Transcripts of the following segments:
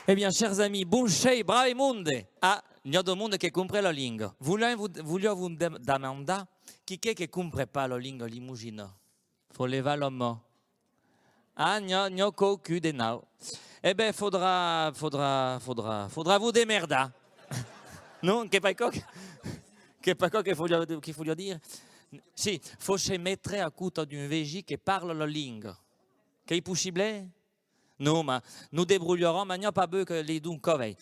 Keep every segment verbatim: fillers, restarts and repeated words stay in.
Eh bien, chers amis, bonchèi, brave monde! Ah, n'i a de monde que compren la linga. Voliá vos, voliá vos dem-, demandar, qui qu'es que compren pas la linga lemosina? Fau levar la man. Ah, n'i a, n'i a quauqu'un de nau. Eh ben, faudra, faudra, faudra, faudra vos demerdar. Non, qu'es pas quò que, qu'es pas quò que fauria, que fauria dire. Si, fau se metre a costat d'un vesin que parla la linga. Qu'es possible? Non, mas nos debrolharem, mas n'i a pas bèu que les dons cavèi.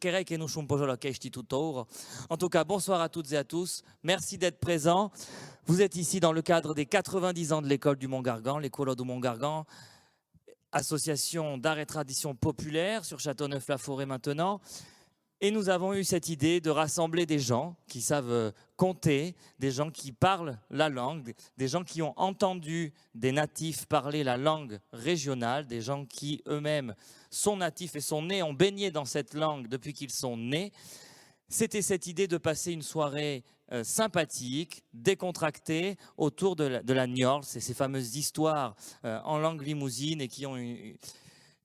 Querai que nos son pas a la questi tot aura. En tout cas, bonsoir à toutes et à tous. Merci d'être présents. Vous êtes ici dans le cadre des quatre-vingt-dix ans de l'école du Mont Gargan, l'école du Mont Gargan, association d'art et tradition populaire sur Châteauneuf-la-Forêt maintenant. Et nous avons eu cette idée de rassembler des gens qui savent, euh, compter, des gens qui parlent la langue, des gens qui ont entendu des natifs parler la langue régionale, des gens qui eux-mêmes sont natifs et sont nés, ont baigné dans cette langue depuis qu'ils sont nés. C'était cette idée de passer une soirée, euh, sympathique, décontractée, autour de la, de la gnòla, c'est ces fameuses histoires, euh, en langue limousine et qui ont une,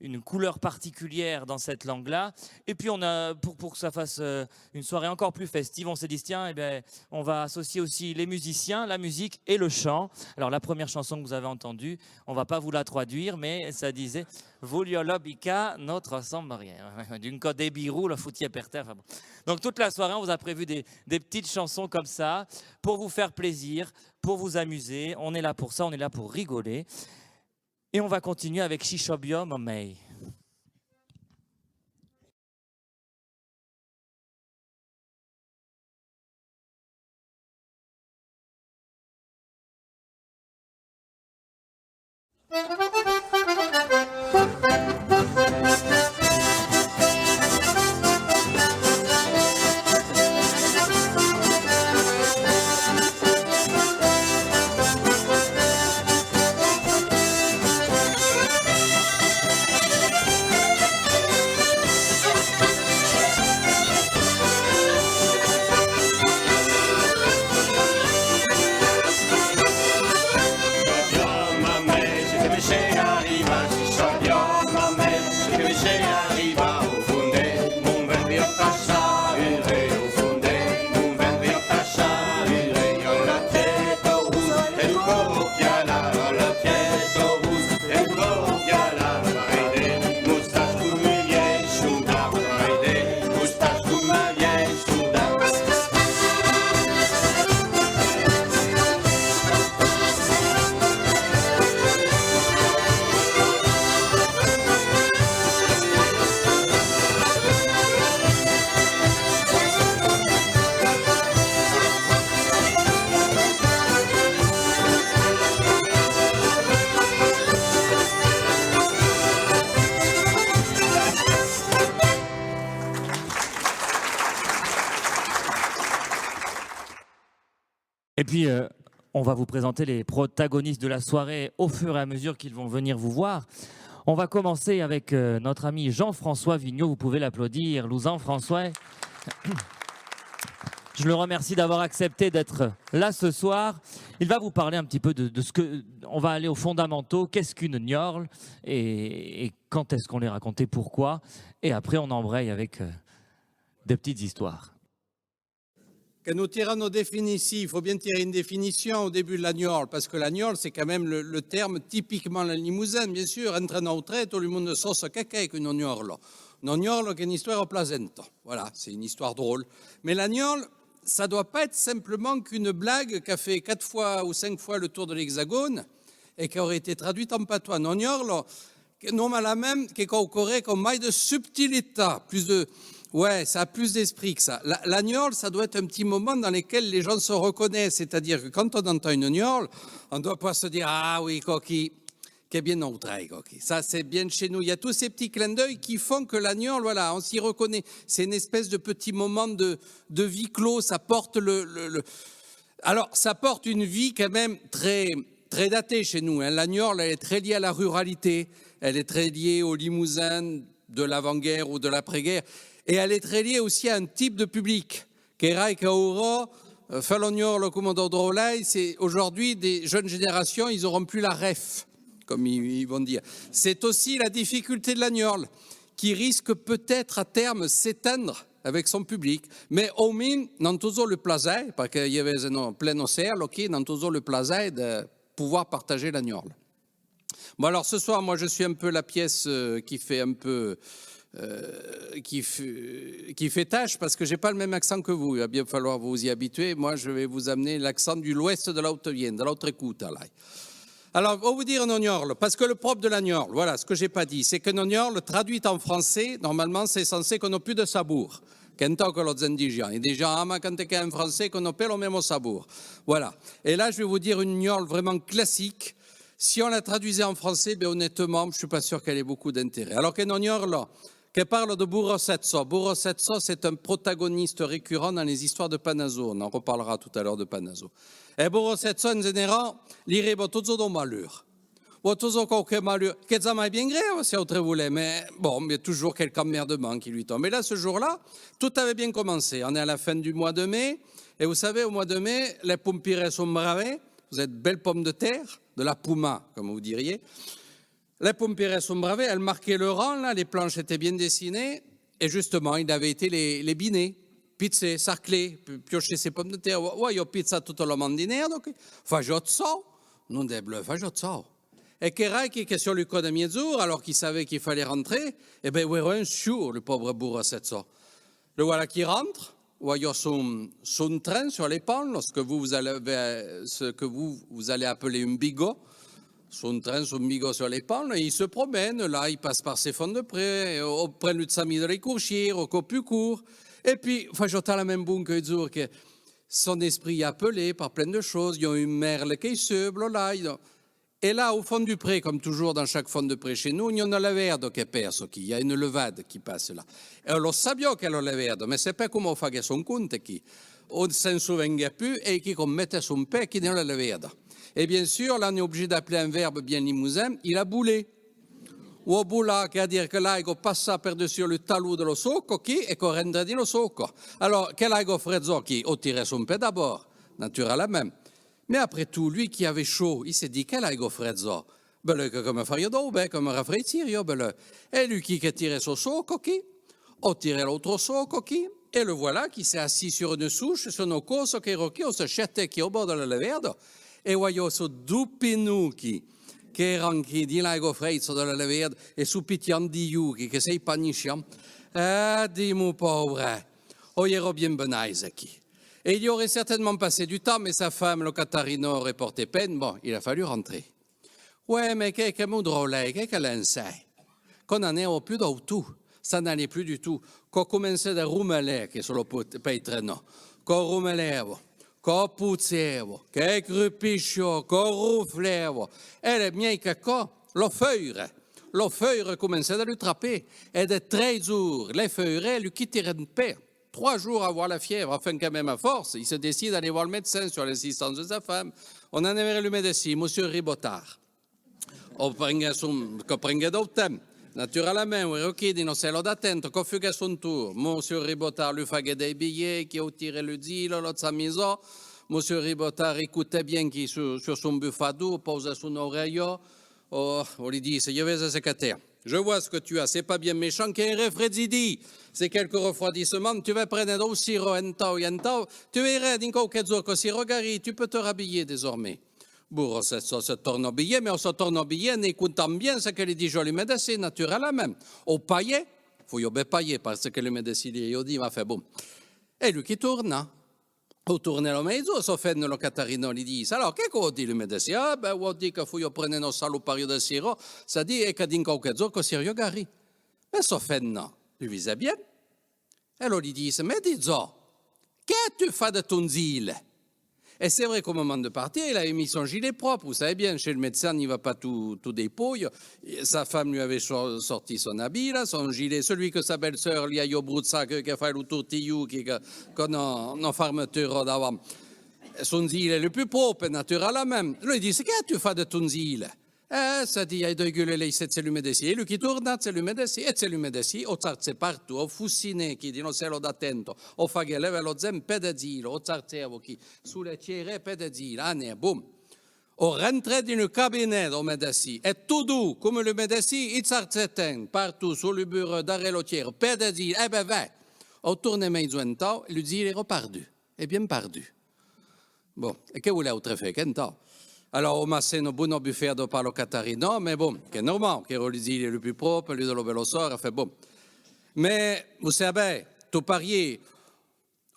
une couleur particulière dans cette langue-là. Et puis on a, pour, pour que ça fasse, euh, une soirée encore plus festive, on s'est dit, tiens, eh ben, on va associer aussi les musiciens, la musique et le chant. Alors la première chanson que vous avez entendue, on va pas vous la traduire, mais ça disait, Volia la bica, notre Saint-Marie. D'un coup de birou, la foutier per terre, enfin bon. Donc toute la soirée, on vous a prévu des, des petites chansons comme ça, pour vous faire plaisir, pour vous amuser. On est là pour ça, on est là pour rigoler. Et on va continuer avec Shisha Bia Mamei. Et puis, euh, on va vous présenter les protagonistes de la soirée au fur et à mesure qu'ils vont venir vous voir. On va commencer avec, euh, notre ami Jean-François Vigneault. Vous pouvez l'applaudir, lo Jean-François. Je le remercie d'avoir accepté d'être là ce soir. Il va vous parler un petit peu de, de ce que, on va aller aux fondamentaux. Qu'est-ce qu'une gnòla et, et quand est-ce qu'on les racontait, pourquoi? Et après, on embraye avec, euh, des petites histoires. Que nos tirem nos definicions, il faut bien tirer une définition au début de la gnòla, parce que la gnòla, c'est quand même le, le terme typiquement limousin, bien sûr, entre nautres, tout le monde sap ce que qu'es qu'una gnòla. Una gnòla qu'es une histoire plaisante, voilà, c'est une histoire drôle. Mais la gnòla, ça doit pas être simplement qu'une blague qui a fait quatre fois ou cinq fois le tour de l'Hexagone et qui aurait été traduite en patois. Una gnòla, que normalament que quauqua causa qu'es mai de subtilitat, plus de, ouais, ça a plus d'esprit que ça. La, la gnòla, ça doit être un petit moment dans lequel les gens se reconnaissent, c'est-à-dire que quand on entend une gnòla, on doit pouvoir se dire, ah oui, coquille, qu'es bien nautre, coquille. Ça, c'est bien chez nous. Il y a tous ces petits clins d'œil qui font que la gnòla, voilà, on s'y reconnaît. C'est une espèce de petit moment de, de huis clos, ça porte le, le, le, alors, ça porte une vie quand même très, très datée chez nous, hein. La gnòla, elle est très liée à la ruralité, elle est très liée au Limousin de l'avant-guerre ou de l'après-guerre, et elle est très liée aussi à un type de public. Qu'es vrai qu'aura, euh, far la gnòla coma dau dròlle, c'est aujourd'hui des jeunes générations, ils auront plus la ref, comme ils, ils vont dire. C'est aussi la difficulté de la gnòla. qui risque peut-être à terme s'éteindre avec son public. Mais au moins, n'an toujours le plaser, parce que i avètz un plen ocèan aquí, n'an toujours le plaser de pouvoir partager l'agnorle. Bon, alors ce soir, moi, je suis un peu la pièce euh, qui fait un peu euh, qui, f- qui fait tâche parce que j'ai pas le même accent que vous. Il va bien falloir vous y habituer. Moi, je vais vous amener l'accent du l'ouest de l'Haute-Vienne, de l'autre côté, là. Alors, on vous dire un agnorle, parce que le propre de l'agnorle, voilà, ce que j'ai pas dit, c'est qu'un agnorle traduit en français, normalement, c'est censé qu'on n'a plus de sabour. Qu'entend que l'autre indigène. Et déjà, ah, mais quand t'es qu'un français, qu'on n'a pas le même sabour. Voilà. Et là, je vais vous dire une agnorle vraiment classique. Si on la traduisait en français, ben honnêtement, je suis pas sûr qu'elle ait beaucoup d'intérêt. Alors qu'un agnorle, que parle de Burro Setso. Burro Setso, c'est un protagoniste récurrent dans les histoires de Panazo. On en reparlera tout à l'heure de Panazo. E Burro Setso, en general, li arriba toujours dau malur. O toujours quauque malur, qu'es jamai bien grèu, si autres volètz, mais bon, il y a toujours quelque emmerdement qui lui tombe. Et là, ce jour-là, tout avait bien commencé. On est à la fin du mois de mai, et vous savez, au mois de mai, les pompiers sont bravés, vous êtes belles pommes de terre, de la pouma, comme vous diriez, les pompiers sont bravés, elle marquait le rang, là, les planches étaient bien dessinées, et justement, il avait été les, les biner, pitzer, sarcler, pi- piocher ses pommes de terre. Ouais, ouais, il a pitzat toute la matinée, donc, fajot ça, non de bleu, fajot ça. Et que rai qui, que sur le coup de miezour, alors qu'il savait qu'il fallait rentrer, eh ben, ouais, un sûr, le pauvre bourreau, c'est ça. Le voilà qui rentre, voyant son, son train sur l'épaule, ce que vous, vous allez, ce que vous, vous allez appeler un bigot, son train, son bigot sur l'épaule, et il se promène, là, il passe par ses fonds de prêt, au près de Sami de l'écourchière, au copucourt, et puis, enfin, j'entends la même bonne que dire que son esprit est appelé par plein de choses, il y a une merle qui se là, il y a- Et là, au fond du pré, comme toujours dans chaque fond de pré chez nous, il y a une levèrda qui pèsse, il y a une levade qui passe là. E lo sabiá que la levèrda, mais c'est pas comment on fait son compte qui. On s'en souvient plus et qui qu'on mette son pé qui dans la levèrda. Et bien sûr, là, on est obligé d'appeler un verbe bien limousin, il a boulé. O bolar, qui a dire que l'aiga passa par-dessus le talon de lo soco qui e que rentre dins lo soco. Alors, que l'aiga fretza qui, o tira son pé d'abord, naturellement. Mais après tout, lui qui avait chaud, il s'est dit, quelle aiga fretza? Beleu que, que me faria dau ben, que me rafraîchiria, beleu. E lui qui que tira son soco qui, o tira l'autre soco qui, et le voilà qui s'est assis sur une souche, sur une causse qui era qui, o se chette qui au bord de la levèrda, e voyant ce dopinou qui, qui era qui dins l'aiga fretza de la levèrda, e su pitiant di you qui, que s'épanouissait. Ah, dit mon pauvre, o era bien benaise qui. Et il y aurait certainement passé du temps, mais sa femme, le Catarina, aurait porté peine. Bon, il a fallu rentrer. Ouais, mais que, que mon drôle, que, que l'ensei. Qu'on n'en est au plus d'autou. Ça n'allait plus du tout. Qu'on commençait de roumeler, que sur le peitreno. Qu'on roumelèvo, qu'on poussèvo, que crupichò, qu'on roufflèvo. E le miei que co, lo feure. Lo feure començait de le trapper. Et de tres jours, le feure, le quitterait pas. Trois jours à avoir la fièvre, enfin quand même à force, il se décide d'aller voir le médecin sur l'insistance de sa femme. On en avait le médecin, monsieur Ribotard. O prenguèt son, que prenguèt dau temps. Naturalament, o requí dins lo cèlo d'attenta, que fuguèt son tour. Monsieur Ribotard lui faguèt dei bilhets, qui o tirèt le zilo, lo chamisa. Monsieur Ribotard écoutèt bien qui sur, sur son bufador, pausèt son aurelha. O, o li disse, je vais à secrétaire. Je vois ce que tu as, c'est pas bien méchant, qu'es un refredidit. C'est quelques refroidissements, tu vas prendre dau sirop entau e entau. Tu verras, dins quauques jours que sirò garit, tu peux te rhabiller désormais. Bon, se, se, se torna bilhets, mais o se torna bilhets, en escotant bien ce que li disiá le medecin, naturalament. O paier, fo ben paier, parce que le medecin li a dit, va faire bon. E lui qui torna. O torna a la maison, sa femna, la Catarina, li ditz, alors, qu'es que o dit le medecin? Ah, ben, o dit que fo prendre una salopariá de sirop, ça dit, e que dins quauques jours que siriá garit. E sa femna, li vise bien. E lo li ditz, mais dis-o, qu'as-tu fait de ton gilet? Et c'est vrai qu'au moment de partir, il avait mis son gilet propre. Vous savez bien, chez le médecin, on n'y va pas tout, tout dépouillé. Sa femme lui avait sor- sorti son habit, là, son gilet, celui que sa belle-sœur lui a brossé, que, que fait le tortillou, qui, que, que non, non fermeture d'avant. Son gilet le plus propre, naturellement. Lui dit, qu'as-tu fait de ton gilet? E ça dit, ai deugut le laisser chez le medecin. E lui qui torna chez le medecin, e chez le medecin, o cherchèt partout, o foucinèt qui dins lo cèlo d'attenta, o faguèt levar lo gèl, pas de gilet, o cherchèt qui, sous le tieret, pas de gilet, anèt, bon. Au rentre dins lo cabinet dau medecin, e tot doç, coma lo medecin i chargèt un partout sus lo burèu darrèr lo tièra, per de dire, e ben, vai, au tornar maison entau, lo zile èra pardut, e bien pardut. Bon, e que volètz far, qu'entau? Alòrs, au matin, una bona bufada per lo Catarina, mas bon, qu'es normau, qu'èra lo zile lo pus pròpe, lo de la bèla-sòr, enfin, bon. Mas, vos sabètz, tot parier,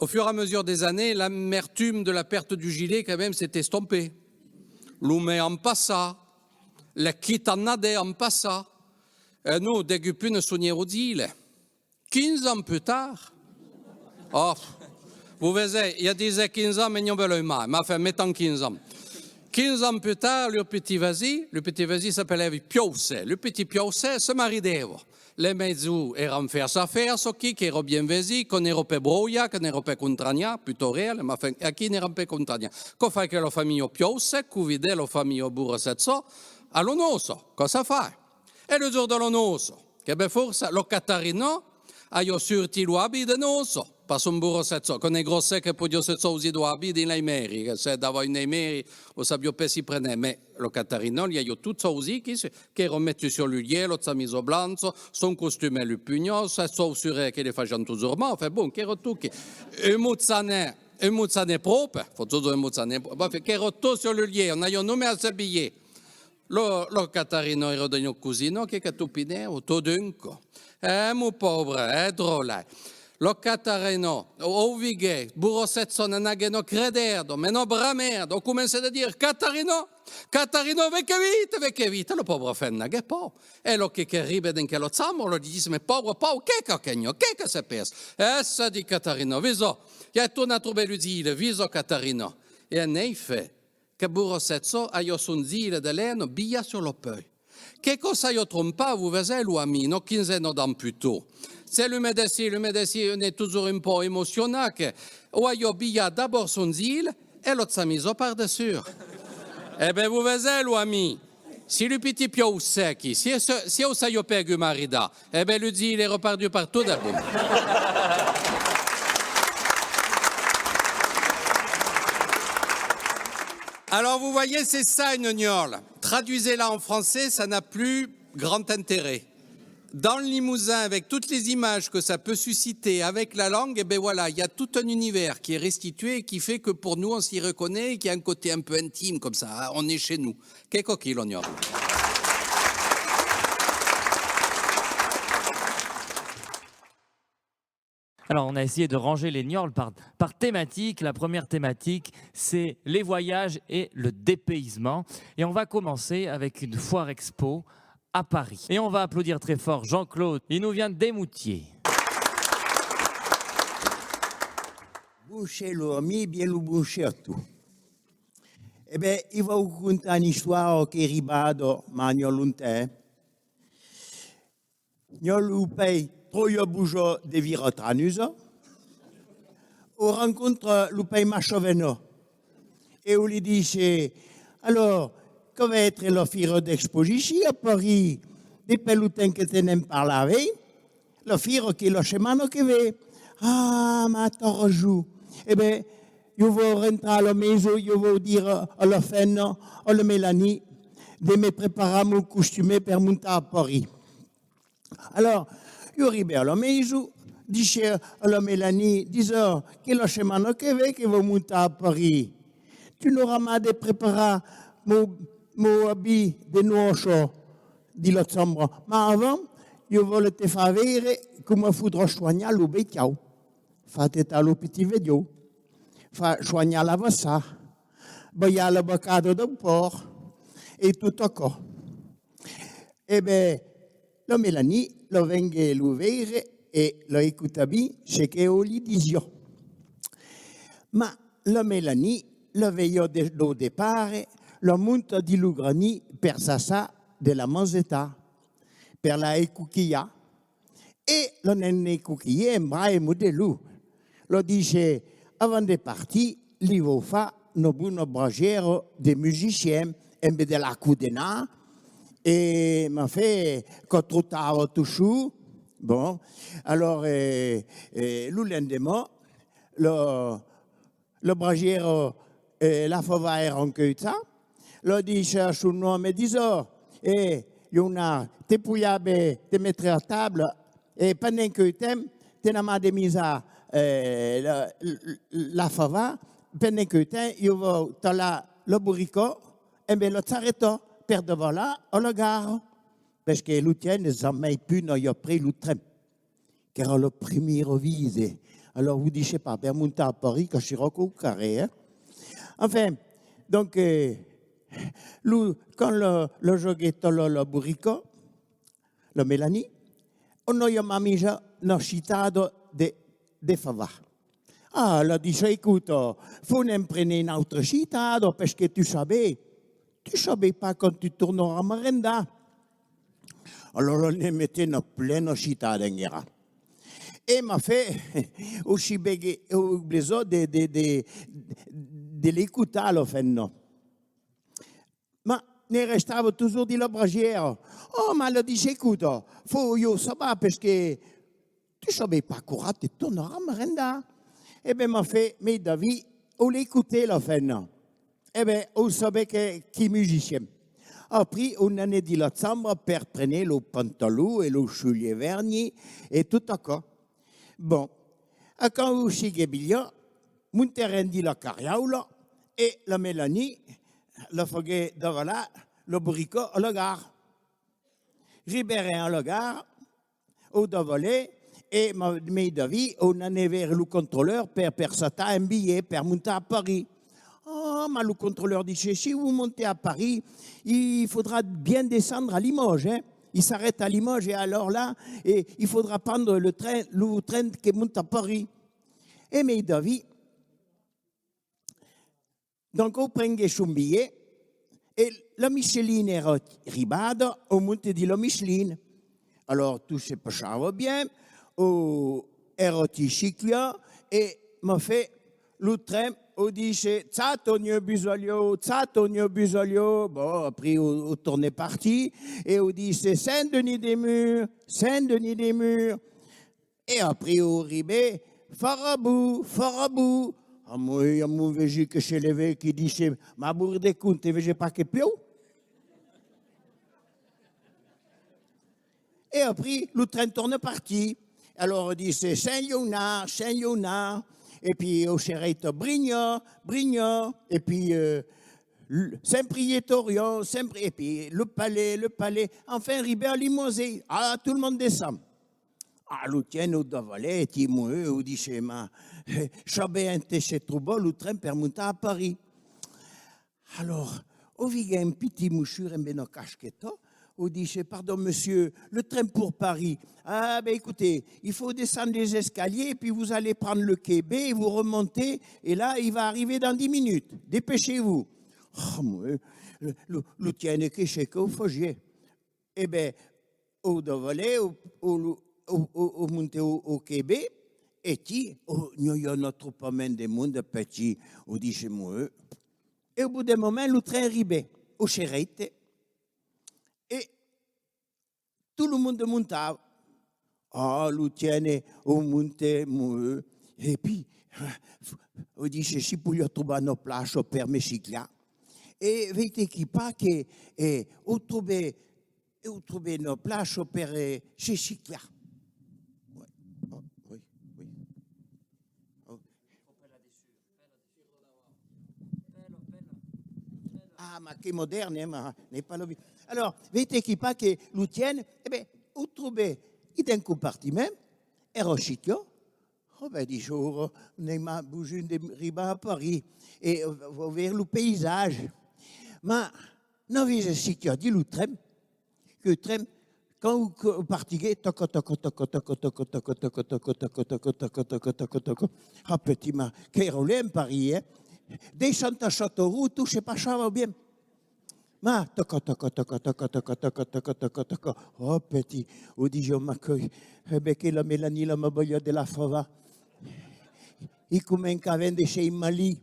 au fur et à mesure des années, l'amertume de la perte du gilet, quand même, s'est estompée. Lo mes an passat, las quitannadas an passat, e nos, degun pus ne sonhèm au zile. Quinze ans plus tard, oh, vos vesètz, i a, disètz, quinze ans, mas n'i a benleu mai, mas enfin, metam quinze ans. Quinze ans plus tard, lo pitit vesin, lo pitit vesin s'apelava Piaucet, lo pitit Piaucet se maridava. Las maisons èran fèrça a fèrça aquí, qu'èra bien vesin, que n'èra pas broiat, que n'èra pas contrariat, plutôt real, mas enfin, aquí n'èran pas contrariats. Quò fai que la familha Piaucet convidèt la familha Borracetsa a la noça, quò se fai. E lo jorn de la noça, que ben fòrça, la Catarina aviá sortit los abits de noça per son Borracetsa, que n'es gròsset que podiá se chausir daus abits dins las mairis, que se davant unas mairis, o sabiá pas si prener, mas la Catarina li aviá tot chausit, que se, qu'èra metut sus lo lièch, la chamisa blancha, son costumet, lo punhau, sas chaussuras que li fasián totjorn mai, enfin bon, qu'èra tot que, un mochanet, un mochanet pròpe, fa totjorn un mochanet pròpe, enfin, qu'èra tot sus lo lièch, n'aviá nonmàs s'abilhar. La, la Catarina èra dins la cosina que, que topinava tot d'un còp. Eh, mon paure, eh, dròlle. La Catarina, au, au viguèt, Borracetsa n'en aguèt una credèrda, mas una bramèrda, au comencèt de dire: Catarina, Catarina, ven-que vite, ven-que vite. La paura femna aguèt paur. E la que, qu'arribèt dins quela chambra, la li ditz: Mas paura, paura, qu'es quò, qu'es quò, qu'es quò se passa? E se ditz Catarina: Visa, i a tornat trobar lo zile, visa Catarina. E en efèt, que Borracetsa aviá son zile de lena bilhat sus la pèu. Que quò s'aviá trompat, vos vesètz, los amics, una quinzena d'ans pus tard. Chas lo medecin, lo medecin n'es totjorn un pauc emocionat, que o aviá bilhat d'abòrd son zile e la chamisa per dessús. E ben, vos vesètz, los amics, si lo pitit Piaucet, si, si, si o s'aviá pas agut maridat, e ben, lo zile èra perdut per tot de bon. Alors, vous voyez, c'est ça une gnòla. Traduisez-la en français, ça n'a plus grand intérêt. Dans le Limousin, avec toutes les images que ça peut susciter avec la langue, eh ben voilà, il y a tout un univers qui est restitué et qui fait que pour nous, on s'y reconnaît et qu'il y a un côté un peu intime comme ça, hein, on est chez nous. Qu'es quò, la gnòla. Alors, on a essayé de ranger les gnòlas par, par thématique. La première thématique, c'est les voyages et le dépaysement. Et on va commencer avec une foire expo à Paris. Et on va applaudir très fort Jean-Claude. Il nous vient d'Esmoutiers. Bonser los amics, bien lo bonser a tots. E ben, i vau contar una istòria qu'es arribada, mas n'i a longtemps. N'i a lo pair Tròia Bojat de Viratranus, o rencontra lo pair Machavenat, e o li ditz: Alòrs, quò va èstre la fira d'exposicion a París, de per lo temps que te n'en parlavi, la fira qu'es la setmana que ven. Ah, mas t'as rason. E ben, ieu vau rentrar a la maison, ieu vau dire a la femna, a la Mélanie, de me preparar mon costumet per montar a París. Alòrs, ieu arribi a la maison, dise a la Mélanie: Disa, qu'es la setmana que ven que vau montar a París. Tu n'auràs mai de preparar mon, mon abit de nòça dins la chambra. Mas avant, ieu vau te far veire coma faudrà sonhar lo bestiau. Far tetar lo pitit bestiau. Far sonhar la vacha. Balhar la vacada dau pòrc. E tot aquò. E ben, la Mélanie la venguèt lo veire e la escota ben ce que o li disiá. Mas la Mélanie la vesiá de, dau depart la monta dins lo granin per chachar de la mangetar, per la escoquilhar. E la ne'n escoquilhèt un brave modelon. La ditz: Avant de partir, li vau far una bona brasièra de musician emb de las codenas, e m'an fait que trotava tot sol. Bon, alòrs, eh, eh, lo lendeman, la, la brasièra, eh, las favas èran cuechas, Lo dise a son òme: «Disa, e, Leonard, te podiás ben te metre a tabla, e pendent que temps, te n'as mas de misar, e, la, la fava, pendent que temps, ieu vau talhar lo borricòt, e ben la charreta per davalar a la gara.» Perque lo tiene jamai pus n'aviá pres lo tren, qu'èra la primièra vise. Alòrs, vos dise pas, per montar a París, que serà quauquarren, eh? Enfin, donc, eh, lo, quand la, la jogueta, la, la borricòt, la Mélanie, on aviá mas misa una chitada de, de fava. Ah, la dise: «Escota, fau ne'n prene una autra chitada, perque tu sabes, tu sabes pas quand tu tornaràs marrendar.» Alòrs, ne mete una plena chitada en guera. E ma fe, o si begue, o blesa de, de, de, de l'escotar, la femna. Ma ne restava totjorn dins la brasièra. Oh, ma la dise: «Escota, fau ieu saber, perque tu sabes pas quora te tornaràs marrendar.» E ben, ma fe, mei David, o l'escote, la femna. E ben, o sabe que, que musicien. Après, o n'anè dins la chambra per prene lo pantalon e lo sulier verni e tot aquò. Bon, a quand o siguè bilhat, monterem dins la carriaula e la Mélanie la faguè davalar lo borricòt a la gara. Ribèrem a la gara, o davalè, e ma, mei David, o n'anè veire lo controleur per, per chatar un bilhet per montar a París. Ah, ma lo controleur dise: «Si vous montez à Paris, il faudra bien descendre à Limoges, hein. Il s'arrête à Limoges, et alors là, et il faudra prendre le train, lo tren que monta a París.» E mei David, donc, o prenguè son bilhet, e la Micheline èra ribada, o monte dins la Micheline. Alòrs, tot se passava bien, o èra ti chicliá, e ma fe, lo tren, o dise: «Châteauneuf-Busalieu, Châteauneuf-Busalieu.» Bon, après, o, o tornè partir, e o dise: «Saint-Denis-des-Murs, Saint-Denis-des-Murs.» E après, o ribè: «Farabou, Farabou.» Amoi, amoi, vesi que se levè, que dise: «Ma bourre de con, te vese pas que plieu?» E après, lo tren torna partir. Alòrs, dise: «Saint-Léonard, Saint-Léonard.» E pi, o se rèita: «Brigna, Brigna.» E pi, euh, le, Saint-Priest-d'Orient, Saint-Pri-, e pi, le Palais, le Palais. Enfin, ribè a Limoges. Ah, tot lo monde descend. Ah, lo tiene, o davalè, ti, moeu, o dise: «Ma, eh, sabes ente se tròba lo tren per montar a París?» Alòrs, o vegè un pitit mossur emb una casqueta, o dise: «Pardon, monsieur, le train pour Paris? Ah, ben, écoutez, il faut descendre les escaliers, puis vous allez prendre le quai B, vous remontez, et là, il va arriver dans dix minutes. Dépêchez-vous.» Oh, moeu, lo, lo, lo tiene, que se que o fasiè? E ben, o davalè, o, o, o, o, o monte au, au quai B, e ti, o, n'i a un atropament de monde, petit, o dise: «Moeu.» E au bout d'un moment, lo tren ribè, o se rèite, e tot lo monde montava. Ah, lo tiene, o monte, moeu, e pi, o dise: «Si podiá trobar una plaça per me chicliar.» E veitetz-quí pas que, eh, o trobè, o trobè una plaça per, eh, se chicliar. Ouais. Oh, oui, oui. Oh. Ah, ma que modèrne, eh, ma n'ai pas l'abitude. Alòrs, veitetz-quí pas que lo tiene, e ben, o trobè dins un compartiment, èra chicliá. Oh, ben, dise, ora, n'ai mas besonh de ribar a París e, eh, vau veire lo païsatge. Ma n'avise chicliá dins lo tren, que tren, quand o, que o partiguè, toca, toca, toca. Ah, petit, ma qu'èra lèu París, eh? De Santa Châteauroux, tot se passava bien. Ma, toca, toca, toca. Oh, petit, o dise, ma que, e ben que la Mélanie, la ma balha de la fava. I començavan de se malhir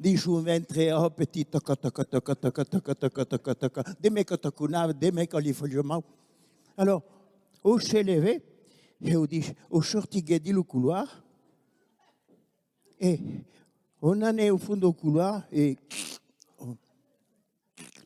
dins son ventre, oh, petit, toca, toca. De mai que toconava, de mai que li fasiá mau. Alòrs, o se levè, e o dise, o sortiguè dins lo couloir, e o n'anè au fons dau couloir, e, oh,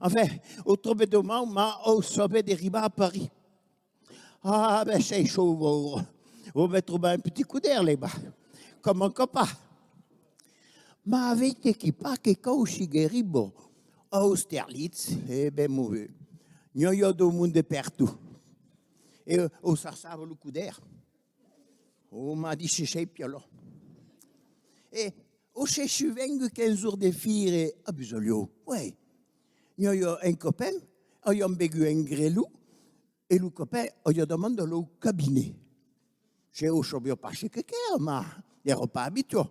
Enfin, o trobè doman, mas o sabè de ribar a París. Ah, ben, sei chaud, vau, vau me trobar un petit codèr, lei, va. Coma un copà. Mas vei-te-quí pas que quand o siguè riba a Austerlitz, e ben, mon Dieu, n'i aviá dau monde pertot. E o sarçava lo codèr. O m'a dit, se sei pialò. E o se suvenguèt qu'un jorn de fire a Busalhau, uei, n'i aviá un copin, aviam begut un grelon, e lo copin aviá demandat lo cabinet. Se o sabiá pas ce que qu'èra, mas n'èra pas abituat.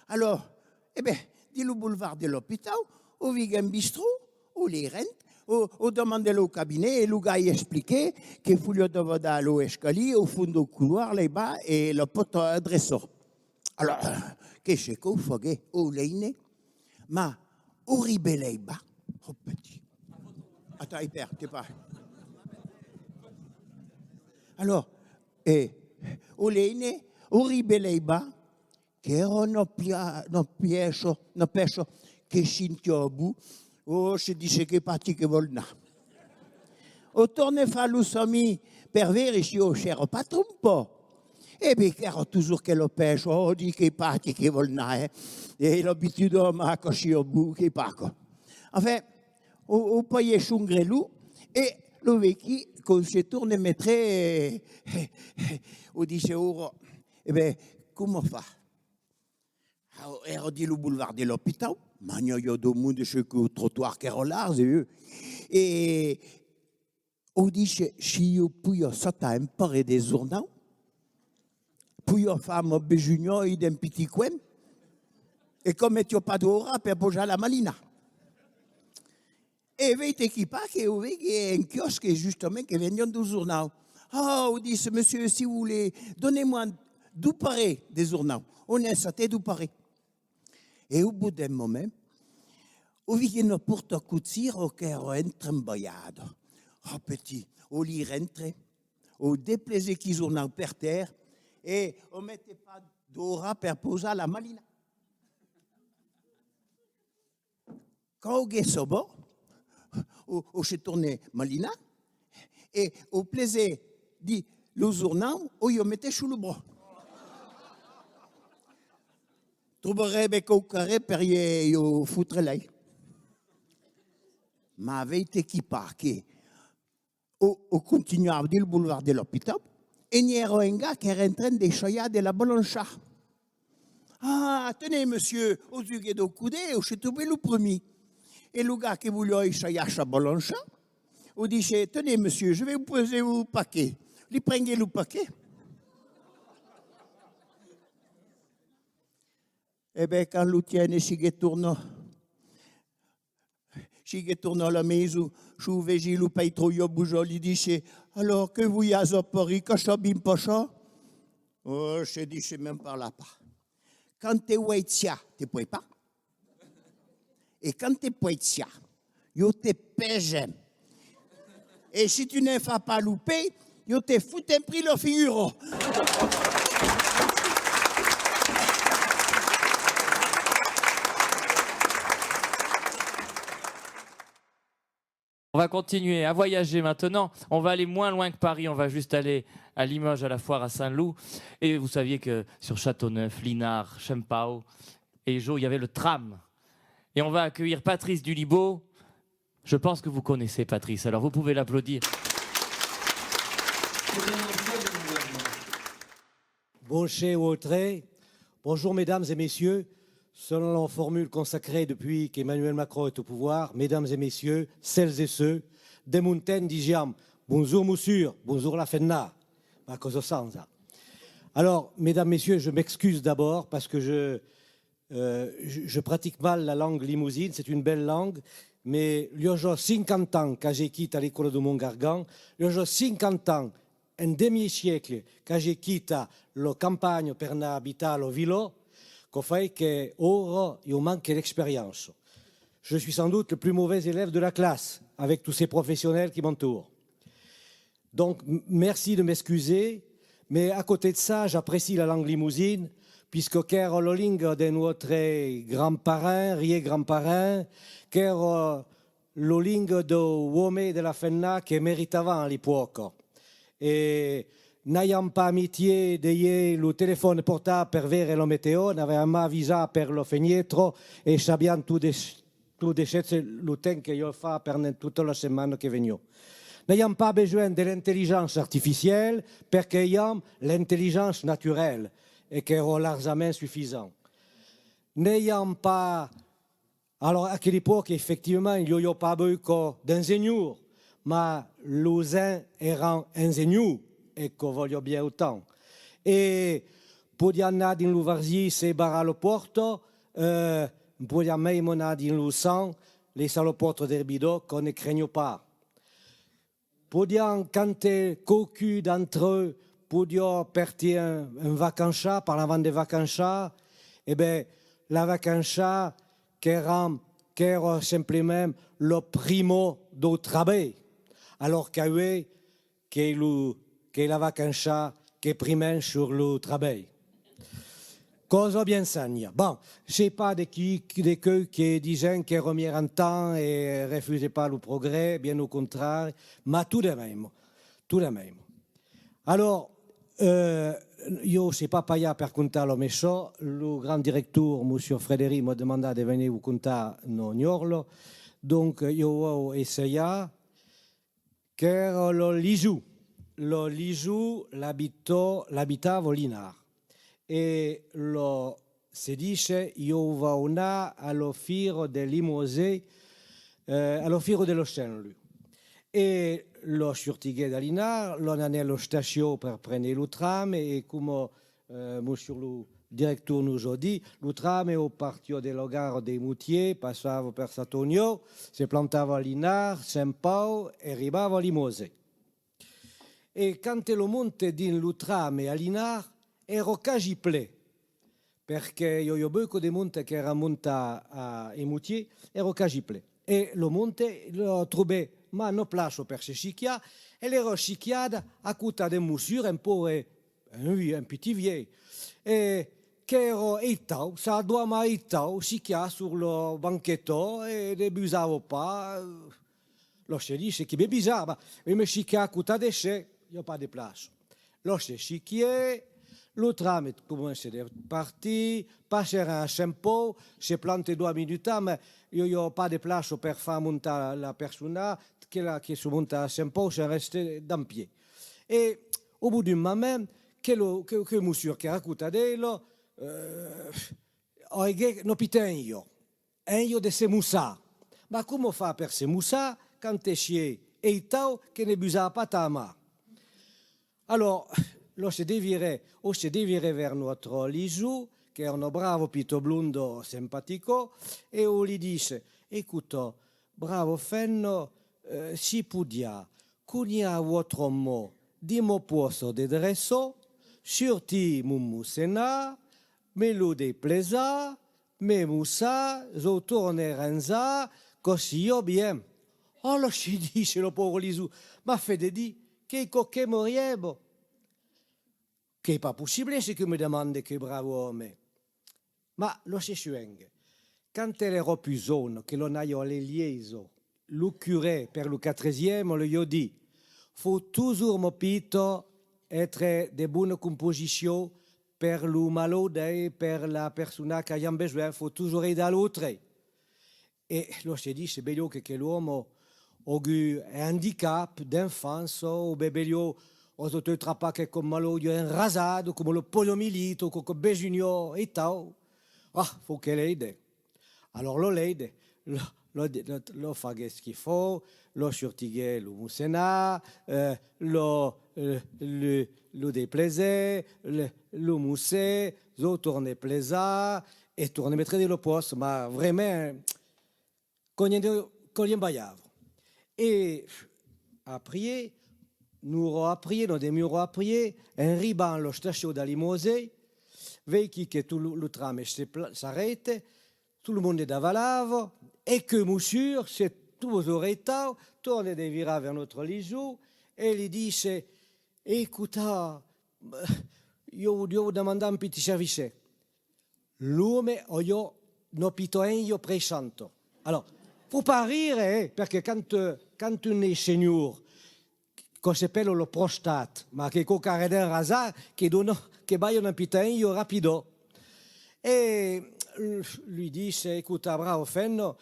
Alòrs, e ben, dins lo boulevard de l'Ospitau, o viguèt un bistrò, o lei rent, o, o demandèt lo cabinet, e lo gars i expliquèt que faliá dauvadar lo escalier au fons dau couloir, lei, va, e la pòrta adreçar. Alòrs, qu'es ce qu'o faguèt, o lei ne, mas o ribè lei, va, o petit. Attends, i perd, te pas. Alòrs, e, o lei ne, o ribè lei, va, qu'èra una pia-, una pièça, una pèça que sentiá bon. O, se disse, qu'es pas aquí que vau anar. O tornè far lo chamin per veire si o s'èra pas trompat. E ben, qu'èra totjorn quela pèça, o, ditz, qu'es pas aquí que vau anar, eh. E l'abituda m'a causat bon, qu'es pas aquò. Enfin, o, o paguèt son grelon, e lo veiquí, quand se tornè metre, e, e, e, o disse, aura, e ben, coma far? Èra dins lo boulevard de l'Ospitau, mas n'i aviá dau monde sus queu trottoir qu'èra large, e, e o disse, si o poiá satar un parelh de jornau, poiá far ma besunha dins un petit coin, e quò metiá pas d'ora per pausar la malina. E vei-te-quí pas que o veguèt un quiòsc justament que vendián dau jornau. Ah, o disse, monsieur, si vous voulez, donnez-moi dau parelh de jornau. O ne satèt dau parelh. E au bout d'un moment, o viguèt una pòrta cochira qu'èra entrambalhada. Ah, petit, o lei rentrè, o despleguèt queu jornau per tèrra e o metèt pas d'ora per pausar la malina. Quand o sabè, o, o se tornè malinar, e o pleguèt dins lo jornau, o i o metèt sus lo braç. Trobarè ben quauquarren per i, i o fotre lei. Mas vei-te-quí pas que o, o contunhava dins lo boulevard de l'Ospitau, e n'i èra un gars qu'èra en tren de chajar de la balança. Ah, tenez, monsieur, o juguèt dau codèr, o se trobèt lo primièr. E lo gars que voliá chajar sa balança, o disse, tenez, monsieur, je vais vous poser vos paquets. Li prenguèt lo paquet. E ben, quand lo tiène siguèt tornat, siguèt tornat a la maison, son vesin, lo paitron, i a bojat, li disse, alors, que voyage à Paris, quò s'es bien passé? Oh, se disse, me'n parla pas. Quand te vòls chajar, te pòs pas. E quand te pòs chajar, Ieu te pège. E si tu ne fas pas lo pè, ieu te fot un prit la figura. On va continuer à voyager maintenant. On va aller moins loin que Paris. On va juste aller à Limoges, à la foire à Saint-Loup. Et vous saviez que sur Châteauneuf, Linars, Saint-Paul, et Ejau, il y avait le tram. Et on va accueillir Patrice Dulibaud. Je pense que vous connaissez Patrice, alors vous pouvez l'applaudir. Bonjour, Audrey. Bonjour, mesdames et messieurs. Selon la formule consacrée depuis qu'Emmanuel Macron est au pouvoir, mesdames et messieurs, celles et ceux, de mon temps disiam bonjour, monsieur, bonjour, la femna. Ma cosa sanza. Alors, mesdames, messieurs, je m'excuse d'abord parce que je, euh, je, je pratique mal la langue limousine. C'est une belle langue, mais il y a cinquanta ans que j'ai quitté l'école de Montgargan, il y a cinquanta ans, un demi-siècle que j'ai quitté la campagne per anar abitar la vila, que fait que ora ieu manque d'expérience. Je suis sans doute le plus mauvais élève de la classe avec tous ces professionnels qui m'entourent. Donc, m-, merci de m'excuser, mais à côté de ça, j'apprécie la langue limousine, puisque qu'èra la linga de nòstres grands-parents, arrière-grands-parents, qu'èra la linga de l'òme e de la femna que meritavan a l'epòca. E n'aviam pas mestier de ier lo telefòne portable per veire la metèo, n'aviam avisat per la fenèstra e sabiam tot de, tot de suite lo temps que ieu fa pendent tota la setmana que veniá. N'aviam pas besonh de l'intelligence artificielle, perque aviam l'intelligence naturelle, e qu'èra largament sufisant. N'aviam pas Alors, a aquela epòca, efectivament, i aviá pas beucòp d'engenhors, mas los gents èran engenhors, e que valiá bien autant. E podiam anar dins lo vergís e barrar la pòrta, eh, podiam mème anar dins lo champ, laissar la pòrta derbida, que ne creniá pas. Podiam, quand quauqu'un d'entre eles podiá partir en, en vacanças, parlavan de vacanças, e ben, la vacança qu'èra, qu'èra simplament la prima dau trabalh, alors qu'auei qu'ei lo, qu'ei la vacança que primem sus lo trabalh. Cosa bien sanja. Bon, sai pas de qui, de queu que disen que remièran tant e refuse pas lo progrès, bien au contrari, mas tot de mème, tot de mème. Alors, euh, ieu sai pas palhar per contar la me çò, lo grand director, Monsieur Frederic, m'a demandat de venir vos contar na nhòrla, donc ieu vau essajar. Qu'èra lo Lijo. Lo Lijo l'abita-, l'abitava a Linars. E lo, se dise, ieu vau anar a la fira de Limòtges, eh, a la fira de lo Saint-Loup. E lo surtiguèt a Linars, lo nanèt a la stacion per prene lo tram e, e coma Eh, Monsieur lo director nos a dit, lo tram ieu partiá de la gara de Moutier, passava per Châteauneuf, se plantava a Linars, Saint-Paul e arribava a Limòtges. E quand lo monde dins lo tram a Linars, èra quasi plen, perque i aviá beucòp de monde qu'èra montat a, a Moutier, èra quasi plen. E lo monde lo trobèt, mas na plaça per se chiquiar, e l'èra chiquiada a costat d'un mossur, un paure, un, un petit vièlh, e qu'èra aitau, sa doama aitau, chiquiat sus la banqueta, e ne bujava pas. Lo se dise: qui me buja? Mas ieu me chique a costat de se, i a pas de plaça. Lo se chiquièt, lo tram comencèt de partir, passèran a Saint-Paul, se plantèt doas minutas, mas i aviá pas de plaça per far montar la persona, que la, que se monta a Saint-Paul, se'n restèt d'en piè. E au bout d'un moment, que lo, que, que mossur qu'èra a costat d'el, eh, aguèt na pitanha, envia de se mossar. Mas coma far per se mossar quand sièi aitau que ne bujava pas ta man? Alòrs, lo se devirèt, o se devirèt vers nòstre Lijo, qu'èra na brava pita blonda simpatica, e o li dise: Escota, brava femna, eh, si podiá, conhar vòstra man dins ma pòcha de drecha, surtir mon mossenar, me lo desplejar, me mossar, zo torne ranjar, cossí iò bien. Ò, lo se disse lo paure lisor, ma fai de dire qu'ei quò que morièvo. Qu'ei pas possible, ce que me demande queu brave òme. Ma lo se suengue, quand el èra pus jòune, que lo anava a l'eglesa, lo curè, per lo catresième, lo iò dit: fau totjorn, mon pito, èstre de bona composicion per lo malaude e per la persona qu'ajan besonh, fau totjorn aidar l'autre. E lo se disse, belèu que queu òme a agut un handicap d'enfança, o ben belèu a estat trapat quauqua malautiá enrajada, coma la poliomielite, o quauqua besonha aitau. Ah, fau que l'aide. Alòrs lo l'aide, lo, lo, lo, lo faguèt ce qu'i fau, lo surtiguèt lo mossenar, eh, lo, eh, lo, lo deplesèt, lo, lo mossèt, lo tornèt plesar, e tornèt metre dins la pòcha, ma vraiment, quò li'n, quò li'n balhava. E aprièr, una ora aprièr, una demi-ora aprièr, en ribant a l'estacion de Limòtges, veiquí que tot lo, lo tram se pla-, s'arrèsta, tot lo monde davalava, e que Mossur se trobèt aitau, tornèt de virar vers nòstre lisor, e li disse: Escota, ieu, ieu vau demandar un pitit servici. L'òme aviá una pita hemna pressanta. Alòrs, fau pas rire, eh, perque quand, quand un es senhor, quò s'apèla la prostat, ma qu'ei quauqua ren d'enrajat que dona, que balha una pita hemna rapida. E, eh, li disse: Escota, brava femna,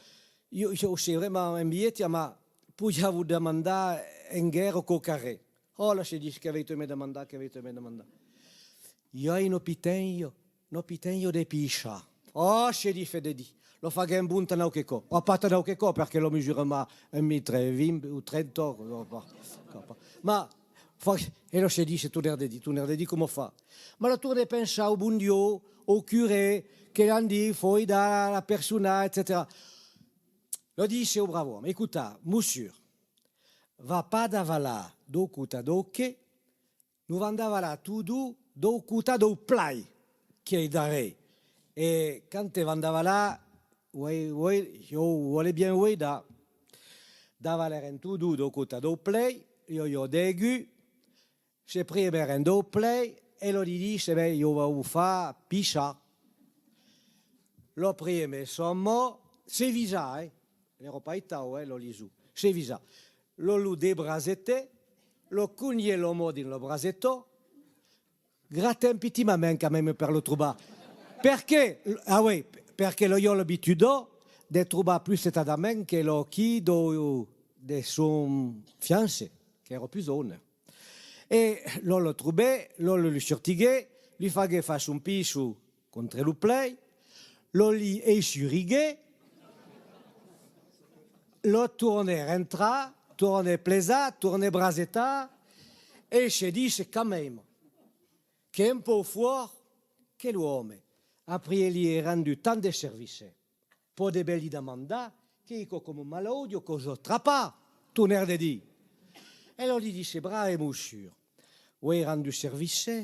ieu, ieu sei vraiment embietat, ma podiá vos demandar enguèra quauqua ren. Ò, la se ditz, que vètz-me demandar, que vètz-me demandar? Ieu ai una pita hemna, una pita hemna de pichar. Ò, se ditz, fai de dire, la faguèt un bond tant quò, ò, pas tant quò, perque la mesura, ma un mètre vint o trenta, ò, pas, pas, pas. Ma, fa, e la se ditz, tornèt de dire, tornèt de dire coma far. Ma la tornèt pensar au bon Dieu, au curè, que l'an dit, fau aidar la persona, etcetèra. La disse au brave òme: Escota, Mossur, va pas davalar dau costat dau quai, nos vam davalar tots dos dau costat dau plai, qu'ei darrèr. E quand te vam davalar, vau, vau, ieu vòli bien vos aidar. Davalèrem tots dos dau costat dau plai, ieu, ieu degun, se priemèrem dau plai, e lo li disse: ben, ieu vau vos far pichar. Lo prumèr, son mòrt, se visa, eh? L'èra pas aitau, eh, lo lisor. Se visa. Lo, lo debrasetèt, lo conhèt lo mòrt dins lo braseton, gratèt un pitit moment quand même per lo trobar. Perque, ah oui, perque lo, ieu l'abituda de trobar pus setadament que lo quilh dau, de son fiançat, qu'èra pus jòune. E lo, lo trobèt, lo, lo, lo surtiguèt, li faguèt far son pichon contra lo plai, lo li essuriguèt, lo tornèt rentrar, tornèt plesar, tornèt brasetar, e se ditz quand même qu'un pauc fòrt, que l'òme, après li aver rendut tant de servicis, pòde ben li demandar qu'ei quò coma malautiá quò o trapat, tornèt de dire. E lo li disse: brave Mossur, vos ai rendut servici,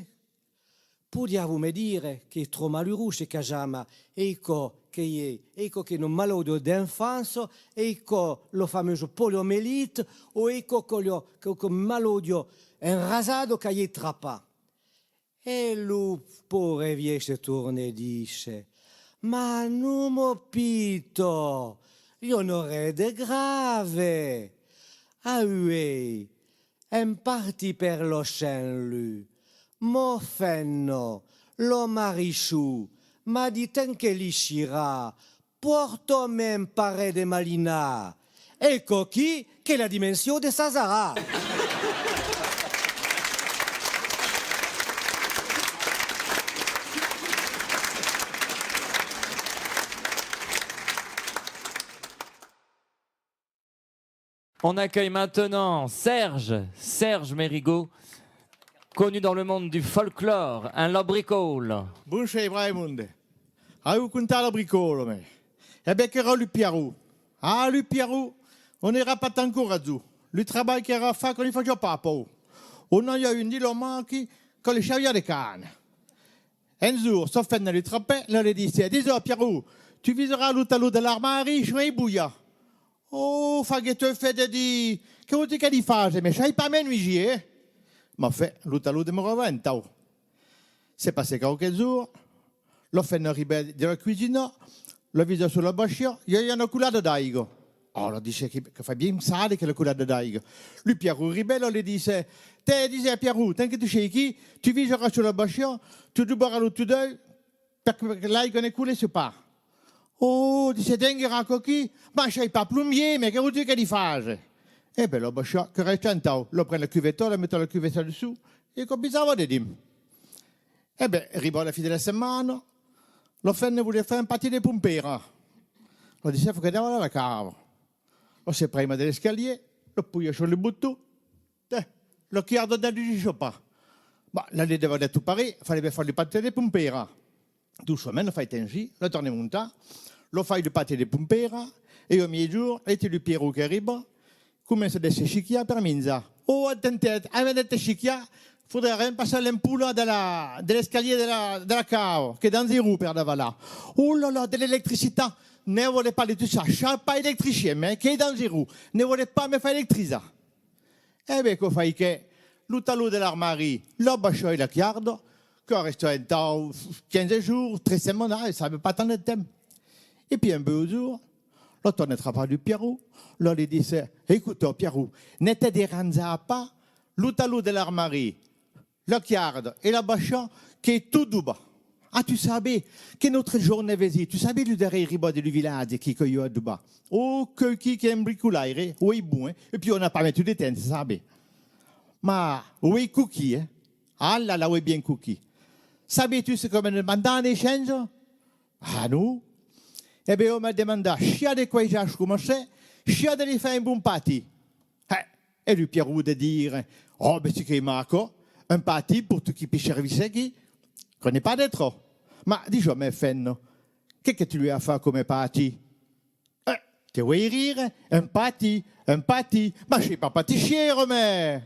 podiatz-vos me dire qu'ei tròp malurós ce qu'ajam, ei quò qu'ei, ei quò qu'ei una malautiá d'enfança, ei quò la fameusa poliomielite, o ei quò, quò, quò, quò malautiá enrajada qu'ai trapat. E lo paure vielh se tornèt disse: ma non, mon pito, i a ren de grave. Auei, en partir per lo Sent Lutz, ma femna, lo marisson, m'a dit: tant que li sirà, pòrta-me un parelh de malinàs. E quò-quí qu'ei la dimension de Sajarat. On accueille maintenant Serge, Serge Mérigot, connu dans le monde du folklore, un labricole. Bonser, brave monde. Ai vos contar la bricola, mè. E ben qu'èra lo Pierrot. Ah, lo Pierrot, on èra pas tant coratjós. Lo trabalh qu'èra a far quò li fasiá pas paur. On aviá un dins la man quò li serviá de cana. Un jorn, sa femna li trapèt, la li disse: disa, Pierrot, tu visaràs lo talon de l'armari, son ei bolhat. Oh, faguèt un fred de dire: Que vòls-tu que li fase? Me sai pas menuisier, eh? Mès enfin, lo talon demorava entau. Se passèt quauques jorns, la femna arribèt de la cuisina, la visa sus la bacia, i aviá una colada d'aiga. Oh, la disèt: Que, que fa bien sale aquela colada d'aiga. Lo Pierrot arribèt, la li disèt: Tè, disèt Pierrot, tant que tu siás aquí, tu visaràs sus la bacia, tu dobaràs lo tudèl, per que l'aiga ne colèsse pas. Oh, disèt: Dengui, aquò aquí, ma sai pas plombier, mès que vòls-tu que li fase? E ben, la bacia que restèt entau, la pren la cuveta, la met la cuveta dessús, e aquò pisava dedins. E ben, arribèt la fin de la setmana, la femna voliá far un pati de pompera. La disèt: Fau que davalar la cava. La se prima de l'escalier, la poia sus lo boton, tè, la cuiarda ne dusija pas. Bah, la li davalèt tot parelh, faliá ben far lo pati de pompera. Doçament, la fait ainsi, la torna montar, la fait lo pati de pompera, e a miègjorn, es lo Pierrot qu'arriba, comença de se chiquiar per minjar. Oh, atentètz, avant de te chiquiar, faudrà repassar l'ampola de la, de l'escalier de la, de la cava, qu'es dangerós per davalar. Oh là là, de l'electricitat, ne vòle pas de tot ça, soi pas electricien, mès qu'es dangerós, ne vòle pas me far electrizar. E ben, quò fait que lo talon de l'armari, la bacia e la cuiarda, que restèt entau quinze jorns, tres setmanas, e sabe pas tant de temps. E puèi un bèu jorn, la torna trapar lo Pierrot, la li disèt: Escota, Pierrot, ne te deranjas pas, lo talon de l'armari, la cuiarda e la bacia, qu'es tot dobat. Ah, tu sabes, qu'es nòstre jorn de vesin, tu sabes, lo darrièr arribat de lo vilatge, qui, que i a adobat. Oh, queu-quí qu'es un bricolaire, eh? Uèi bon, eh? E puèi, on n'a pas metut de temps, sabes. Mas uèi coquí, eh? Ah là là, uèi bien coquí. Sabes-tu ce que m'a demandat en echange? Ah non? E ben, ieu m'a demandat siá de quaisatge coma sèi, siá de li far un bon pati. Eh, e lo Pierrot de dire: Oh, ben, si qu'es maco, un pati, pour tu qui pòs servir aquí, quò n'es pas de tròp. Mas, ditz-me, femna, qué que tu li as fach coma pati? Eh, te uèi rire, un pati, un pati, mas soi pas patissièra, mè!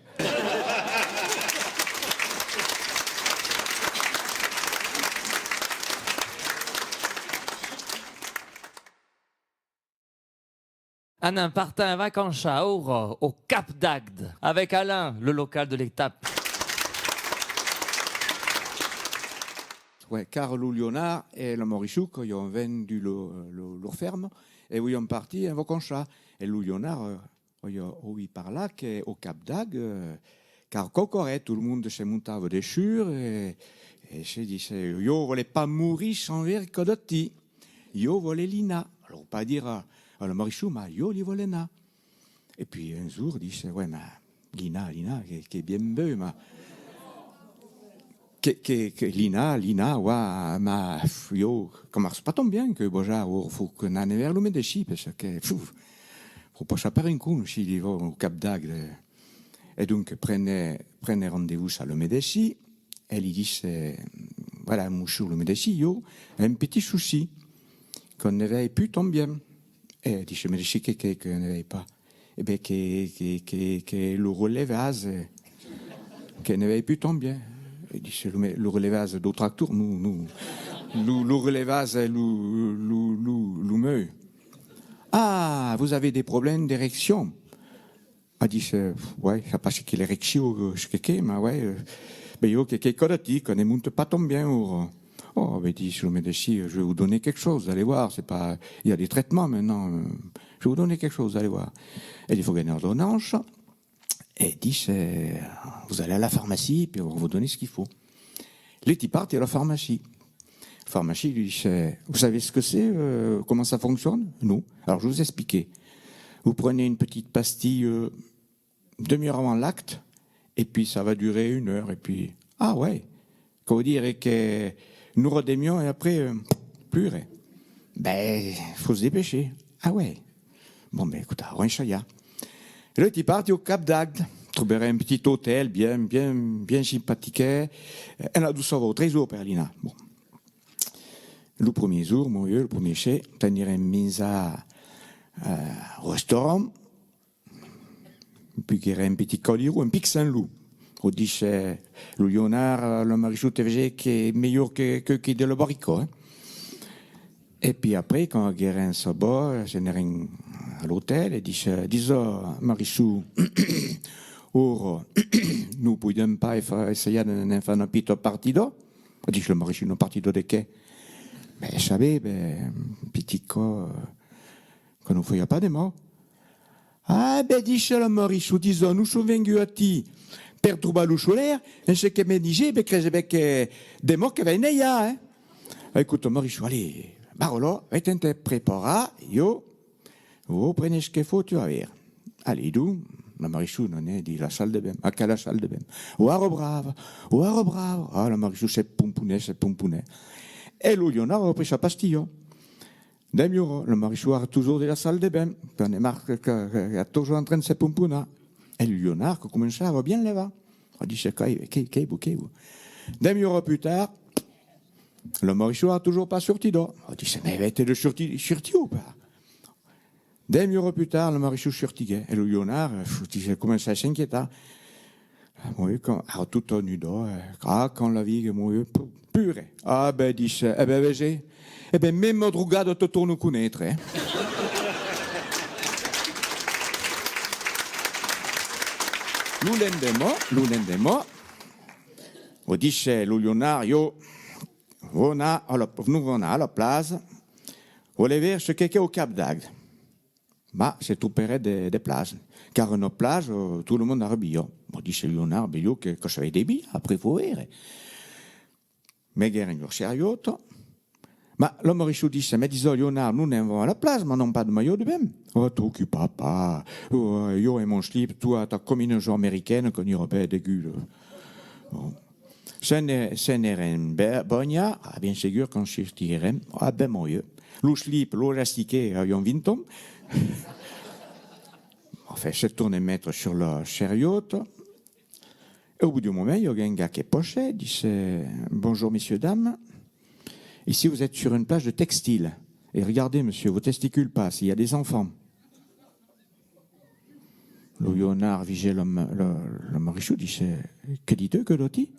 Anam, partam en vacanças aura au Cap d'Agde avec Alain, le local de l'étape. Ouais, car lo Lionard e la Maurichou que i an vendut lo, lo, lor ferma e volián partir en vacanças. E lo Lionard, eh, aviá auvit parlar que au Cap d'Agde, eh, car quauqua ren, tot lo monde se montava dessús e, e se disset: Ieu vòle pas morir sans veire quò d'aquí. Ieu vòle Lina. Alòrs, pas dire a, a la Maurichou, mas ieu li vòle anar. E puèi un jorn, disset: Ouais, mas Lina, Lina, qu'es, qu'es bien bèu, mas que, que, que Lina, Lina, ouais, mas, pf, ieu, quò marcha pas tan bien que vòs anar, fau que n'ane veire lo medecin, parce que, pf, fau passar per un con si li vau au Cap d'Agde. E donc, prene, prene rendez-vous a lo medecin, e li disset: Voilà, monsieur lo medecin, ieu ai un petit souci, quò ne vai pus tan bien. E disset: Medecin, qué, qué, quò ne vai pas? E ben, que, que, que, que lo relevage, quò ne vai pus tan bien. E disset: Lo me-, lo relevage dau tractor? Non, non. Lo, lo relevage, lo, lo, lo, lo meu. Ah, vous avez des problèmes d'érection. A disset: Ouais, sai pas çò qu'es l'ereccion, çò que qu'es, mas ouais, euh, ben ieu que, que quò d'aquí, quò ne monta pas tan bien, aura. Oh, ben, disset lo medecin, je vais vous donner quelque chose, vous allez voir, c'est pas, il y a des traitements maintenant, euh, je vais vous donner quelque chose, vous allez voir. E li fau une ordonnance, e disset: Vous allez à la pharmacie, puis on va vous donner ce qu'il faut. Li, li partit a la farmacia. Farmacien li disset: Vous savez ce que c'est, euh, comment ça fonctionne? Non. Alors, je vais vous expliquer. Vous prenez une petite pastille, euh, demi-heure avant l'acte, et puis ça va durer une heure, et puis, ah ouais. Quò vòu dire que n'aura de mieu, e après, euh, pus ren. Ben, fau se dépêcher. Ah ouais. Bon, ben, escota, on va essayer. E li, li partit au Cap d'Agde. Trobarem un petit hôtel bien, bien, bien sympathique. E n'adoçava tres jours per Lina. Bon. Lo premier jour, mon Dieu, lo premier ser, tenirem minjar, euh, au restaurant. Puèi qu'era un petit caliron, un pic Saint-Loup. Au disset, lo Lionard, lo Marichou, te vese qu'es melhor que, que, que de la barrica, hein. E puèi après, quand qu'era en sabò, se n'era a l'otèl e ditz: «Disa, Marissou, ora, non podèm pas fa-, essaiar de ne'n far una pita partida?» Ditz lo Marissou: «Una partida de qué?» «Ben, sabes, ben, pitit còp, que non faiá pas de mau.» «Ah, ben», ditz lo Marissou, «disa, non son vengut aquí per trobar lo solèr, en çò que me dise, ben, crese ben que de mau que vai neiar, eh?» «Escota, Marissou, allez, barra-la, vai-te'n te preparar, ieu vau prene çò que fau, tu vas veire.» Allez, donc, lo Marissou anèt dins la salle de bain. «A quala salle de bain?» «Au Arbre Brave, au Arbre Brave.» Ah, lo Marissou se pomponèt, se pomponèt. E lo Lionard a pres sa pastilha. Demora, lo Marissou èra totjorn dins la salle de bain, que ne marca que, que, que èra totjorn en tren de se pomponar. E lo Lionard que començava a bien levar. A ditz: «Qu'ei, qu'ei, qu'ei bon, qu'ei bon.» Demora pus tard, lo Marissou èra totjorn pas sortit. A ditz: «Mès vai-te de sortir, sortir o pas?» Demora pus tard, lo Marissou sortiguèt, e lo Lionard, eh, pf, ditz, comença a s'inquietar. «Mon Dieu, quand, ara, tot nuda, eh, ah, quand la vigue, mon Dieu, pu-, pure.» «Ah, ben», ditz, «eh ben, vese, eh ben, mèma drogada te torna conétre, eh.» Lo lendeman, lo lendeman, o ditz lo Lionard: «Ieu vau anar a la, non, vau anar a la plaça, vau veire çò que qu'ei au Cap d'Agde.» Mas se troperèt de, de plaça, car una plaça, eh, tot lo monde arrebilha. Bon, ditz Lionard: «Ben, ieu que, que sabèi de bilhar, après fau veire.» Meguèren lor chariòta. Mas lo Marissou ditz: «Mès disa, Lionard, non ne'n vam a la plaça, mas n'am pas de maillot de bain.» «Oh, t'ocupa pas, oh, ieu e mon slip, tu a ta combinason americaine, que n'aurà ben degun.» Bon. Se ne, se n'anèren be-, banhar, ah, bien segur, quand sortiguèren, ah, ben, mon Dieu. Lo slip, lo lastique, avián vint ans. Enfin, se tornen metre sur la chariòta. Et au bout d'un moment, i a un gars que passèt, ditz: « Bonjour, messieurs, dames. Ici, vous êtes sur une plage de textile. Et regardez, monsieur, vos testicules passent, il y a des enfants. » Lo Lionard visèt lo, lo, lo Marissou, ditz: « Que ditz aqueu d'aquí? »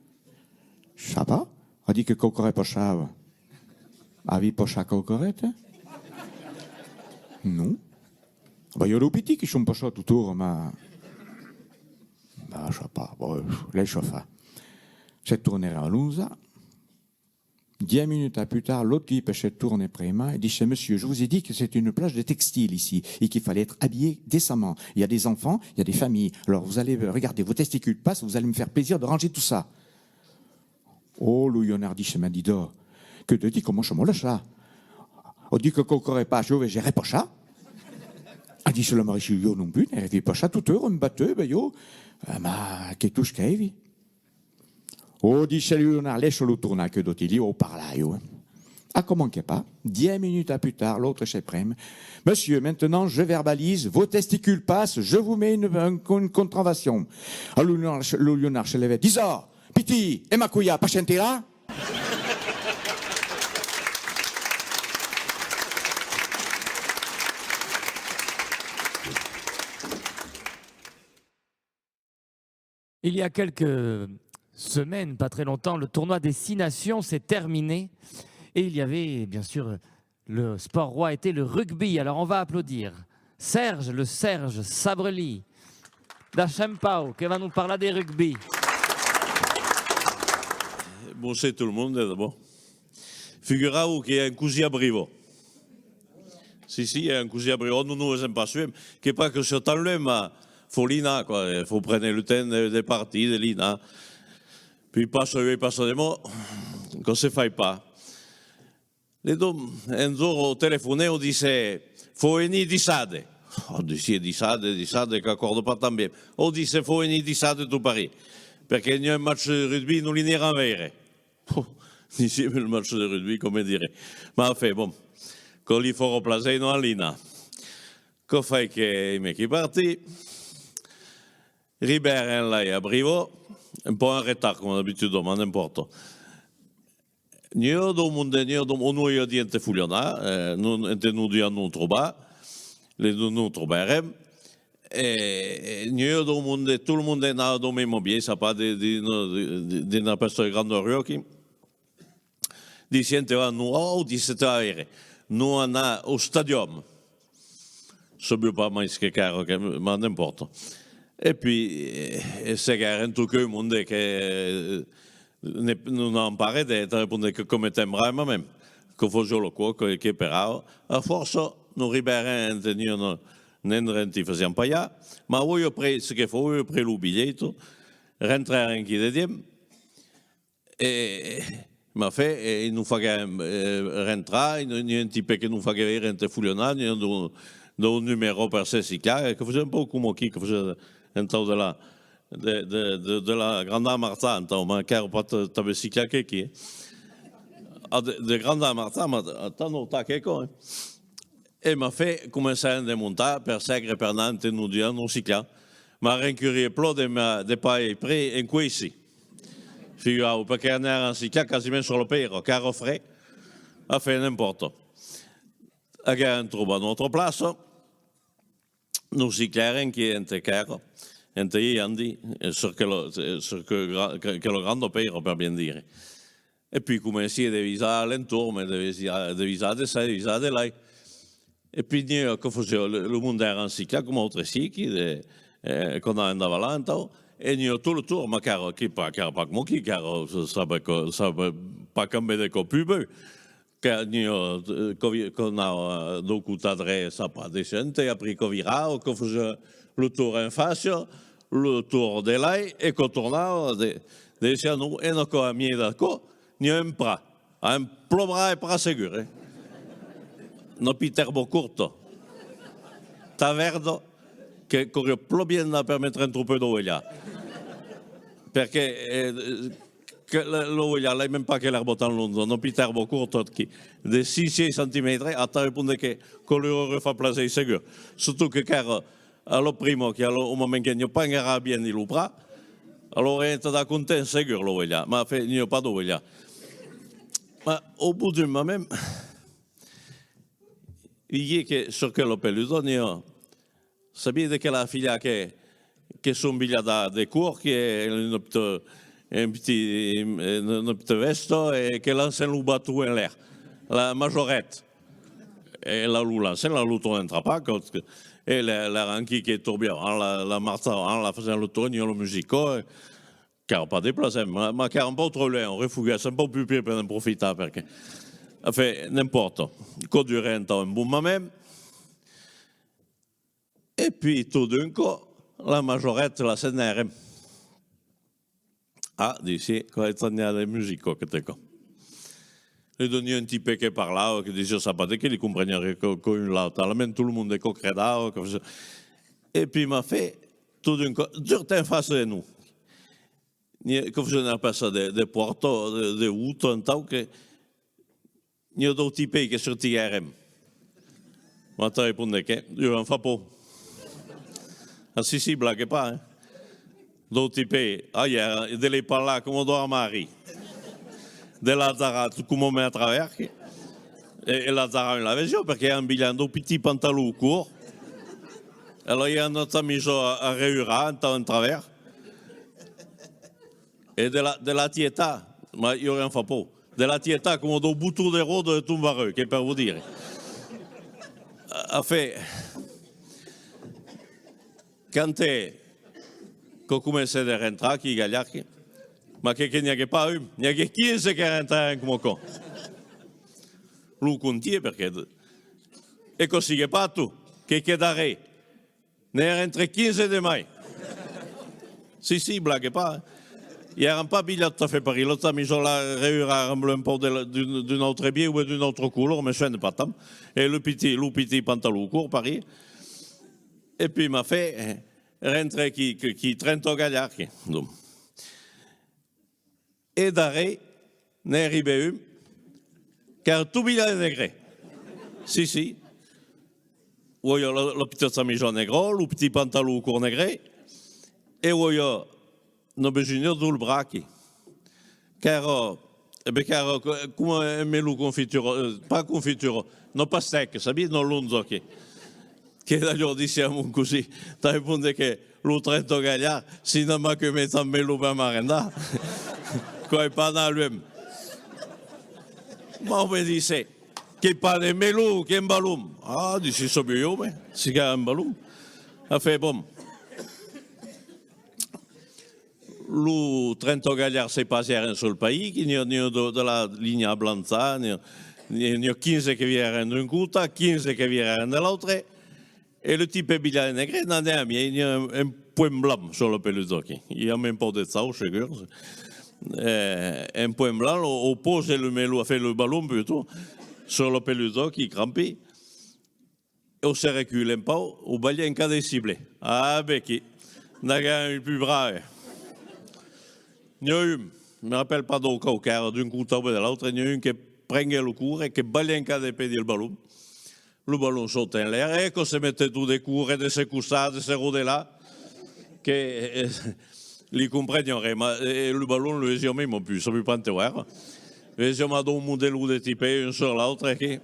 « Sap pas. A dit que quauquarren passava. » « Aviá passat quauquarren, eh? » « Non. » « Ben, i a dos pitits qui son passats tot aura, mas... » « Ben, sap pas. Bon, laissa far. » Se tornèren alonzar. Dètz minutes a pus tard, lo tipe se torna pr'el mas e ditz: « Monsieur, je vous ai dit que c'est une plage de textile ici et qu'il fallait être habillé décemment. Il y a des enfants, il y a des familles. Alors vous allez regarder, vos testicules passent, vous allez me faire plaisir de ranger tout ça. » « Oh, lo Lionard, ditz, mès disa, que te ditz, comença a molestar. » « A dit que quauquarren passa, ieu vese ren passar. » A ditz lo Marissou: « Ieu non pus, n'ai vist passar tot aura un batèu, ben ieu, eh, mas qu'ei tot çò qu'ai vist. » « Oh, ditz lo Lionard, laissa-lo tornar, que d'aquí li vau parlar, ieu, eh. » Aquò manquèt pas. Dètz minutes a pus tard, l'autre se pren: « Monsieur, maintenant, je verbalise, vos testicules passent, je vous mets une, une, une contravention. » A lo Lionard, lo Lionard se levèt: « Disa, pitit, e ma colha, pas sentir là? » Il y a quelques semaines, pas très longtemps, le tournoi des Six Nations s'est terminé et il y avait, bien sûr, le sport roi était le rugby. Alors on va applaudir Serge, le Serge Sabrelli, da Sent Pau, que va nous parler de rugby. Bonser tot lo monde, d'abòrd. Figuratz-vos que i a un cosin a Briva. Si, si, i a un cosin a Briva. Non, non, es pas sûr. Qu'es pas que siá tan luènh, mas fau li anar, quoi. Fau prene lo temps de, de partir, de li anar. Puei passa, uei passa de mai, quò se fai pas. Le dom, un jorn, o telefonèt, o disse: « Fau venir dissabte. » O disiá: « Dissabte, dissabte, qu'acòrda pas tan bien. » O disse: « Fau venir dissabte tot parelh, perque n'i a un match de rugby, non li neram veire. » Pò, disiá: « Lo match de rugby, coma dire. » Mas enfin, bon, quò li fau plaser, non, a li anar. Quò fai que i meti partir. Ribèrem lai a Briva, un pauc en retard, coma d'abituda, mas n'impòrta. N'i a dau monde, n'i a dau, o non, i a dau monde ente folhar, eh, non, ente nos, dau monde nos trobar, le, nos, nos trobèrem, e, e n'i a dau monde, tot lo monde anava dau mème biais, sap pas, de, de, de, de, de na pèsta de granda rua aquí. Disiá: « Ente vam, nos? » « Oh, disse, te vas veire, nos anam au stadium. » « Sabiá pas mai que qu'èra, que, mas n'empòrta. E puèi, eh, e seguèrem tot queu monde que, eh, ne, non an pas res de, de respondre que cometèm bravament. Que fasiá lo còp, que, que perava. A fòrça, nos ribèrem ente n'i a, non, n'en renti fasiam pas ja, mas uèi après, ce que fa, uèi après lo bilhet, rentrèrem aquí dedins, e, mas fè, e, e nos faguèt, eh, rentrar, e n'i a un tipe que nos faguèt veire ente folhonar, n'i a dau, dau numèro per se ciclar, e que fasiá un pauc coma aquí, que fasiá entau de la, de, de, de, de la Granda Marta, entau, mas qu'èra pas t-, tanben ciclar qu'aquí, eh. Ah, de, de Granda Marta, mas, a, t'as notat que, eh. E mas fè, comencèrem de montar per sègre, per anar ente nos dián nos ciclar. Mas rencurie plan de, ma, de pas èstre en coèci. Figurau, perque anèrem ciclar quasiment sus la pèira, qu'èra freg. Enfin, n'empòrta. Aguèrem trobat nòstra plaça. Nos ciclèrem aquí ente qu'èra, ente i andi, sus que lo, sus que gra-, que, que la Granda Pèira, per bien dire. E puèi comencii de visar a l'entorn, de visar, de visar de çai, de visar de lai. E puèi n'i a, que fasiá, lo, lo monde èra en ciclar, coma autres siqui, de, eh, quand anàvem davalar, entau, e n'i a tot lo torn, mas qu'èra, que pas, qu'èra pas coma aquí, qu'èra, sabe, que, sabe pas cambiar de còp pus bèu. Que n'i a, eh, que vi-, que anava dau costat drech, sap pas, de cente, e après que virava, que fasiá lo torn en fàcia, lo torn de lai, e que tornava de, de cent, e aquò, a mièg d'aquò, n'i a un prat, un plan brave prat segur, eh. Una pita èrba corta, tan verda, que caliá plan bien la per metre un tropèu d'ovelhas. Perque, eh, que la, l'ovelha, l'aiman pas que l'èrba tan lònga, una pita èrba corta, aquí, de cinc sièis centimètres, a tal punt que, que lor auriá fach plaser, segur. Surtot que, qu'èra a la prima, que a lo, au moment que n'i a pas engarat bien dins lo prat, alòrs èra entà dar content, segur, l'ovelha. Mas, enfin, n'i a pas d'ovelha. Mas, au bout d'un moment, vegí que sus que la peluda n'i a, sabiatz de quela filha que, que son bilhada de còr, que un petit, un petit, una petita vèsta, e que lancen lo baton en l'aire, la Majorette. E la lo lancen, la lo tornen trapar, que, e la, la ranqui que torbiá, hein, la, la marcha, hein, la fasiá lo torn, n'i a la musica, e, qu'èra pas de plaser, mas, mas qu'èra un pauc tròp luènh, o refuguèt un pauc pus pièi per ne'n profitar, perque, enfin, n'empòrta. Aquò durèt entau un bon moment. E puèi, tot d'un còp, la Majorette la sentèrem. Ah, disi, quò es estranhat de musica, aqueste còp. Li doniá un tipe que parlava, que disiá sap pas de qué, li compreniá res, que, que un laut, talament tot lo monde que credava, que fasiá. E puèi mas fè, tot d'un còp, just en fàcia de nos. N'i a, que fasiá una espècia de, de pòrta, de, de vota, entau que n'i a dau tipei que sortiguèrem. Mas t'arrespondèt que, ieu, em fa paur. Ah, si, si, blague pas, eh. Dau tipei, ai, de lei parlar coma dau armari. De la zara, coma mai a travèrs, que, e, e la zara, un la vesiá, perque èra embilhat en dau pitit pantalon cort. Alòrs, i a una chamisa a, a reurar, entau, en travèrs. E de la, de la tietar, mas ieu, em fa paur. De la tietar coma dau boton de ròda de ton barreu, qu'es per vos dire. A, enfin, quand, eh, que comencen de rentrar, quilhs galhards, mas que, que n'i aguèt pas un, n'i aguèt quinze que rentrèren coma aquò. Lo comptí, perque, e que siguèt pas tot, que, que darrèr, n'èran tres quinze de mai. Si, si, blague pas, eh. I èran pas bilhats tot a fèt pareil. La chamisa la reuraren un pauc de la, d'un, d'un autre biais o d'un autre color, me sòne pas tant. E lo pitit, lo pitit pantalon cort, pareil. E puèi mas fè, eh, rentrèt quilhs, quilhs, quilhs trenta galhards, que, donc. E darrèr, n'arribèt un, qu'èra tot bilhat de negre. Si, si. Uèi, la, la petita chamisa negra, lo petit pantalon cort negre, e uèi, una besunha dins lo braç, qu'èra, e ben, qu'èra co-, coma un melon confitura, eh, pas confitura, una pastèca, sabiatz, una lonja, que, que d'alhors disiá a mon cosin, t'arrespondèt que los trenta galhards, si n'an mai que mèt un melon per marrendar, quò es pas anar luènh. Mas me disiá, Qu'ei pas de melon, qu'ei un balon. Ah, disi, soi jo, ben, si qu'ei un balon. Enfin, bon. Lo trenta galhards se passèren sul país, que n'i a, n'i a de, de la linha a Blanchar, n'i a, n'i a, n'i a quinze que vierèren d'un costat, quinze que vierèren de l'autre, e lo tipe Bilhar e Negre n'anèt a miei, n'i a un, un point blanc sul la pelusa aquí. I a un pauc de chau, segur. Eh, un point blanc, o, o pose lo melon, enfin, lo balon, plutôt, sul la pelusa aquí, crampi. O se recule un pauc, o balha un quart de sible. Ah, ben, qui n'aguèt un pus brave. N'i a un, me rapèle pas dau cau qu'èra, d'un costat o de l'autre, n'i a un que prenguèt lo córrer, que balha un quart de pè dins lo balon. Lo balon sauta en l'aire, e que se metèt tot de córrer, de se cossar, de se rodelar, que, eh, li compreniá res, ma, eh, lo balon lo vesiá mei, ma pus, sabiá pas ente èra. Vesiá ma dau modelon de tipe, un sus l'autre, aquí.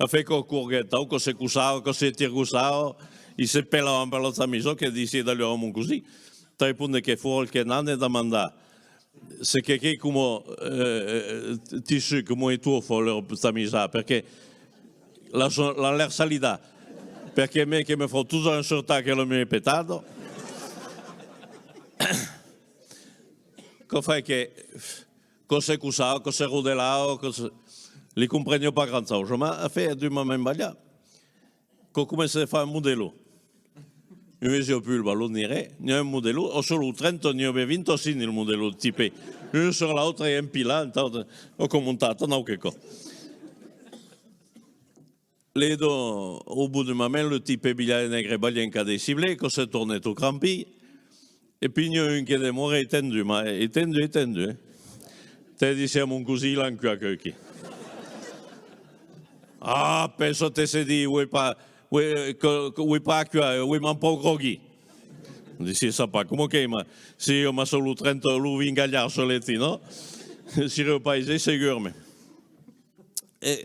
Enfin, que corguèt tau, que se cossava, que se tirgossava, i se pelavan per la chamisa, que disi d'aluns a mon cosin. Tau punt que fòra que n'anèt demandar se que qu'ei coma, eh, eh, tissu, coma estofa, lor chamisa, perque la son, la lèr salida, perque me, que me fau totjorn surtar que la mia petada. Que fai que, que se cossava, que se rodelava, que se, li compreniá pas grand chausa, ma, enfin, d'un moment balhat, que comença de far un modelon. Un vesiá pus lo balon ni res, n'i a un modelon, o sul trenta n'i a ben vint-e-cinc lo modelon, tipe. Un sus l'autre e empilat, entau, o que monta, tant nau que cò. Li do, au bout d'un moment, lo tipe Bilhar e Negre balha un quart de sible, que se torna tot crampi, e pi n'i a un que demòra estendu, ma estendu, estendu, eh. Te disi a mon cosin, l'encuat, aqueu aquí. Ah, pensa-te, se di, uei pas, uei, que, que, uei pas encuat, uei, ma un pauc grogui. Disi, sap pas coma qu'ei, ma, si, ma sul trenta, lo vint galhards solets, non? Siriá pas aisit, segur, mès. E,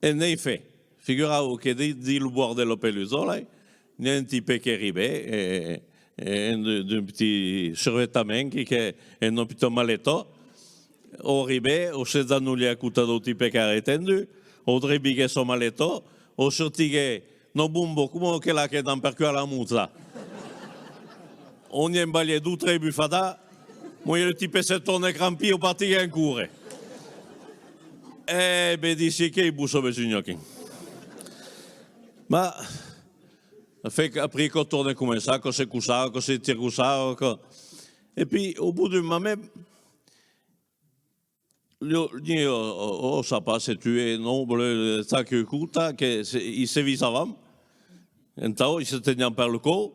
en effet, figuratz-vos que di-, dins lo bòrd de la pelusa, n'i a un tipe que ribe, e, e, d'un, d'un petit survetament, que, que, e una petita maleta, o ribe, o se genolha a costat dau tipe qu'èra estendu, o dribiguèt sa maleta, o surtiguèt una bomba, coma aquela que dan per cuar la mocha. O n'i embalhèt dos tres bufadas, mès lo tipe se torna crampi, o partiguèt en córrer. E ben, disi, qu'ei bon, çò, besunha aquí. Ma, enfin, après, que torna començar, que se cossava, que se tirgossava, que, e pi, au bout d'un moment, lo, n'i a, o, o, sap pas se tu es noble, çò que conta, que se, i se visavan. Entau, i se tenián per lo còu,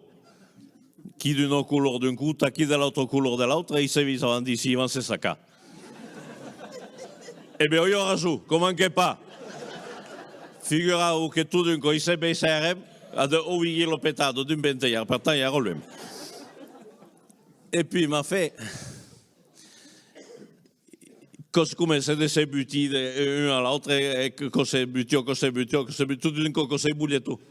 qui d'una color d'un costat, qui de l'autra color de l'autre, e i se visavan, disi, i van se sacar. E ben, aviá rason, coma que pas. Figuratz-vos que tot d'un còp, i se baissèren, a de, o viguèt la petada d'un ventelhard, per tant, i èra luènh. E pi, ma fe, que se comença de se butir de, un a l'autre, e que, que se butiá, que se butiá, que se butiá, tot d'un còp que se bolhèt tot.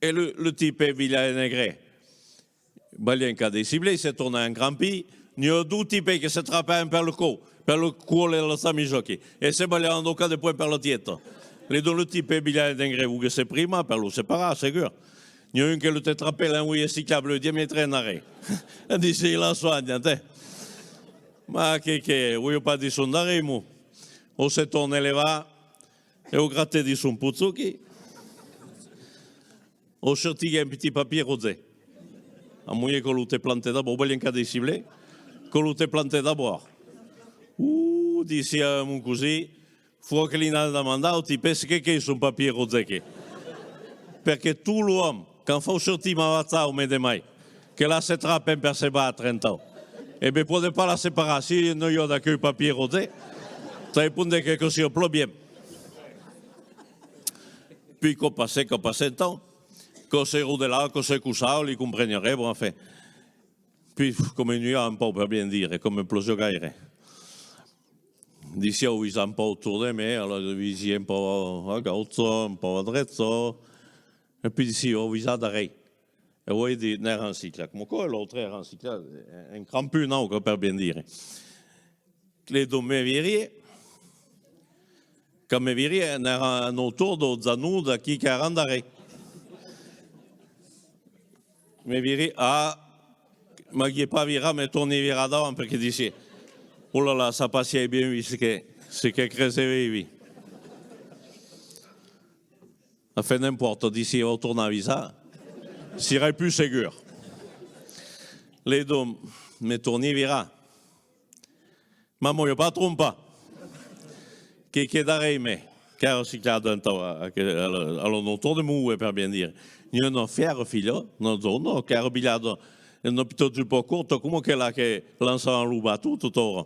E lo, lo tipe Bilhar e Negre balha un quart de sible, i se torna encrampir, n'i a dos tipes que se trapèn per lo còu, per lo còl de la chamisa aquí, e se balhan dos quarts de punt per la tieta. Li dona lo tipe Bilhar e Negre, vos que se prima per lo separar, segur. N'i a un que lo te trape l'envoia ciclable diamètre en arrèr. Disi, la soanha, tè. Ma que, que, voliá pas dison darrèr mot. O se torna levar, e o grata dins son pochon aquí. O surtiguèt un petit papier rotge. Amolhèt, que lo te plante d'abòrd, balha un quart de sible, que lo te plante d'abòrd. Uh, disi a mon cosin, fau que li n'an demandar au tipe, ce que qu'ei son papier rotge aquí. Perque tot l'òm, quand fau surtir ma vacha au mes de mai, que la se trapen per se batre entau. E ben, pòde pas la separar, si non i a d'aqueu papier rotge, tau punt que, que siá plan bien. Pi, que passèt, que passèt entau, que se rodelava, que se cossava, li compreniá res, bon, enfin. Pi, coma nuiá un pauc, per bien dire, coma plosiá gaire. Disi, o visa un pauc torn de me, alòrs visi un pauc a gaucha, un pauc a drecha, e pi disi, o visa darrèr. E uei di, n'èra un ciclat, coma quò, e l'autre èra un ciclat, un, un crampon, nau, que per bien dire. Ledon me viri, quand me viri, n'èra a un autor dau Zanou d'aquí qu'èra en darrèr. Me viri, ah, m'aguié pas virat, me torni virar davant, perque disi, oh là là, ça passié bien, oui, ce que, ce que crese, oui, oui. Enfin, n'impòrta, disi, vau tornar avisar. Sirai pus segur. Ledon, me torni virar. Ma m'auia pas trompat. Que, que darrèr me, qu'èra ciclada entau, a, a, a, a l'entorn de Moue, per bien dire. N'i a una fièra filha, una dona, qu'èra bilhada, una pitòta jupa corta, coma aquela que lançavan lo baton, totòra.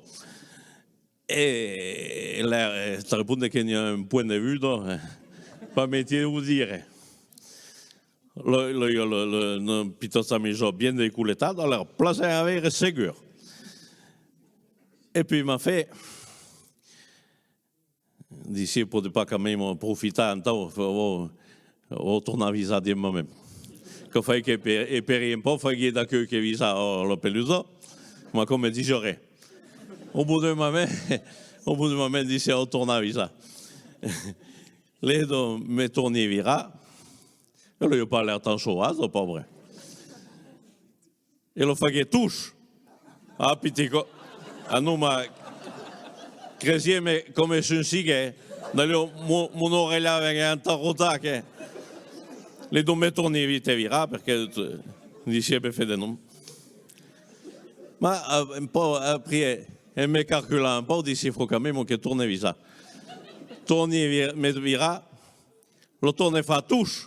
E, e la, eh, te responde que n'i a un point de vue, donc, eh, pas mestier de vos dire. Lo, lo, lo, lo, una pitòta chamisòla bien descoletada, a l'aire plaser a veire segur. E puei m'a fait, disi, pòde pas quand même profitar, entau, vau, vau tornar avisar demain même. Que fai que per, e per un pauc, fai que d'aqueu que visa, oh, lo pelusa, ma coma disi ren. Au bout d'un moment, au bout d'un moment, disi, vau tornar avisar. Ledon me torni virar. E lo, i a pas l'aire tan sauvage, lo paubre. E lo fagué: Touche! Ah, pitit co-, ah non, ma cresiatz-me, coma son siguet, d'ailleurs, mon, mon aurelha vengué entarrotat, que. Ledon me torni vite virar, perque, eh, disi, ben, fait de nom. Ma, eh, un pauc, après, en me calculant un pauc, disi, francament, mon que torne visar. Torni vir-, me virar, lo torne far: Touche!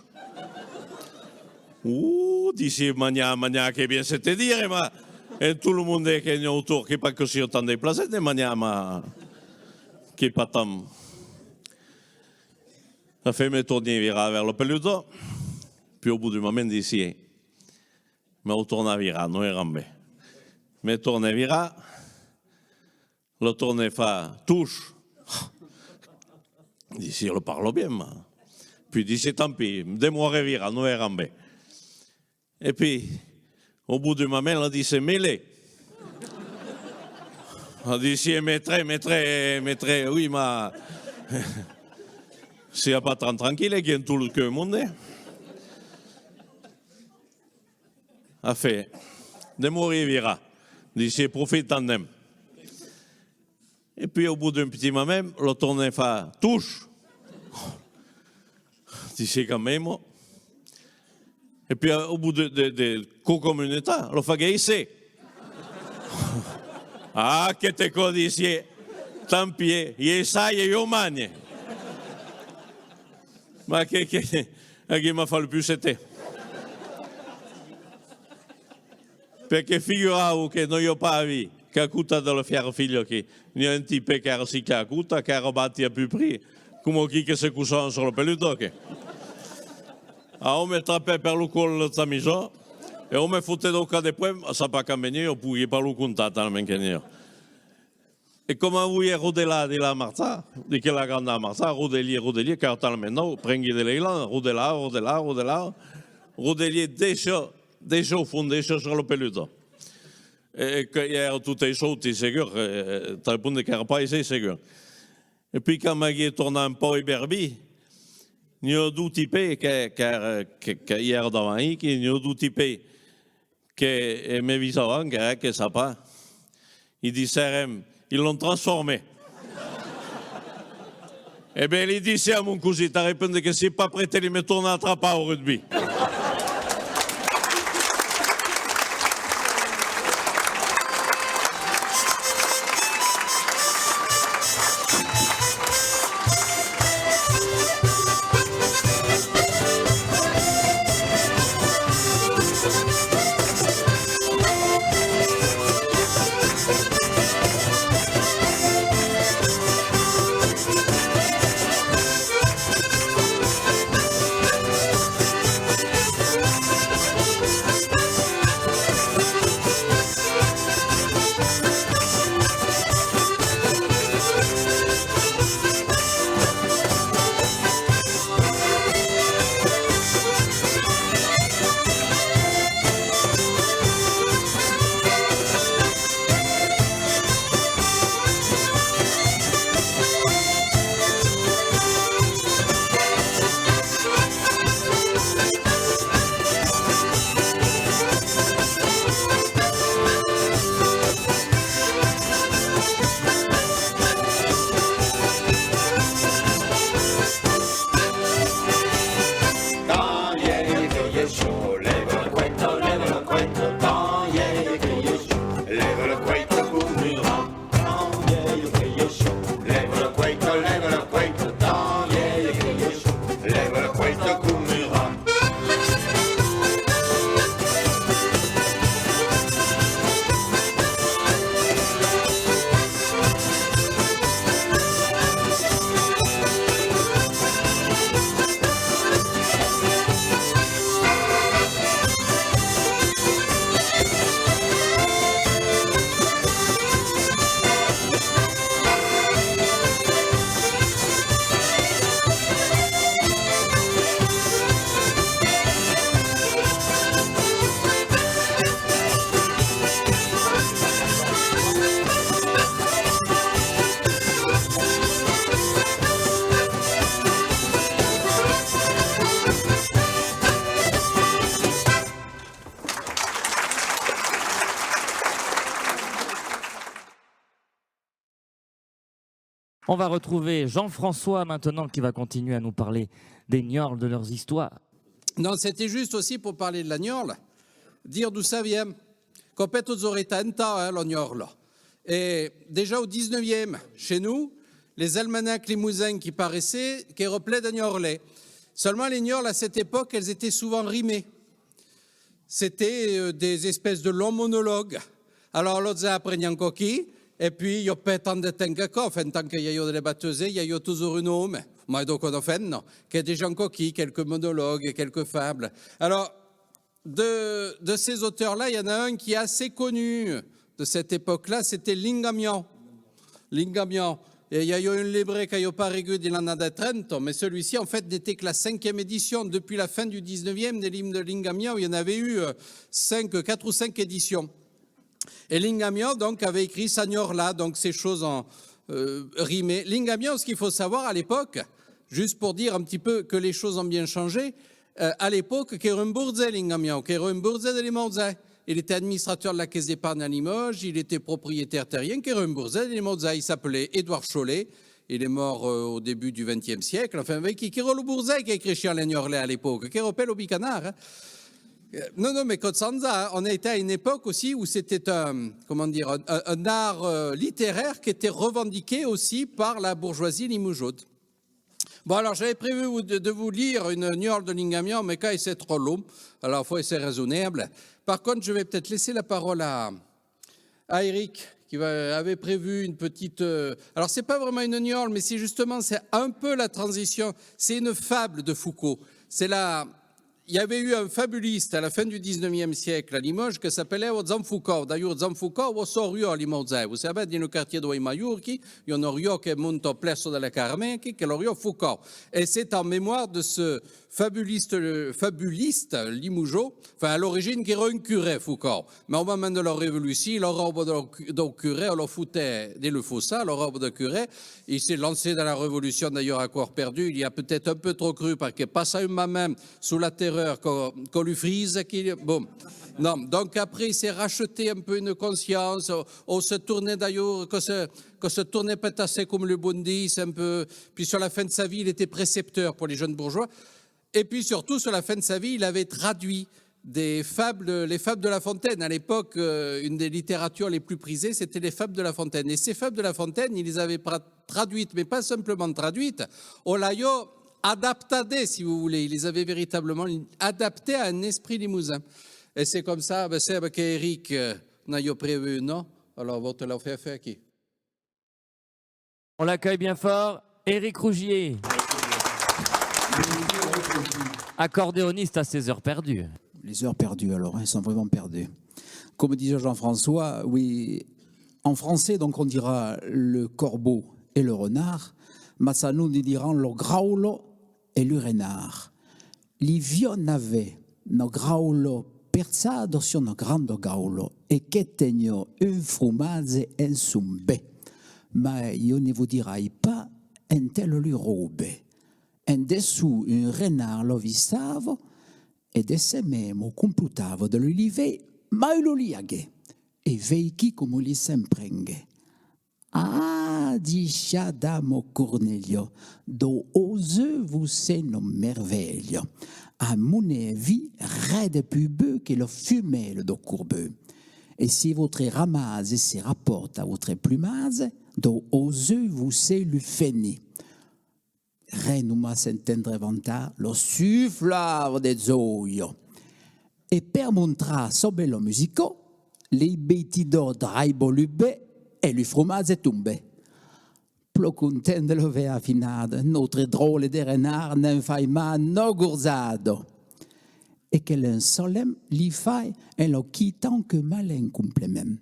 Uh, disi, manha, manha, que bien se te dire, ma, e tot lo monde que n'i a autor, que pas que sia tan desplaçat de manha, ma, que pas tant. Enfin, me torni virar vers lo pelusa, puei au bout d'un moment, disi, me vau tornar virar, non, èra ben. Me torne virar, lo torne far: Touche! Disi, lo parla bien, ma. Puei disi, tant pis, demore virar, non, èra ben. E puei, au bout d'un moment, la disi: Mêle! La disi: Maître, maître, maître, oui, ma. Sia pas tan tranquille, que en tot lo que monde. Enfin, demori virar. Disi, profite tant même. E puei, au bout d'un pitit moment, lo torne far: Touche! Disi: Quand même. E puei, au bout de, de, de quauqua minutas, lo fagué: Esse! Ah, que te co, disi, tant pis, e, i essaie, e i o magne. Ma que, que, aquí m'a fat lo pus sete. Perque figuratz-vos que non i a pas avís qu'a costat de la fièra filha aquí, n'i a un tipe qu'èra ciclat a costat, qu'èra bastit a pus pres, coma aquí que se cossava sus lo pelusa, que. Ah, o me trapè per lo còl la chamisòla, e o me fotè dau cap de puenh, sap pas quand veniá, o poguí pas lo comptar, talament que n'i a. E coma volié rodelar de la marcha, de que la granda marcha, rodelié, rodelié, qu'èra talament naut, prenguí de l'ailan, rodelava, rodelava, rodelava, rodelié dejà, dejà au fons, dejà sus lo pelusa. E, e que i èra tot aissau, t'es segur, e, e, te responde qu'èra pas aissau, segur. E puei, quand m'aguí tornat un pauc esberbir, n'i a dos tipes que, que, que, que i èra davant, que n'i a dos tipes que, e, me visavan, que, e, que sap pas. I dissèrem: Ils l'ont transformé. E ben, li disi a mon cosin, te responde que si pas prèst, li me torna atrapar au rugbi. On va retrouver Jean-François maintenant qui va continuer à nous parler des niorles, de leurs histoires. Non, c'était juste aussi pour parler de la niorle, dire d'où ça vient. Qu'au fait, aux aurait tentant, hein, la niorle. Et déjà au dix-neuvième, chez nous, les almanachs limousins qui paraissaient, qui replaient de niorle. Seulement, les niorles, à cette époque, elles étaient souvent rimées. C'était, euh, des espèces de longs monologues. Alors, los aprendiam coquí, et puis, i a pas tant de temps qu'aquò, enfin, tant que i a de les bateuses, i a toujours un homme. Mais donc, on a fait, non, que des gens coquis, quelques monologues, quelques fables. Alors, de, de ces auteurs-là, il y en a un qui est assez connu de cette époque-là, c'était Lingamiau. Lingamiau. Et il y a eu un livret qui a eu paru dans l'année trente, mais celui-ci, en fait, n'était que la cinquième édition. Depuis la fin du dix-neuvième, des livres de Lingamiau, il y en avait eu, euh, cinq, quatre ou cinq éditions. Et Lingamiau, donc, avait écrit sa niorle, donc ces choses en, euh, rimées. Lingamiau, ce qu'il faut savoir à l'époque, juste pour dire un petit peu que les choses ont bien changé, euh, à l'époque, qu'èra un borgés, Lingamiau, qu'èra un borgés de Limousin. Il était administrateur de la caisse d'épargne à Limoges, il était propriétaire terrien, qu'èra un borgés de Limousin. Il s'appelait Édouard Chollet. Il est mort, euh, au début du vingtième siècle. Enfin, veiquí, qu'èra lo borgés qui écrichia les niorles à l'époque, qu'èra pas lo bicanard, hein. Euh, non, non, mais quand ça, hein, on était à une époque aussi où c'était un, comment dire, un, un, un art, euh, littéraire qui était revendiqué aussi par la bourgeoisie limougeaud. Bon, alors, j'avais prévu vous- de, de vous lire une niorle de Lingamiau, mais quand c'est trop long, alors faut être raisonnable. Par contre, je vais peut-être laisser la parole à, à Eric, qui va- avait prévu une petite, euh, alors, c'est pas vraiment une niorle, mais c'est justement, c'est un peu la transition. C'est une fable de Foucault. C'est la, Il y avait eu un fabuliste à la fin du dix-neuvième siècle à Limoges qui s'appelait Jean Foucault. D'ailleurs, Jean Foucault, au sort, à Limoges, vous savez, dans le quartier de Mallorquí, il y en a un qui monte au place de la Carmée, qui, qui est le Foucault. Et c'est en mémoire de ce fabuliste, fabuliste limougeaud, enfin, à l'origine, qui était un curé, Foucault. Mais au moment de la Révolution, la robe de, de curé, on le foutait, de le fossat, la robe de curé. Il s'est lancé dans la Révolution, d'ailleurs, à corps perdu. Il y a peut-être un peu trop cru parce que passer un moment sous la terreur qu'on qu'on lui frise, qui, bon. Non, donc après, il s'est racheté un peu une conscience, on, on se tournait d'ailleurs, qu'on se, qu'on se tournait pétasser comme le bondis, un peu. Puis sur la fin de sa vie, il était précepteur pour les jeunes bourgeois. Et puis surtout, sur la fin de sa vie, il avait traduit des fables, les fables de La Fontaine. À l'époque, euh, une des littératures les plus prisées, c'était les fables de La Fontaine. Et ces fables de La Fontaine, il les avait pra- traduites, mais pas simplement traduites, on les a adaptées, si vous voulez. Il les avait véritablement adaptées à un esprit limousin. Et c'est comme ça, ben, c'est avec Eric, euh, n'a prévu, non? Alors, vous te la faites faire qui? On l'accueille bien fort, Éric Rougier, accordéoniste à ses heures perdues. Les heures perdues, alors, hein, sont vraiment perdues. Comme disait Jean-François, oui, en français, donc, on dira le corbeau et le renard, mas a nos, nous dirons le graule et le renard. Li viò n'avè na graula perchada sus na granda gaula e que teniò un fromatge en son bè. Mas iò ne vos dirai pas ente lo li robè. En dessús un renard lo vistava e de se memo complotava de lo li vè, mas lo li aguè e veiquí coma li s'emprenguè. Ah, disiá dama Cornèlia, dau ausir vos sè na mervelha. A mon avis, ren de pus beu que la femela dau corbeau. E si vòstre ramatge se rapòrta a vòstre plumatge, dau ausir vos sè lo fenit. Ren nonmàs s'entendre vantar, lo suflava de jòia. E per montrar sa bèla musica, li bastidors draiba lo bè e lo fromatge tomba. Pro content de l'avè afinada, nòstre dròlle de renard ne'n fai mas na gorjada. E que l'ensolem li fai en lo quitant que malin compliment.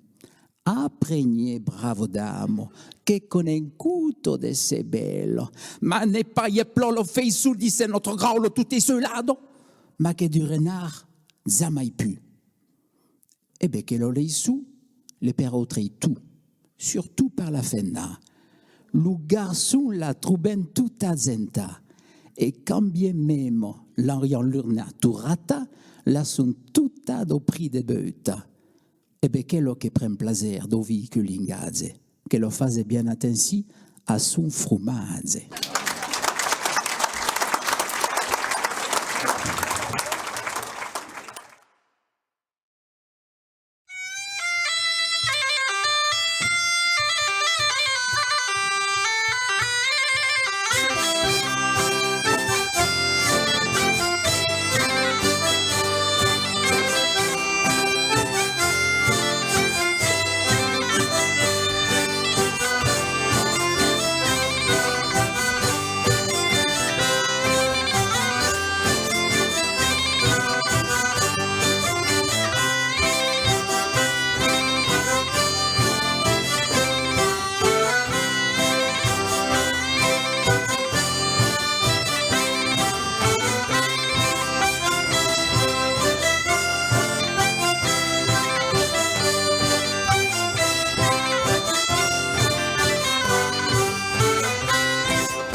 Aprenhè, brava dama, que conencuda de se bèla, mas ne paiè plan la faiçon dins nòstra graula tota solada, mas que du renard jamai pus. E ben que la leiçon l'è per autrei tot, surtot per la femna. Lo garçon la trobèn tota genta, e quand bien memo l'enrian lurna tot rata, la son tota dau prix de beuta. E ben que lo que pren plaser dau veïcul lingatge, que lo fase bien atencion a son fromatge.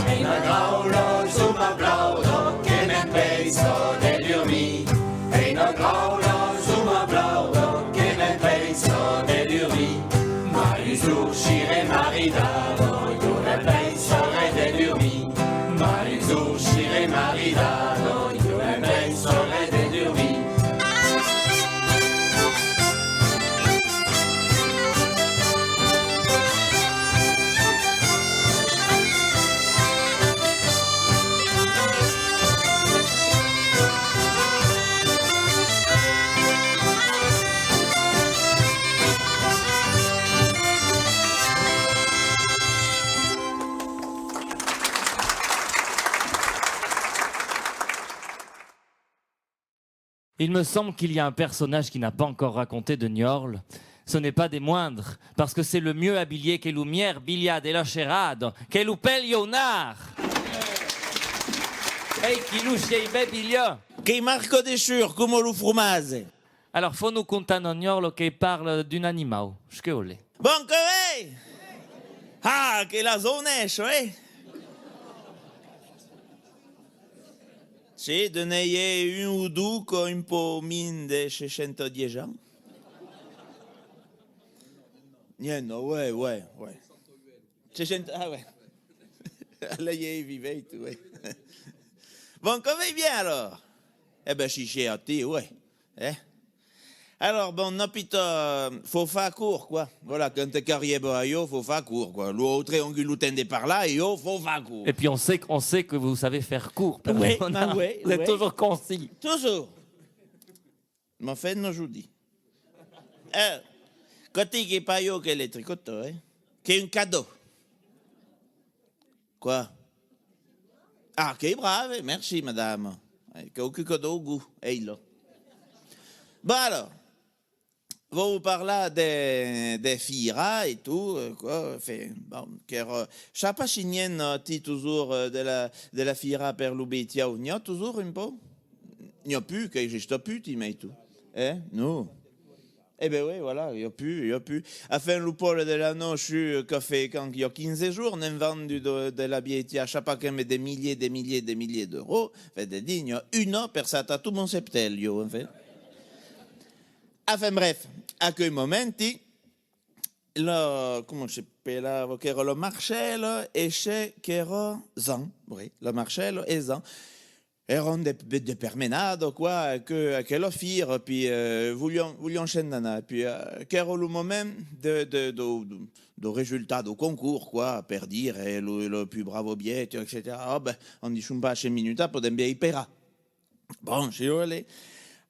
Eina graula soma blauda que m'empèissa de durmir. Eina graula soma blauda que m'empèissa de durmir. Mai un jorn sirè maridada, ieu l'empèissarè de durmir. Mai un jorn sirè maridada, ieu l'empèissarè de durmir. Il me semble qu'il y a un personnage qui n'a pas encore raconté de Niorle. Ce n'est pas des moindres, parce que c'est le mieux habillé, qu'es lo mièlh bilhat de la cherada, qu'es lo Pèl Lhonard! Ei, que lo sièi ben bilhat! Qu'es marca de sûr, coma lo fromatge. Alors, fau nos contar una niorla que parla d'un animau, çò que volètz. Bon, que vei! Ah, que la joneissa, eh! Si, de n'èi un o dos qu'an un pauc mens de seissanta-dietz ans. Nien, non, ouais, ouais, ouais. Seissanta, ah ouais. Alai, i vivètz, ouais. Bon, que vei bien, alors? Eh ben, si siètz aquí, ouais. Eh? Alors, bon, non, pita, fau far cort, quoi. Voilà, quand qu'arriba a ieu, fau far cort, quoi. Los autres an agut lo temps de parlar e ieu, fau far cort. Et puis on sait, on sait que vous savez faire court, Pèl Lhonard. Ouais, ouais. Vous êtes toujours concis. Toujours. Ma femna nos o ditz. Eh, quò-ti qu'es pas ieu que l'ai tricotat, eh? Qu'es un cadau. Quoi? Ah, qu'es brave, merci, madama. Eh, qu'es quauqu'un qu'an dau gost, elas. Bon, alors, vau parlar de, de fira e tot, eh, quoi, enfin, bon, qu'èra, sap pas si n'i a, eh, aquí, toujours, eh, de la, de la fira per lo bestiau, n'i a toujours un pauc? N'i a pus, qu'exista pus, ti, mai tu. Eh? Non. Eh ben oui, voilà, i a pus, i a pus. Enfin, lo pòble de l'Anau, su, qu'a fait, quand, i a quinze jorns, n'an vendut de, de la bestiau, sap pas quin, mai de miliers, de miliers, de miliers d'euros. Enfin, de dire, n'i a una per satar tot mon cheptèl, ieu, enfin. Enfin, bref, a queu moment, ti, la, coma s'apelava, qu'èra la Marcèla e çò qu'èra Jan, oui, la Marcèla e Jan. Èran de, de, de permenada, quoi, que, aquela fira, puis, euh, volián, volián se'n anar, puis, euh, qu'èra lo moment de, de, de, de, de resultat dau concors, quoi, per dire, eh, lo, lo pus brave bestiau, etcetèra. Ah, ben, an dit, son pas cinc minutas, podèm bien esperar. Bon, si volètz.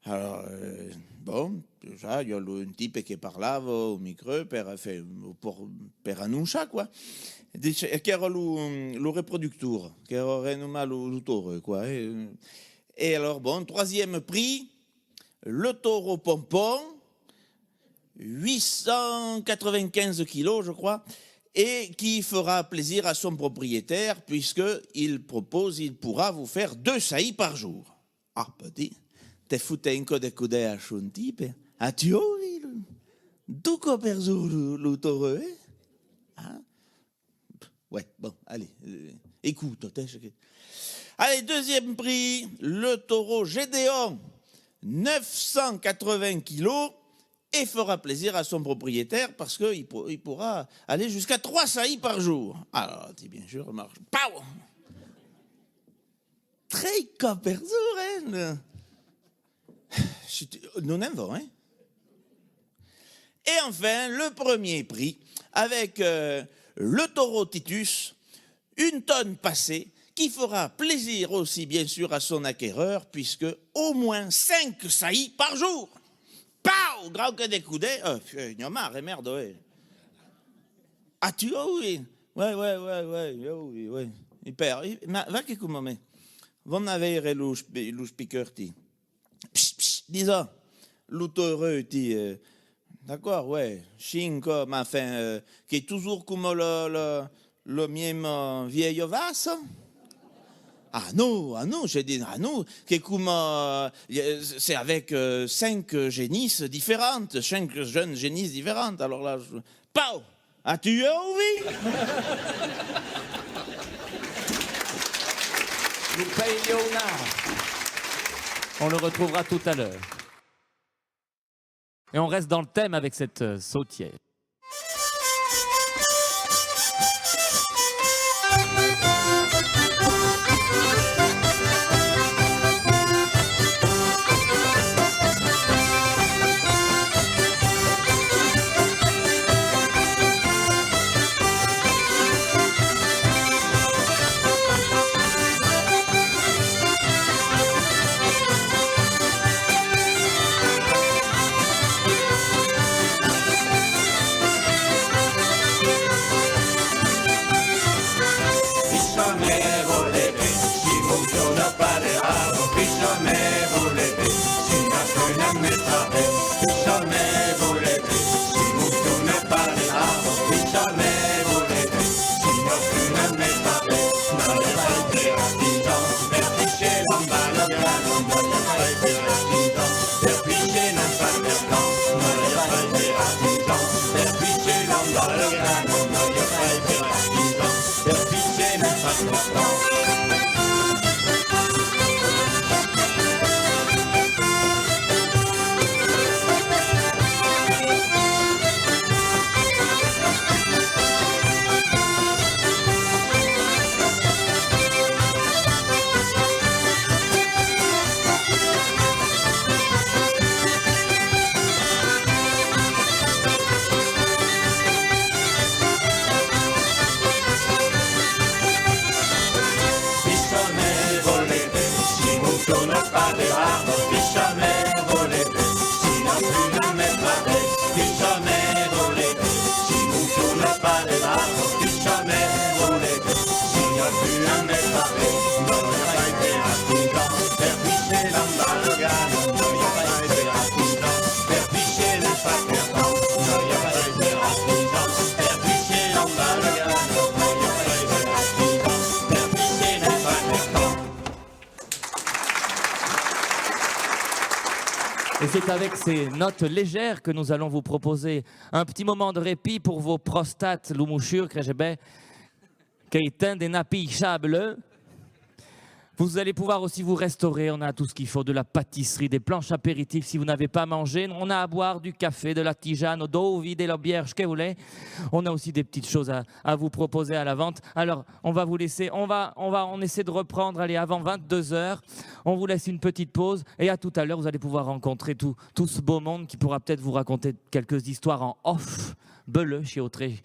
Alors, euh, bon, ja, i a lo, un tipe que parlava au micro per, enfin, per, per anonciar, quoi. Dice, e qu'èra lo, lo reproductor, qu'èra renomat lo, lo taureu, quoi, eh. Et alors, bon, troisième prix, le taureau Pompon, huit cent quatre-vingt-quinze kilos, je crois, et qui fera plaisir à son propriétaire, puisque il propose, il pourra vous faire deux saillies par jour. Ah, petit, te fotèt un còp de codèl a son tipe. As-tu auvit? Dos còps per jorn lo, lo taureu, eh? Ah. Ouais, bon, allez, euh, écoute, t'es ce que... Allez, deuxième prix, le taureau Gédéon, neuf cent quatre-vingts kilos, e farà plaisir a son proprietari parce que i po-, i poirà aller jusqu'à trois saillies par jour. Alors, ti, bien sûr, marcha. Pau! Tres còps per jorn, hein? Si tu, non en va, hein? Et enfin, le premier prix avec, euh, le taureau Titus, une tonne passée, qui fera plaisir aussi, bien sûr, à son acquéreur, puisque au moins cinq saillies par jour. Pau! Grau que de codè, euh, pff, n'ai marre, merde, ouais. Ah, tu, oh oui. Ouais, ouais, ouais, ouais, oh oui, ouais. I perd, i, ma, va que coma me. Vam a veire los, los piqueurs, ti. Psst, psst, disa, lo taureau, ti, euh, d'accord, ouais, cinc, ma enfin, euh, qu'es toujours coma la, la, la miema, euh, vièlha vacha? Ah non, ah non, j'ai dit, ah non, qu'es coma, euh, c'est avec, euh, cinq génisses différentes, cinq jeunes génisses différentes, alors là, je, pau! As-tu auvit? Lo Pei Leonard. On le retrouvera tout à l'heure. Et on reste dans le thème avec cette, euh, sautière. Et c'est avec ces notes légères que nous allons vous proposer un petit moment de répit pour vos prostates, lo mossur, crese ben, qu'es temps de n'apichar bleu. Vous allez pouvoir aussi vous restaurer. On a tout ce qu'il faut, de la pâtisserie, des planches apéritifs si vous n'avez pas mangé. On a à boire du café, de la tisane, d'eau vide, de la bière, ce que vous voulez. On a aussi des petites choses à, à vous proposer à la vente. Alors, on va vous laisser, on va, on va, on essaie de reprendre, allez, avant vingt-deux heures. On vous laisse une petite pause et à tout à l'heure, vous allez pouvoir rencontrer tout, tout ce beau monde qui pourra peut-être vous raconter quelques histoires en off. Beleu, si autrei.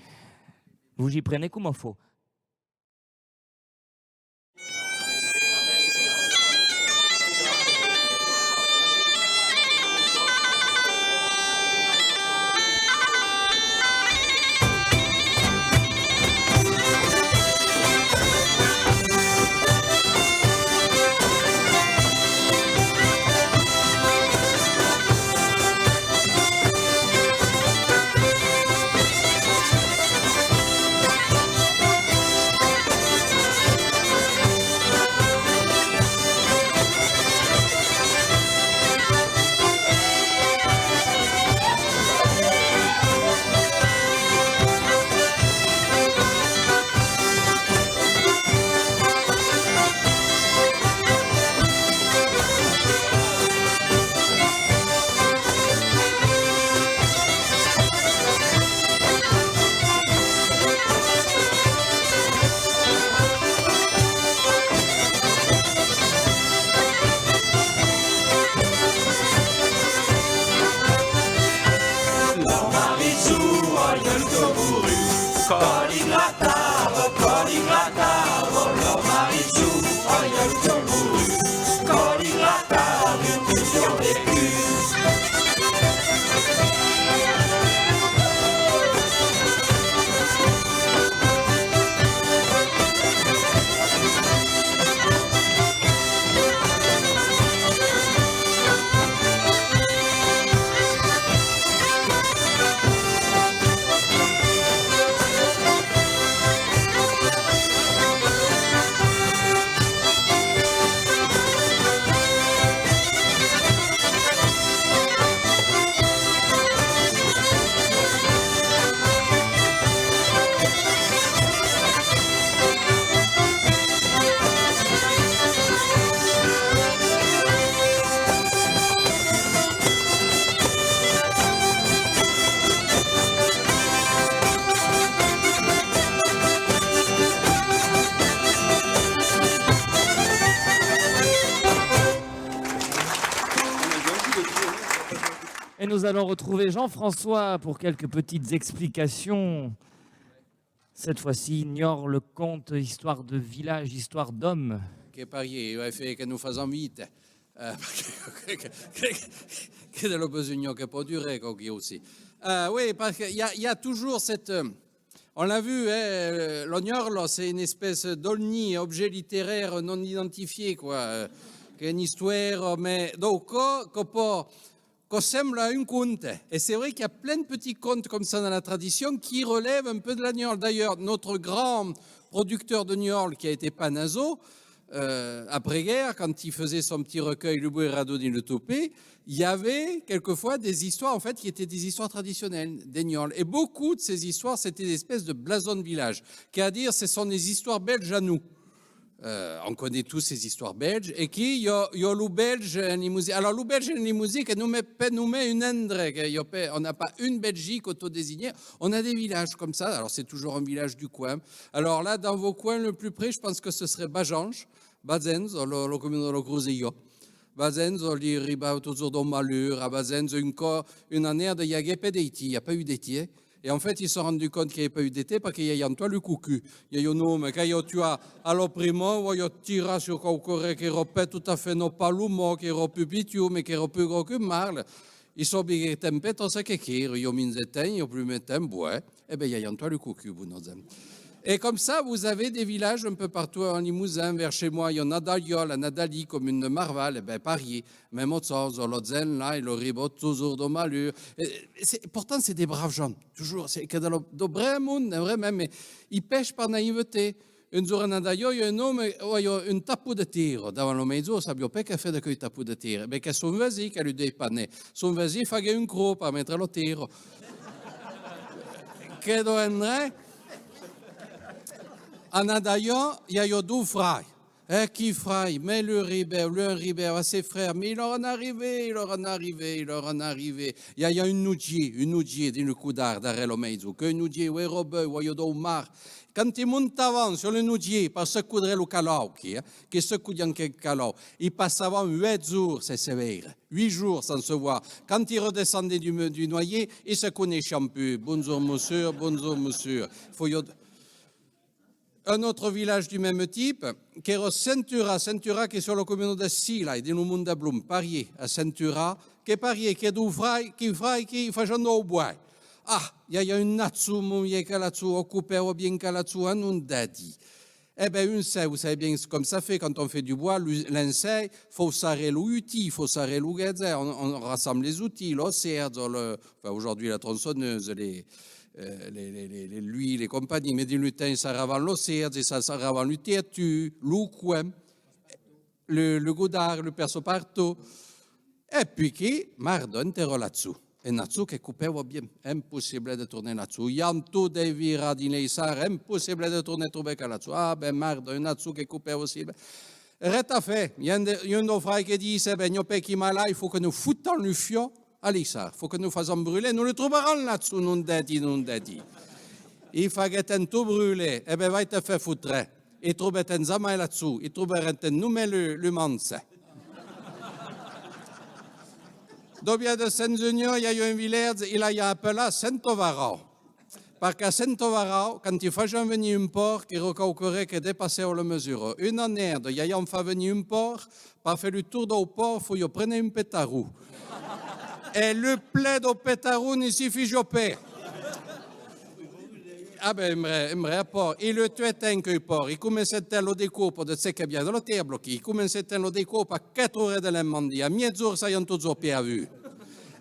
Vous y prenez comme il faut. Còlin Gratar, Còlin Gratar, lo marichon, ai, ai, ai, ai. Còlin Gratar, tu, tu, tu, tu. Et nous allons retrouver Jean-François pour quelques petites explications. Cette fois-ci, Niort, le conte, histoire de village, histoire d'homme. Que parier, il faut que nous fasons vite. Euh, parce que, que, que, que de la besogne que peut durer, quoi, aussi. Euh, oui, parce qu'il y a, il y a toujours cette, euh, on l'a vu, hein, euh, lo Niort, là, c'est une espèce d'ovni, objet littéraire non identifié, quoi. Euh, qu'une histoire, mais donc, que, que peut que sembla un conte. Et c'est vrai qu'il y a plein de petits contes comme ça dans la tradition qui relèvent un peu de la niole. D'ailleurs, notre grand producteur de niole, qui a été Panazzo, euh, après-guerre, quand il faisait son petit recueil Le Boiradou dins le Topé, il y avait quelquefois des histoires, en fait, qui étaient des histoires traditionnelles, des nioles. Et beaucoup de ces histoires, c'était des espèces de blasons de village. Qu'est-à dire, ce sont des histoires belges à nous. Euh, on connaît tous ces histoires belges. E quí i a, i a lo Bèlge en Limousin. Alors, lo Bèlge en Limousin, que nome, pe nome un endrech, que i a pe, on n'a pas une Belgique autodésignée, on a des villages comme ça. Alors, c'est toujours un village du coin. Alors là, dans vos coins, le plus près, je pense que ce serait Bajange. Bazenzo, lo, lo comuna de lo Crosellon. Bazenzo, li riba totjorn dau malur. A Bazenzo, un còp, una annada, i aguèt pas d'èti, il y a pas eu d'été, hein. Et en fait, ils se sont rendus compte qu'il n'y avait pas eu d'été parce qu'il y a un toit le cocu. Il y a un homme qui a tuat à l'opprimant, ou il a tiré sur quauquaren qui n'èra pas tout à fait, non pas l'homme, qui n'èra pas pitiou, mais qui n'èra pas gros qu'un marle. Ils sont bien tempêtes, tant ça que quer, ils ont mis de temps, ils ont plus de temps, ouais. Eh ben, il y a un toit le cocu, vous nous aimez. Et comme ça, vous avez des villages un peu partout en Limousin. Vers chez moi, il y en a Nadaliol, à Nadaly, commune de Marval, eh ben, pareil. Même autre chose, lo Zen là, il arrive toujours dau malur. Et c'est, pourtant, c'est des braves gens. Toujours, c'est que de lo, de vraiment, vraiment, mais ils pêchent par naïveté. Un jorn a Nadaliol, i a un òme, i a un tapon de terra davant la maison, sabiá pas qué faire d'aquel tapon de terra. Ben, qu'es son vesin que li depanèt. Son vesin faguèt un cròs per metre la terra. Que dau endrech, a Nadaliol, i a dos fraires. E qué fraires, mais lu ribèu, lu ribèu a ses fraires, mais il en arrive, il en arrive, il en arrive. I a, i a un ogier, un ogier dins lo codar darrèr la maison, qu'un ogier, o èra bèu, o i a dau mar. Quand i montavan sur lo ogier per secodre lo calau, quí, eh, que secodian quel calau, i passavan uèch jorns sense se veire, huit jours sans se voir. Quand i redescendavan du, du nogier, i se coneissian pus. Bonjour, monsieur, bonjour, monsieur. Faut y... Un autre village du même type, qu'èra Senturat, Senturat qu'es sur la comuna de Sila, e dins lo Mont de Blum, parier, a Senturat, que parier, que dos fraires, que fraires, que fasián dau bois. Ah, i a, i a un atzon, mon vielh, quel atzon, o copèva bien quel atzon, a non dadi. Eh ben, un ser, vous savez bien comme ça fait, quand on fait du bois, le, l'un ser, faut serrer l'outil, faut serrer le gadget, on, on rassemble les outils, la serge, le, enfin, aujourd'hui, la tronçonneuse, les, euh, les, les, les, les, l'uile et compagnie, mais dins lo temps, serravan la serge, e serravan lo tètu, lo coin, le, le godard, le perce-partout. E puei que, marda, un atzon. Un atzon que copèva bien. Impossible de tornar l'atzon. I a tot de virar dins l'Eissard, impossible de tornar trobar quel atzon. Ah ben, marda, un atzon que copèva aussi bien. Ret a faire. I a un de, i a un daus fraires que ditz, eh ben, n'i a pas qui malai, faut que nos foutans lo fieu a l'Eissard. Faut que nos fasans brûler. Nos lo trobaram l'atzon, non dadi, non dadi. I faguèt tot brûler. Eh ben, vai te faire foutre. I trobèt jamai l'atzon, i trobèt nonmàs lo, lo manche. Dau biais de Sent Zuniu, i a un vilètge, i l'ai apelat Sent Ovarau. Perque a Sent Ovarau, quand i fasián venir un pòrc, èra quauquarren que depassèva la mesura. Una annada, i avián fach venir un pòrc, per far lo torn dau pòrc, faliá prene un petarron. E lo plen dau petarron ne sufisiá pas. Ah ben, en vrai, en vrai, pòrc. E lo tuèt, un còp pòrc, i comencèt lo decòp de ce que bien de la tèrra, aquí. I comencèt lo decòp a quatre oras de la mandin. A miègjorn, s'avián totjorn pas avut.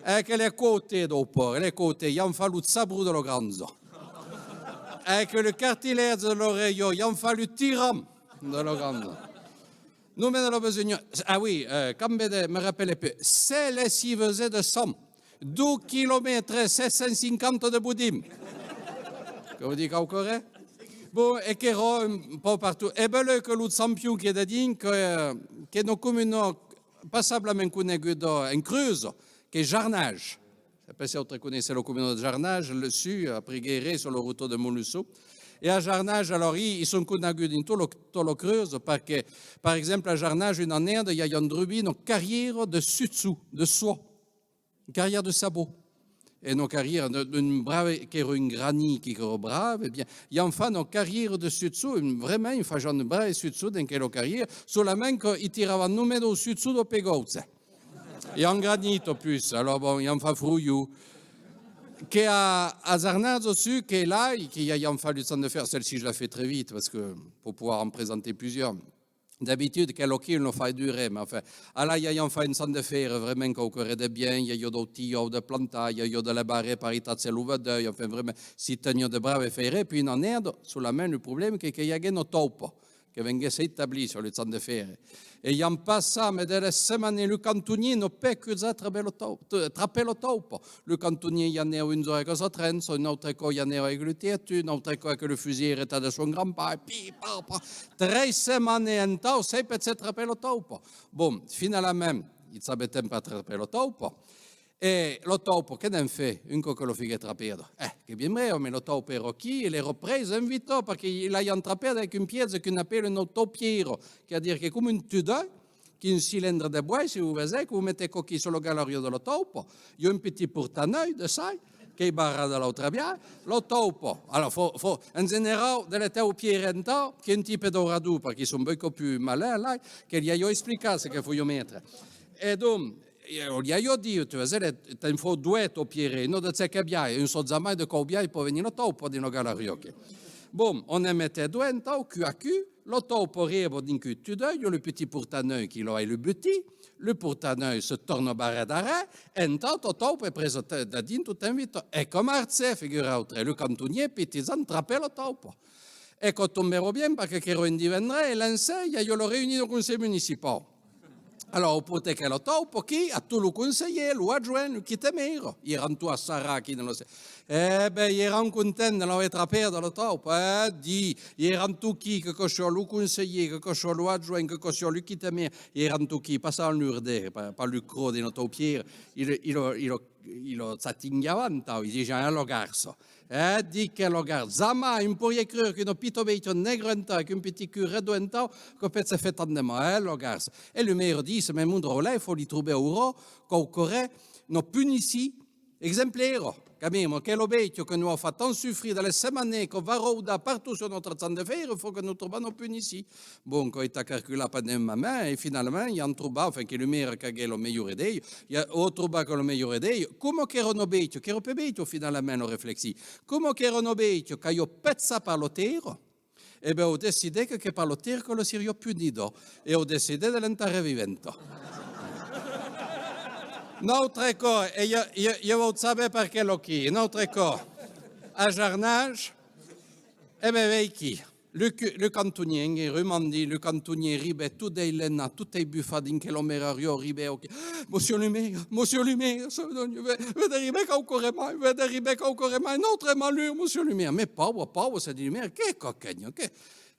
E que l'è cauté dau pòrc, l'è cauté, i an fach lo chabron de la granja. E que lo cartilètge de l'orelha, i an fach lo tiram de la granja. Nonmàs de la besonh. Ah oui, euh, quand vede, me rapèle pus. Sèt lessivas de sang. Dos quilomètres, sèt cents cinquanta de bodim. Que vos ditz quauquarren? Bon, e qu'èra un pauc pertot. E belèu que lo champion qu'ei dedins, que, euh, qu'ei una comuna passablament coneguda en Creuse, qu'ei Jarnages. Sai pas se vautres coneissètz la comuna de Jarnages, lo sud, après Guéret, sus la rota de Montluçon. E a Jarnages, alòrs, i, i son coneguts dins tota la, tota la Creuse, perque, per exemple, a Jarnages, una annada, i avián drubit una carrièra de chuchon, de soie, una carrièra de sabon. E una carrièra de, d'un brave, qu'èra un granit, qu'èra brave, e bien, i an fach una carrièra de chuchon, un, vraiment, i fasián de braves chuchons dins quela carrièra, solament que i tiravan nonmàs dau chuchon dau pegauche. E en granit, au plus. Alors, bon, i an fach froiu. Que a, a Jarnages aussi, que lai, que i avián fach lo champ de fer, celle-ci, je la fais très vite, parce que pour pouvoir en présenter plusieurs. D'habitude, quela aquí, on la fai durer, mais enfin. Alai, i avián fach un champ de fer, vraiment, quauquarren de bien, i aviá dau tilhau de plantar, i aviá de la barra per i tachar lo vedèu, enfin, vraiment, s'i teniá de brave fer, e puei una annada, solament lo problème, que, que i aguèt una taupa que venguèt s'establir sus lo champ de fer. E i an passat, mès de las setmanas, lo cantonièr n'a pas cujat trapar la tau-, t-, trapar la taupa. Lo cantonièr i anèva un jorn avec sa trencha, un autre còp i anèva avec lo tiètu, un autre còp avec lo fusil eretat de son grand-pair, pi, pa, pa. Tres setmanas entau, sai pas se trapar la taupa. Bon, finalament, i chabèt temps per trapar la taupa. E la taupa, que n'an fach, un còp que la fuguèt trapada? Eh, qu'ei bien brave, mès la taupa èra aquí, e l'èra presa en vita, perque i l'avián trapada avec un piège qu'un apèla una taupièra, qu'ei a dire qu'ei coma un tudèu, qu'ei un cilindre de bois, se vos vesètz, que vos metètz quò aquí sus la galariá de la taupa, i a un petit portanèu de sai, qu'ei barrat de l'autra biais, la taupa. Alors, fa, fa, en generau, de la taupièra entau, qu'ei un tipe d'orador, perque i son beucòp pus malins, lai, que li aviá explicat ce que faliá metre. E donc, e, o li aviá dit, tu vesètz, te'n fau doas taupièras, non de ce que biais, un sap jamai de quau biais pòt venir la taupa dins la galariá, que. Bon, on en metèt doas entau, cua cua, la taupa arriba dins queu tudèu, i a lo petit portanèu qui l'a lo butit, lo portanèu se torna barrar darrèr, entau la taupa ei presa te-, dedins tot en vita. E quò marcha, figuratz-vos, lo cantonièr, petit Jan, trapa la taupa. E quò tombèra bien, perque qu'èra un divendres, e l'an-sèr, i aviá la reünion dau Conselh Municipau. Alors, o portèt quela taupa aquí a tots los conselhièrs, los adjoints, los quita-mèira. I èran tots assarrats aquí dins la sa-, e ben, i èran contents de l'aver trapada, la taupa, eh, di, i èran tots aquí, que quò siá lo conselhièr, que quò siá los adjoints, que quò siá los quita-mèira, i èran tots aquí, passavan lor dets per, per lor cròs dins la taupièra, i lo, i lo, i lo, i lo chatinhavan, tau, i disián: "Eh, la garça." Eh, ditz que la garça, jamai, un poiriá creire qu'una pita bèstia negra entau, avec un petit cul redon entau, quò pòt se far tant de mau, eh, la garça. E lo maire ditz: "Mès mon dròlle, fau li trobar aura quauquarren, una punici exemplara. Quand même, quela bèstia que nos a fach tant sufrir de las setmanas, que va raudar pertot sus nòstre champ de fer, fau que nos trobam una punici." Bon, quò a estat calculat pendent un moment, e finalament, i an trobat, enfin, que lo maire qu'aguèt la melhora idèia, i a, a trobat que la melhora idèia, coma qu'èra una bèstia, qu'èra pas bèstia, finalament, a reflechir, coma qu'èra una bèstia qu'aviá pechat per la tèrra, e ben, a decidit que, que per la tèrra que la seriá punida, e a decidit de l'enterrar viventa. Un autre còp, e ieu, ieu, ieu vau saber per qué lo qui, un autre còp, a Jarnages, e ben, veiquí. Lo cu-, lo cantonièr, en remandint, lo cantonièr ribèt tot eslenat, tot esbufat dins quela merariá, ribèt: "Monsieur lo maire, monsieur lo maire, ve, ve d'arribar quauquarren mai, ve d'arribar quauquarren mai, un autre malur, monsieur lo maire." "Mès paure, paure", se ditz lo maire, "qu'ei quò, qu'ei, qu'ei?"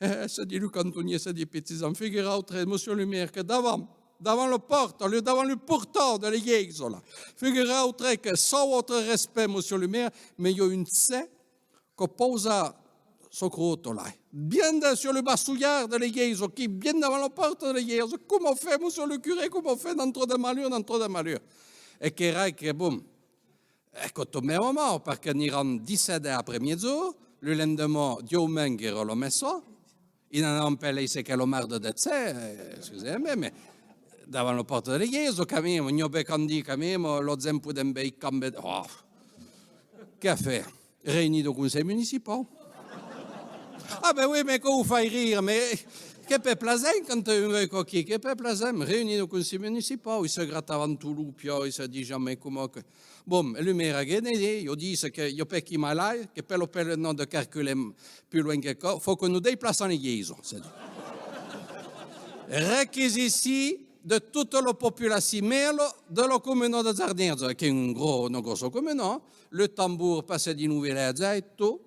Eh, se ditz lo cantonièr, se ditz: "Petit Jan, figuratz-vos, monsieur lo maire, que davant, davant la pòrta, lo, davant lo portal de la glèisa, là, figuratz-vos que, sans vòstre respèct, monsieur lo maire, mès i a un chien qu'a pausat sa crota, là, bien dins, sus lo bassolhard de la glèisa, aquí, bien davant la pòrta de la glèisa. Coma far, monsieur lo curé, coma far? N'an tròp de malur, n'an tròp de malur." E qu'èra que, bon, E que tombèva mau, perque n'èran dètz-e-sèt après-miègjorn, lo lendeman, diumenç, qu'èra la messa, i n'anavan per laissar aquela merda de ser, eh, excusez-me, mais davant la pòrta de l'eglesa, quand même, n'i a ben qu'an dit, quand même, la gent podèm ben cambiar, oh, que faire? Reunir lo Conselh Municipau. Ah ben oui, mais que vos fai rire, mais que pèple aisèt quand un veu coquí, que pèple aisèt, reunir lo Conselh Municipau, i se gratavan tot lo piò, i se disián, mais coma que... Bon, e lo maire que ne ditz, i ditz que i a pas qui malai, que per lo pèl non de calcular pus luènh que quò, fau que nos desplaçam l'eglesa, se ditz. Requisici de tota la populacion mèla de la comuna de Zarnèja, qu'es un gros, una gròssa comuna, eh? Lo tambor passa dins lo vilatge e tot,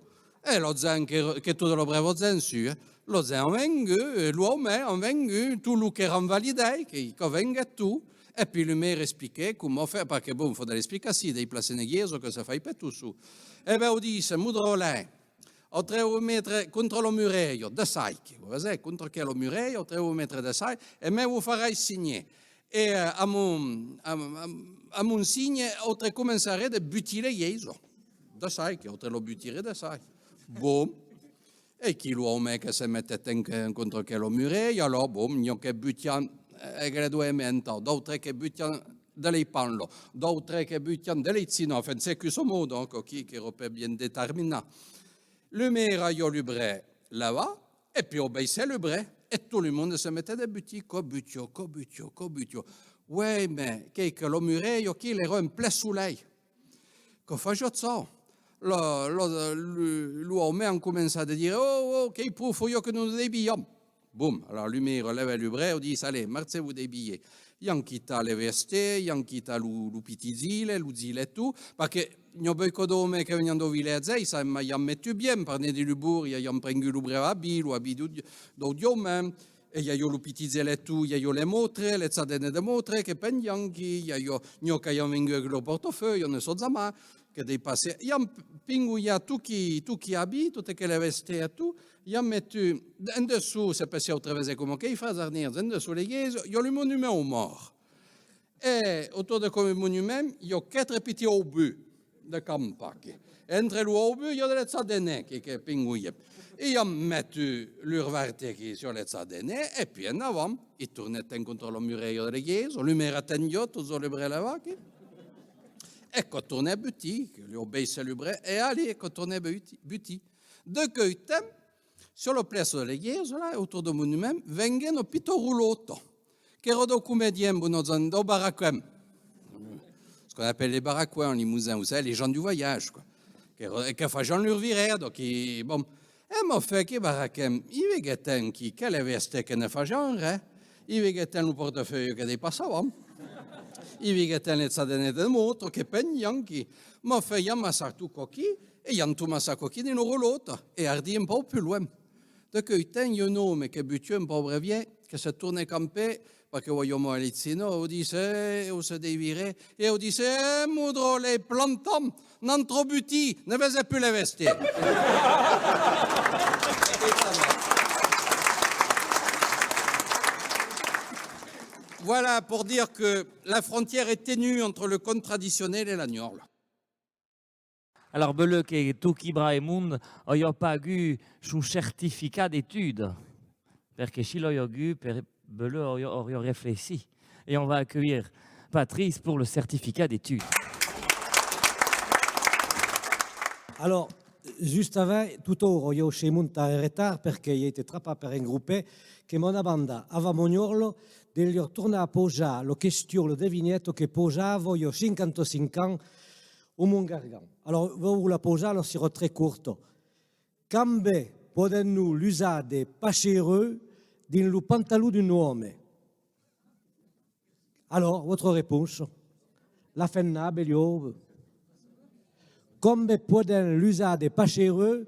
e la gent que, que tota la brèva gent sua, eh? La gent an vengut, e los òmes an vengut, tot lo qu'èran validats, que, que venguèt tot, e puei lo maire expliquèt coma faire, perque bon, fau de l'explicacion, desplaçar una eglesa que se fai pas tot sol. E ben, o ditz, Modrolin, autrei vos metre contra la muralha, de saic, vos vesètz, contra aquela muralha, autrei vos metre de saic, e mè vos farai signar. E, eh, amb un, amb, amb, amb un signe, autrei començaretz de butir l'eglesa. De saic, autrei la butirètz de saic. Bon. E quilhs òmes que se metèt en, en contra aquela muralha, alòrs, bon, n'i a que butián, eh, que le doe mentar, d'autrei que butián de lei panlas, d'autrei que butián de lei chinas, enfin, c'est que son mot, donc, qui, qu'èra pas bien determinat. Lo maire aviá lo brèç levat, e puei abaissèt lo brèç, e tot lo monde se metèt de butir, quò butiá, quò butiá, quò butiá. Uèi, mè, qu'es que la muralha aquí l'èra en plen solelh. Que fasiá chaud. Lo, lo, lo, los òmes an començat de dire, oh, oh, qu'es pro, fau que nos desviam. Bum, alòrs lo maire lèva lo brèç, ditz, allez, marchatz-vos desviar. I an quitat le vestèr, i an quitat lo, lo pitit gilet, lo gilet tot, perque n'i a beucòp d'òmes que venián dau vilatge, i s'an mai metut bien, per ne dire lo borg, i an prengut lo brèç abit, lo abit dau, dau diumenç, e i aviá lo pitit gilet tot, i aviá le mòstre, le chadenet de mòstre que pendián, que i aviá, n'i a qu'avián vengut amb lo pòrtafeuille, ne sai jamai, que dei passar, i an pingolhat tot qui, tot qui abit, tot aquel vestèr e tot, i an metut en dessús, se pessiá autrei vesètz coma qu'es fach, Zarnèja, en dessús l'eglesa, i a lo monument au mòrt. E autorn d'aquel monument, i a quatre pitits aubús de campar, que, entre los aubús, i a de le chadenet, que, que pingolhan. I an metut lor vestèr aquí sus le chadenet, e puei en avant, i tornèt en contra la muralha de l'eglesa, lo maire atendiá, totjorn lo brèç levat, que. E quò tornèt butir, que lor baissèt lo brèç, e allez, e quò tornèt butir, butir. D'aqueu temps, sus la plaça de l'eglesa, là, autorn dau monument, venguèt una pita rolòta, qu'èra daus comedians, bona gent, daus baraquens. Ce qu'on appelle les baraquens en Limousin, vous savez, les gens du voyage, quoi. Que, que fasián lor virada, que, bon. E mè enfin, quilhs baraquens, i veguèt un qui, quel vestèr que ne fasiá ren, i veguèt un lo pòrtafeuille que dei passava, i veguèt un le chadenet de mòstre que pendián, que, mè enfin, i an massat tot quò aquí, e i an tot massat quò aquí dins la rolòta, e ardí un pauc pus luènh. D'aqueu temps, i a un òme que butiá, un paure vièlh, que se tornèt campar, perque voliá mai lei chinas, o ditz, e, o se desvirèt, e o ditz, e, Modrolin, plantam, n'an tròp butit, ne vesètz pus le vestèr. Voilà pour dire que la frontière est ténue entre le conte traditionnel et la niorla. Alòrs, beleu que tot quilh brave monde auriá pas agut son certificat d'études. Perque si l'auriá agut, per, beleu auriá, auriá reflechit. Et on va accueillir Patrice pour le certificat d'études. Alòrs, just avant, tot aura, ieu sei montat en retard perque i ai été trapat per un gropet que m'an demandat, avant mon niorla, de lor tornar pausar la question, la devineta que pausava ieu cinquanta-cinc ans au Mont Gargan. Alòrs, vau vos la pausar, la serà très corta. Quand ben podèm-nos lusar de passeireu dins lo pantalon d'un òme? Alors, votre réponse? La femna, beleu. Quand ben podèm lusar de passeireu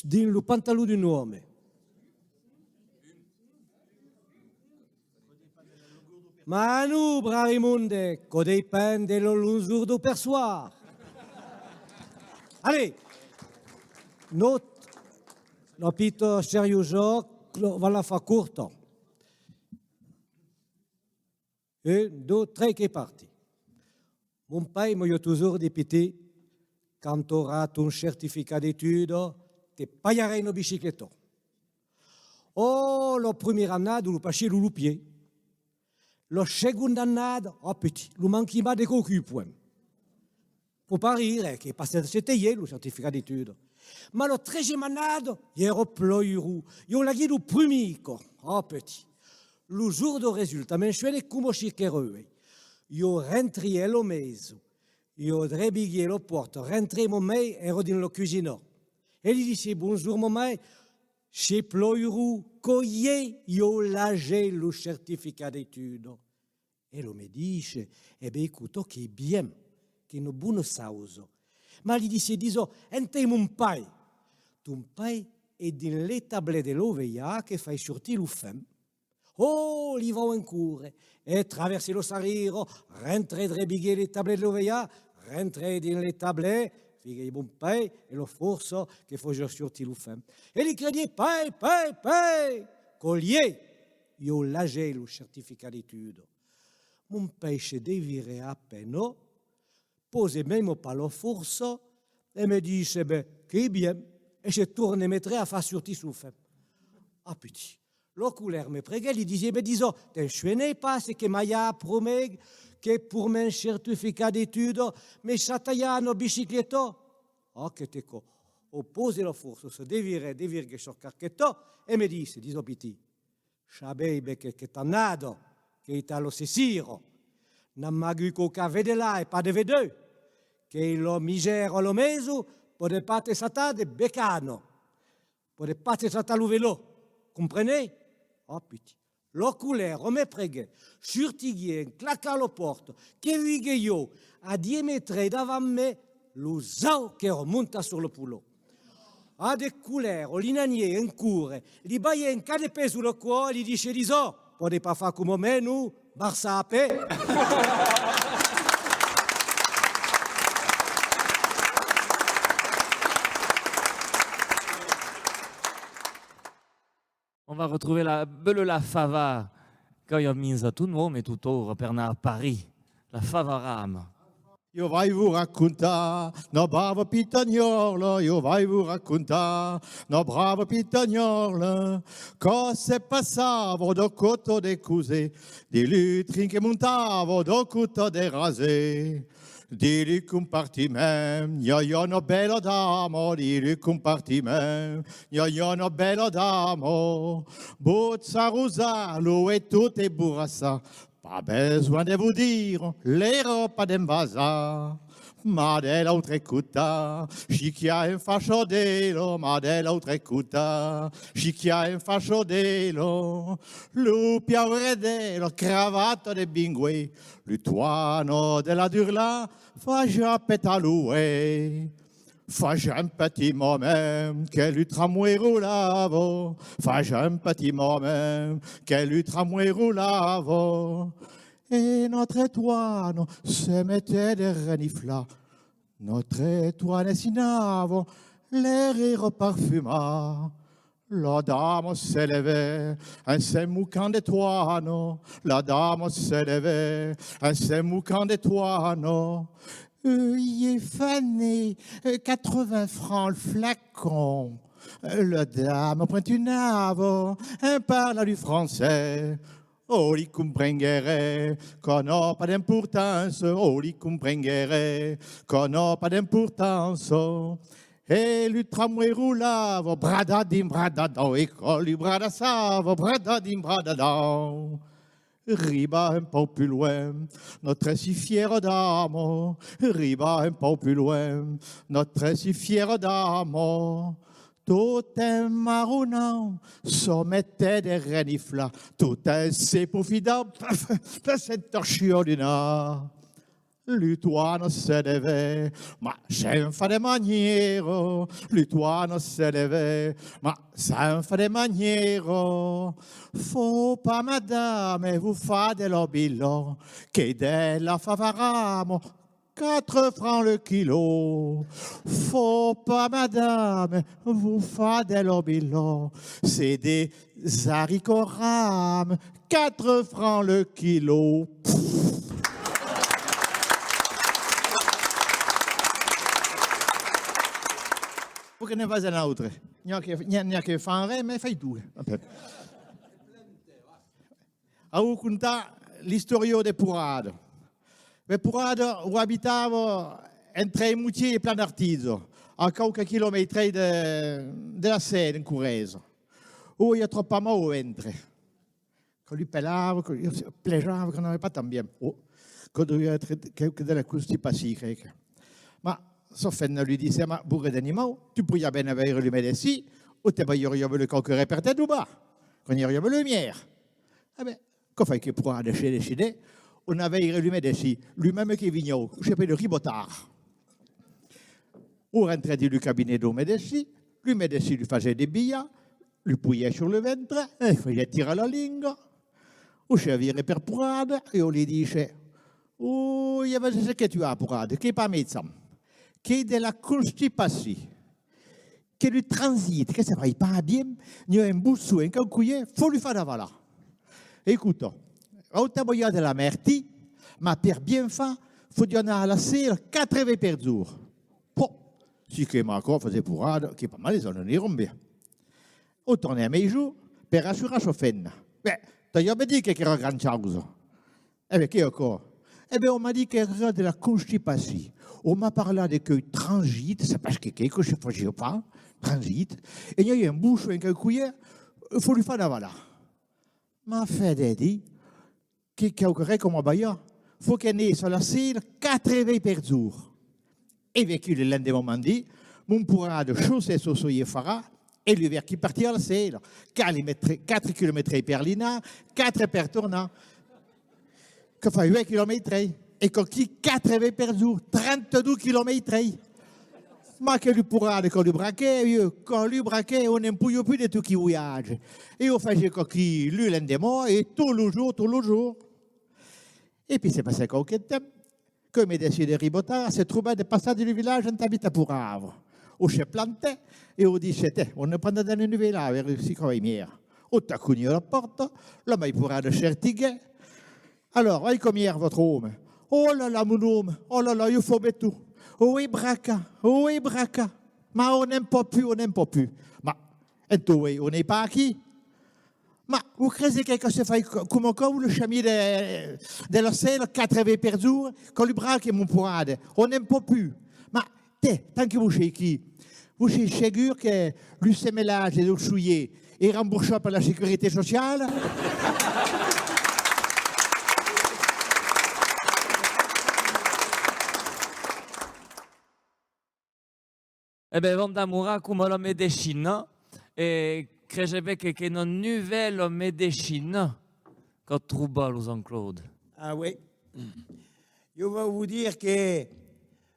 dins lo pantalon d'un òme? Mas non, brave monde, quò depend de la longor dau perçoir. Allez, nòt, la pita seriosa, vau la far corta. Un, dos, tres, qu'es partit. Mon pair me disiá totjorn: de pitit, quand t'auràs ton certificat d'études, te pagarèi una bicicleta. Oh, la primièra annada, lo passèi lo, lo pied. La segonda annada, oh, pitit, lo manquèi mai de quauques ponts. Fau pas rire, eh, que passèt, se tei, lo certificat d'études. Mas la tresièma annada, i èra plan urós. Ieu l'aguèi lo primièr còp. Oh, pitit. Lo jorn dau resultat, me'n soveni coma si qu'èra uèi. Ieu rentrèi a la maison. Ieu drebiguèi la pòrta, rentrèi, ma mair èra dins la cosina. E li disièi: bonjorn, ma mair, soi plan urós, quò i es, ieu l'aguèi lo certificat d'études. Ela me ditz: e ben, escota, qu'es bien, qu'es una bona chausa. Mas li disièi: disa, entend, mon pair, ton pair es dins l'establèt de l'ovelha que fai sortir lo fem. Oh, li vau en córrer, e travèrsèi la sarrièra, rentrèi, drebiguèi l'establèt de l'ovelha, rentrèi dins l'establèt, viguèi mon pair e la fòrça que fasiá sortir lo fem. E li cridèi: pair, pair, pair, quò i es, ieu l'aguèi lo certificat d'études. Mon pair se desvirèt a pena, pausèt mèma pas la fòrça e me ditz: e ben, qu'es bien, e se tornèt metre a far sortir son fem. Ah, pitit. La colèra me preguèt, li disièi: ben, disa, te'n sovenes pas çò que m'aviás promés, que per mon certificat d'études me chatariás una bicicleta? Ah, que te co-, o pausèt la fòrça, se desvirèt, desvirguèt sa casqueta e me ditz: disa, pitit, sabes ben que, que aquesta annada, qu'es a la Cecira, n'as agut quauques vedelas e pas de vedèus, qu'es la misèra a la maison, pòdes pas te chatar de becana, pòdes pas te chatar lo velò, comprenes? Oh, pitit. La colèra me preguèt, sortiguèi en clacar la pòrta, que viguèi ieu a dietz metres davant me, lo jaç qu'èra montat sus la pola. Ah, de colèra, li n'anèi en córrer, li balhèi un còp de pè sus la coa, li disièi: disa, pòdes pas far coma me, non? Marchar a pè. On va retrouver la belle la fava, qu'aviá mis a ton òme tot aura per anar a París, la fava rama. Ieu vai vos racontar una brava pitanhòla, ieu vai vos racontar una brava pitanhòla, quò se passava dau costat de Causèr, dins lo trin que montava dau costat de Rasèr. Dins lo compartiment, i aviá una bèla dama, dins lo compartiment, i aviá una bèla dama. Botja roja, l'uèlh tot esborrassat, pas besonh de vos dire, l'èra pas d'envasar. Mas de l'autre costat, çò qu'i a en fàcia d'ela, mas de l'autre costat, çò qu'i a en fàcia d'ela, lo piaure de la cravata de Binguèr, lo toana de la Durla, fasiá petar lo uèlh. Fasiá un petit moment que lo tramway rolava, fasiá un petit moment que lo tramway rolava. E nòstre toana se metèt de reniflar, nòstre toana sinava, l'èra parfumat. La dama se levèt en se mocant de toana, la dama se levèt en se mocant de toana. Euh, i es fanés, euh, quatre-vingts francs le flacon. Euh, la dama pointunava en parlar lo francés. O li comprenguèt ren, quò n'a pas d'importança, o li comprenguèt ren, quò n'a pas d'importança. E lo tramway rolava, bradadim, bradadau, e quò lo bradassava, bradadim, bradadau. Riba un pauc pus luènh, nòstra si fièra dama, riba un pauc pus luènh, nòstra si fièra dama. Tot en marronant, se metèt de reniflar, tot en se profitant, per s'entorchir lo nas. Lo toana se levèt, mas sens far de manièra, lo toana se levèt, mas sens far de manièra. Fau pas, madama, vos far de la vila, qu'es de la fava rama, quatre francs le quilò. Fau pas, madama, vos far de la vila, c'est des haricots rames, quatre francs le quilò. Faut que ne fas un autre. N'i a que, n'i a, n'i a que fan res, mas fai tu. Enfin. Au contar l'istòria de Porrada. Be, Porrada o abitava entre Moutier e Plan d'Artisa, a quauques quilomètres de, de la Sena, en Corresa. O i a tròp mal au ventre. Que li pelava, que li plejava, que n'avè pas tant bien. Oh, que devia èstre que, que de la constipacion, crec. Ma sa femna li disse: ma, bourre d'animau, tu poiriás ben veire lo medecin, o te balhariá ben quauque ren per te dobar, que n'i auriá ben lo mièr. E ben, que fai que Porrada se decidè, o 'nar veire lo medecin, lo mème que vinhau, o s'apèla Ribotard. O rentrè dins lo cabinet dau medecin, lo medecin li fasè de bilhas, li poiè sur lo ventre, e fasiá tirar la linga. O se virè per Porrada e o li disse: o, i a, vese ce que tu as, Porrada, qu'es pas mechant, qu'es de la constipacion, que lo transit, que se fai pas bien, n'i a un bochon en quauque coin, fau li far davalar. Escota, vau te balhar de la mertin, ma per bien far, fau-ti anar a la sela quatre vespas per jorn. Pò, si qu'es aquò, fasiá Porrada, qu'es pas malaisant, n'es ren ben. O tornè a maison per rassurar sa femna. Be, t'aviá ben dit que qu'era grand chausa. E ben, qu'es aquò? E ben, o m'a dit qu'era de la constipacion. O m'a parlat de queu transit, sai pas que qu'es, que se fasiá pas, transit. E n'i a un bochon en quauque coin, fau li far davalar. M'a fait de dire que quauque ren coma balhar, fau que 'nèsse a la sela quatre vespas per jorn. E veiquí lo lendeman mandin, mon Porrada chaussè son soier farat e lo veiquí partir a la sela, quatre metres, quatre quilomètres per li 'nar, quatre per tornar. Que fai uech quilomètres, e quò aquí quatre vespas per jorn, trenta-dos quilomètres. Ma que lo Porrada, quò li braquè, ieu, quò li braquè, o ne'n podiá pus de tot queu voiatge. E o fasiá quò aquí lo lendeman, e tot lo jorn, tot lo jorn. E pi se passè quauque temps, queu medecin de Ribotard se trobè de passar dins lo vilatge entà vitar Porrada. O se plantè e o disse: tè, o 'nar prendre de las novèlas, a veire si quò vai mièr. O taconiá a la pòrta, la maire Porrada sortiguè. Alors, vai coma ièr vòstre òme? Oh là là, mon òme, oh là là, ieu fau ben tot. O es bracat, o es bracat. Ma o ne'n pòt pus, o ne'n pòt pus. Ma, entau, uei, o n'es pas aquí. Ma, o crese que, que se fai co-, coma aquò, lo chamin de, de la sela, quatre vespas per jorn, quò li braca, mon Porrada, o ne'n pòt pus. Ma, tè, tant que vos sèi aquí, vos sèi segur que lo semelatge dau soier es remborsat per la sécurité sociale? E ben, vam damorar coma la medecina, e crese ben que, qu'es una novèla medecina qu'a trobat lo Jean-Claude. Ah oui. Ieu vau vos dire que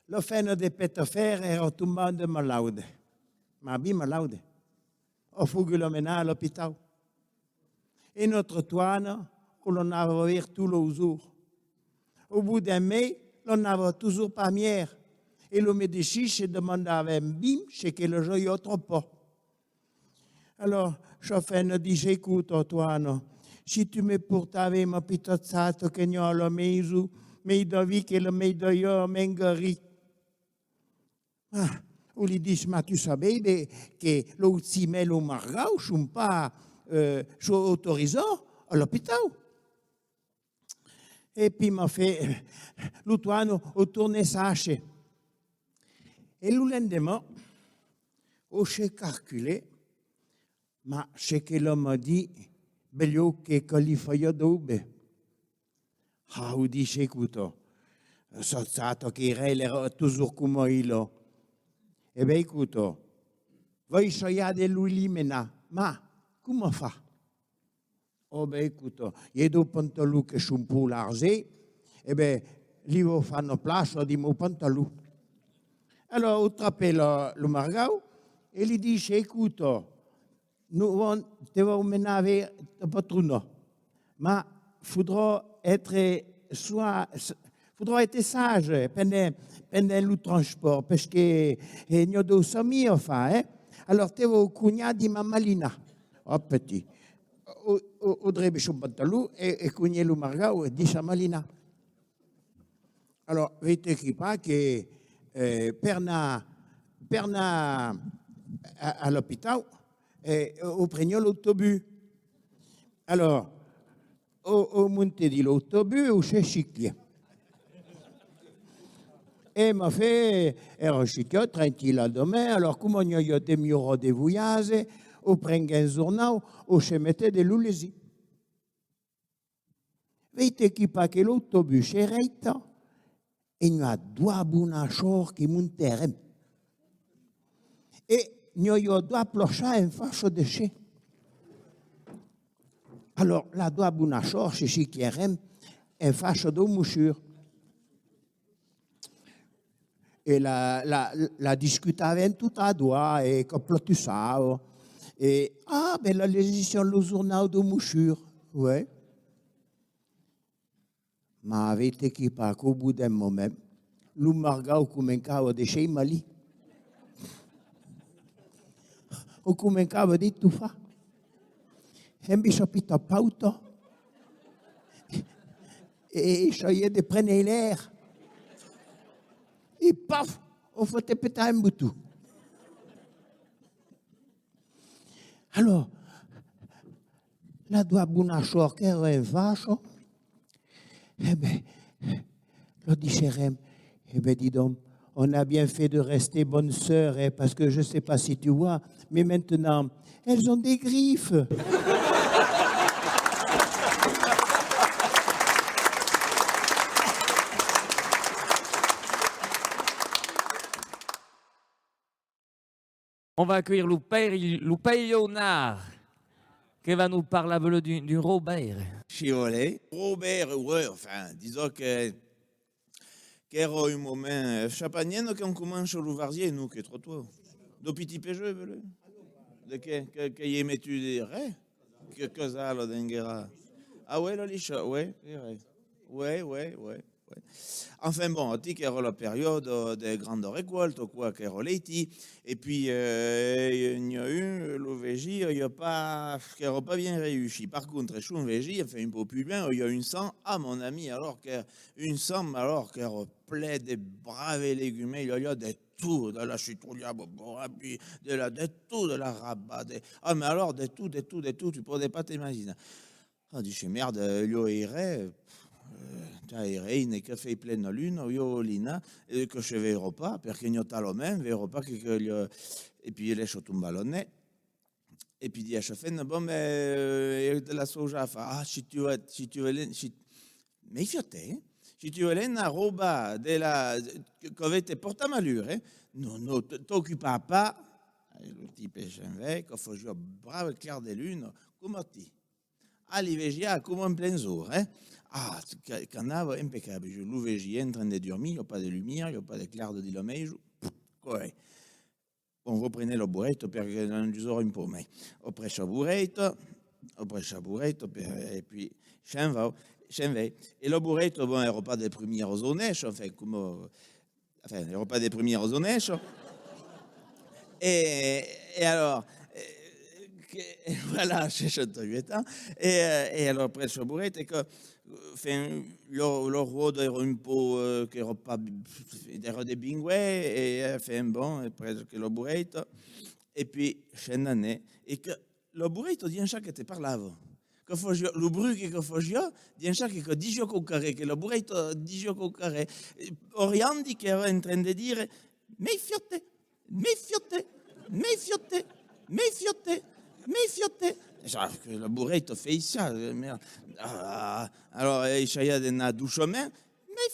la femna de Petafèr era tombada malauda. Ma ben malauda. O fauguèt la menar a l'espitau. E nòstra Toana, o l'anava veire tots los jorns. Au bot d'un mes, l'anava totjorn pas mièr. E lo medecin se demandava ben ce que la joiá tròp. Alors, sa femna disse: escota, Toana, si tu me portaves ma petita chata que n'i a a la maison, mei d'avís que la mei d'aieu m'engarir. Ah, o li disse: ma tu sabes ben que los chimèls au Margau son pas, euh, son autorizats a l'espitau. E pi, ma fe, lo Toana o tornè chas. E lo lendeman, o se calculè, ma ce que l'òme a dit, belèu que, que li fasiá dau ben. Ah, o disse: escota, sa chata qu'era, l'era totjorn coma ela. E ben, escota, vau sajar de lo li menar, ma coma far? Oh ben, escota, i a daus pantalons que son pro larges, e ben, li vau far una plaça dins mos pantalons. Alors, o trapè lo, lo Margau e li disse: escota, nos vam, te vau menar veire ta patrona. Ma faudrà èstre soi-, s-, faudrà èstre sage pendent, pendent lo transpòrt, perque, eh, n'i a daus chemins a far, eh? Alors, te vau conhar dins ma malina. Oh, petit. O, o, o drebe son pantalon e, e conhè lo Margau dins sa malina. Alors, veiquí pas que, eh, per 'nar, per 'nar a, a l'opitau, e o preniá l'autobus. Alòrs, o, o montè dins l'autobus, o se chiclè. E ma fe, èra chiclè, tranquilla, demain, alòrs, coma n'i aviá de miuras de voiatge, o prenguè un jornau, o se metè de lo legir. Vei-te qu'i pas que l'autobus se rèita e n'i a doas bonas sòrts que montèren. E n'i aviá doas plaças en faça de se. Alòrs, las doas bonas sòrts se chiclèren en faça dau mossur. E la, la, la discutavèn totas doas e caplatossavan. E, ah, ben, la legissián lo jornau dau mossur, ouais. Ma vei-te qu'i pas qu'au bot d'un moment, lo margau començava de se malir. O començava d'estofar. Embe sa pita pauta. E, e essaiè de prene l'aire. E paf, o fotè petar un boton. Alòrs, las doas bonas sòrts qu'èran en faça, e ben, lor dissèren, e ben, dis donc, on a bien fait de rester bonnes sœurs, hein, parce que je sais pas si tu vois, mais maintenant, elles ont des griffes. On va accueillir lo père, lo père Léonard, que va nous parlar, voilà, d'un, d'un Robert. Si volètz. Robert, ouais, enfin, disons que, qu'èra un moment, eh, chapanhèna quand comença lo varzier, non, que tròp tòrt. Dau petit pejeu, volètz? De qué? Que, que i ai metut de res? Que, que ça, lo denguera? Ah ouais, la licha, ouais, c'est vrai. Ouais, ouais, ouais. Ouais. Enfin bon, aquí qu'èra la periòda de granda recòlta, quoi, qu'èra l'estiu, e puei, eh, n'i a un, lo vesin, i a pas, qu'èra pas bien reüssit. Par contra, son vesin, enfin, un pauc pus luenh, i a un champ, ah, mon ami, alòrs que, un champ, alòrs qu'èra plen de braves legumèls, i aviá de tot, de la citrulha, bon, bon, e puei de la, de tot, de la raba, de, ah, mais alors, de tot, de tot, de tot, tu pòdes pas t'imaginar. Ah, dise, merde, ieu i rai, eh, tà, i rai, ne que fai plena luna, ieu, Lina, e que se veirà pas, perque n'i a talament, veirà pas que, que, e puei lèissa tombar lo net, e puei di a sa femna, bon, ben, eh, de la sauja a far, ah, si tu vas, si tu vas, si, mei fiòt, eh, si tu vas anar robar de la, que, que vai te portar malur, eh, non, non, t-, t'ocupa pas, e lo tipe se'n vai, que fasiá brave clar de luna, coma ti. Ah, li vesiá coma en plen jorn, eh? Ah, que, qu'anava impecable. Lo vesiá en tren de durmir, i a pas de lumièra, i a pas de claror dins la maison. Corrècte. Bon, vau prene la borreta perque n'en usarà un pauc mai. O pren sa borreta, o pren sa borreta, per, e puei se'n va, se'n vai. E la borreta, bon, èra pas de primièra jornèissa, enfin, coma, enfin, èra pas de primièra jornèissa. E, e alòrs, eh, que, voilà, seissanta-uèch ans. E, eh, e alòrs, pren sa borreta, e que, enfin, la, la ròda èra un pauc, eh, qu'èra pas, èra de binguèr, e, enfin, bon, e pren que la borreta, e puei se'n anè, e que la borreta, dins çò que te parlava, que fasiá, lo bruch que, que fasiá, dins çò que, que disiá quauquarren, que la borreta disiá quauquarren. E, aurián dit qu'èra en tren de dire: mei fiòt, mei fiòt, mei fiòt, mei fiòt, mei fiòt. E ça, que la borreta fai ça, eh, merde. Ah, alòrs, eh, essaiá d'anar doçament, mei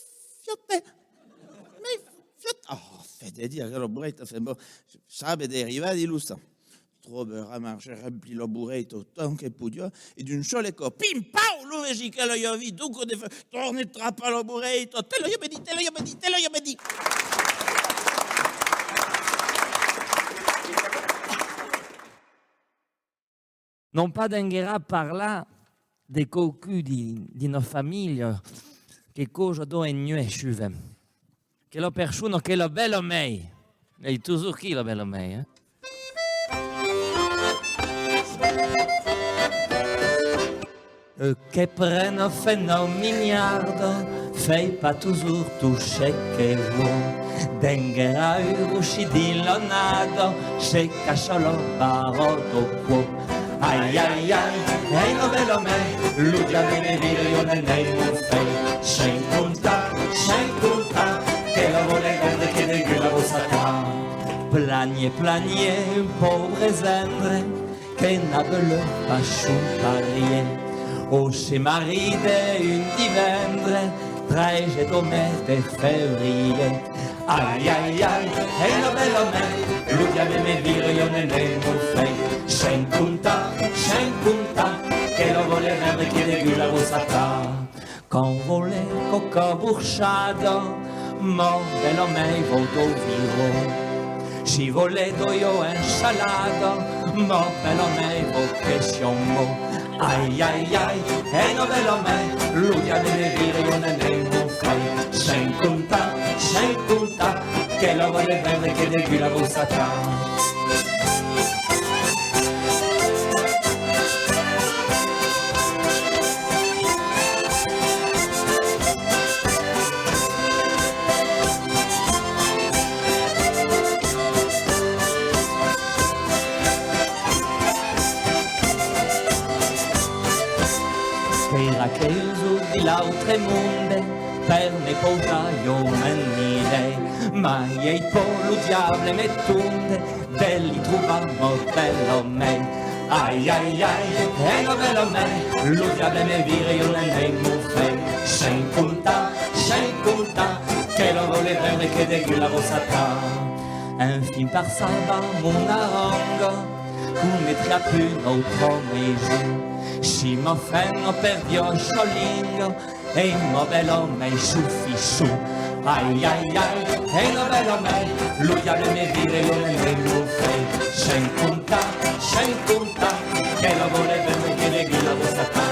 fiòt, mei fiòt. Oh, fai de dire que la borreta fai, bon, sabe d'arribar dins lo champ. Tròba, ramarcha, remplir la borreta autant que podiá, e d'un sol còp, pim, pau, lo vesin que l'aviá vist, donc de feu, torna trapar la borreta, te l'aviá dit, te l'aviá dit, te l'aviá dit. Non pas denguera parlar de quauqu'un di, di nòstra familha, que causa dau ennuech sovent. Que la persona, que la bèla-mair. Ei totjorn aquí, la bèla-mair, eh? E que prena femna milharda, Fai pas totjorn tot çò que vòl, d'enguera un rossí dins l'annada, se caça la barra dau còr. Ai, ai, ai, e nòva la mei, lo diable me vira, ieu ne n'ai mon fai. Sens comptar, sens comptar, que la vòle vendre, que degús la vòl satar. Planier, planier, un paubre gendre, que n'avèla pas son parier. Ò, se marida un divendres, tretze dau mes de febrier. Ai, ai, ai, e nòva la mei, lo diable me vira, ieu ne n'ai mon fai. Sens comptar, sens comptar, que la vòle vendre, que degús la vòl satar. Quand vòle quauqua borchada, ma bèla mei vòu dau viron. Si vòle dau ieu en salada, ma bèla mei vòu que siam mòrt. Ai, ai, ai, e nòva la mei, lo diable me vira, ieu ne n'ai mon fai. Sens comptar, sens comptar, que la vòle vendre, que degús la vòl satar. Per aqueus de l'autre monde, per me pausar ieu m'en irai, mai ai paur lo diable me tombe, de li trobar ma bèla mei. Ai, ai, ai, e nòva la mei, lo diable me vira, ieu ne n'ai mon fai. Sens comptar, sens comptar, que la vòle vendre, que degús la vòl satar. Enfin, per savar mon aranga, cometre a pus n'autra maison. Si ma femna perdia sa linga, e ma bèla mei son fisson. Ai, ai, ai, e nòva la mei, lo diable me vira, ieu ne n'ai mon fai. Sens comptar, sens comptar, que la vòle vendre, que degús la vòl satar.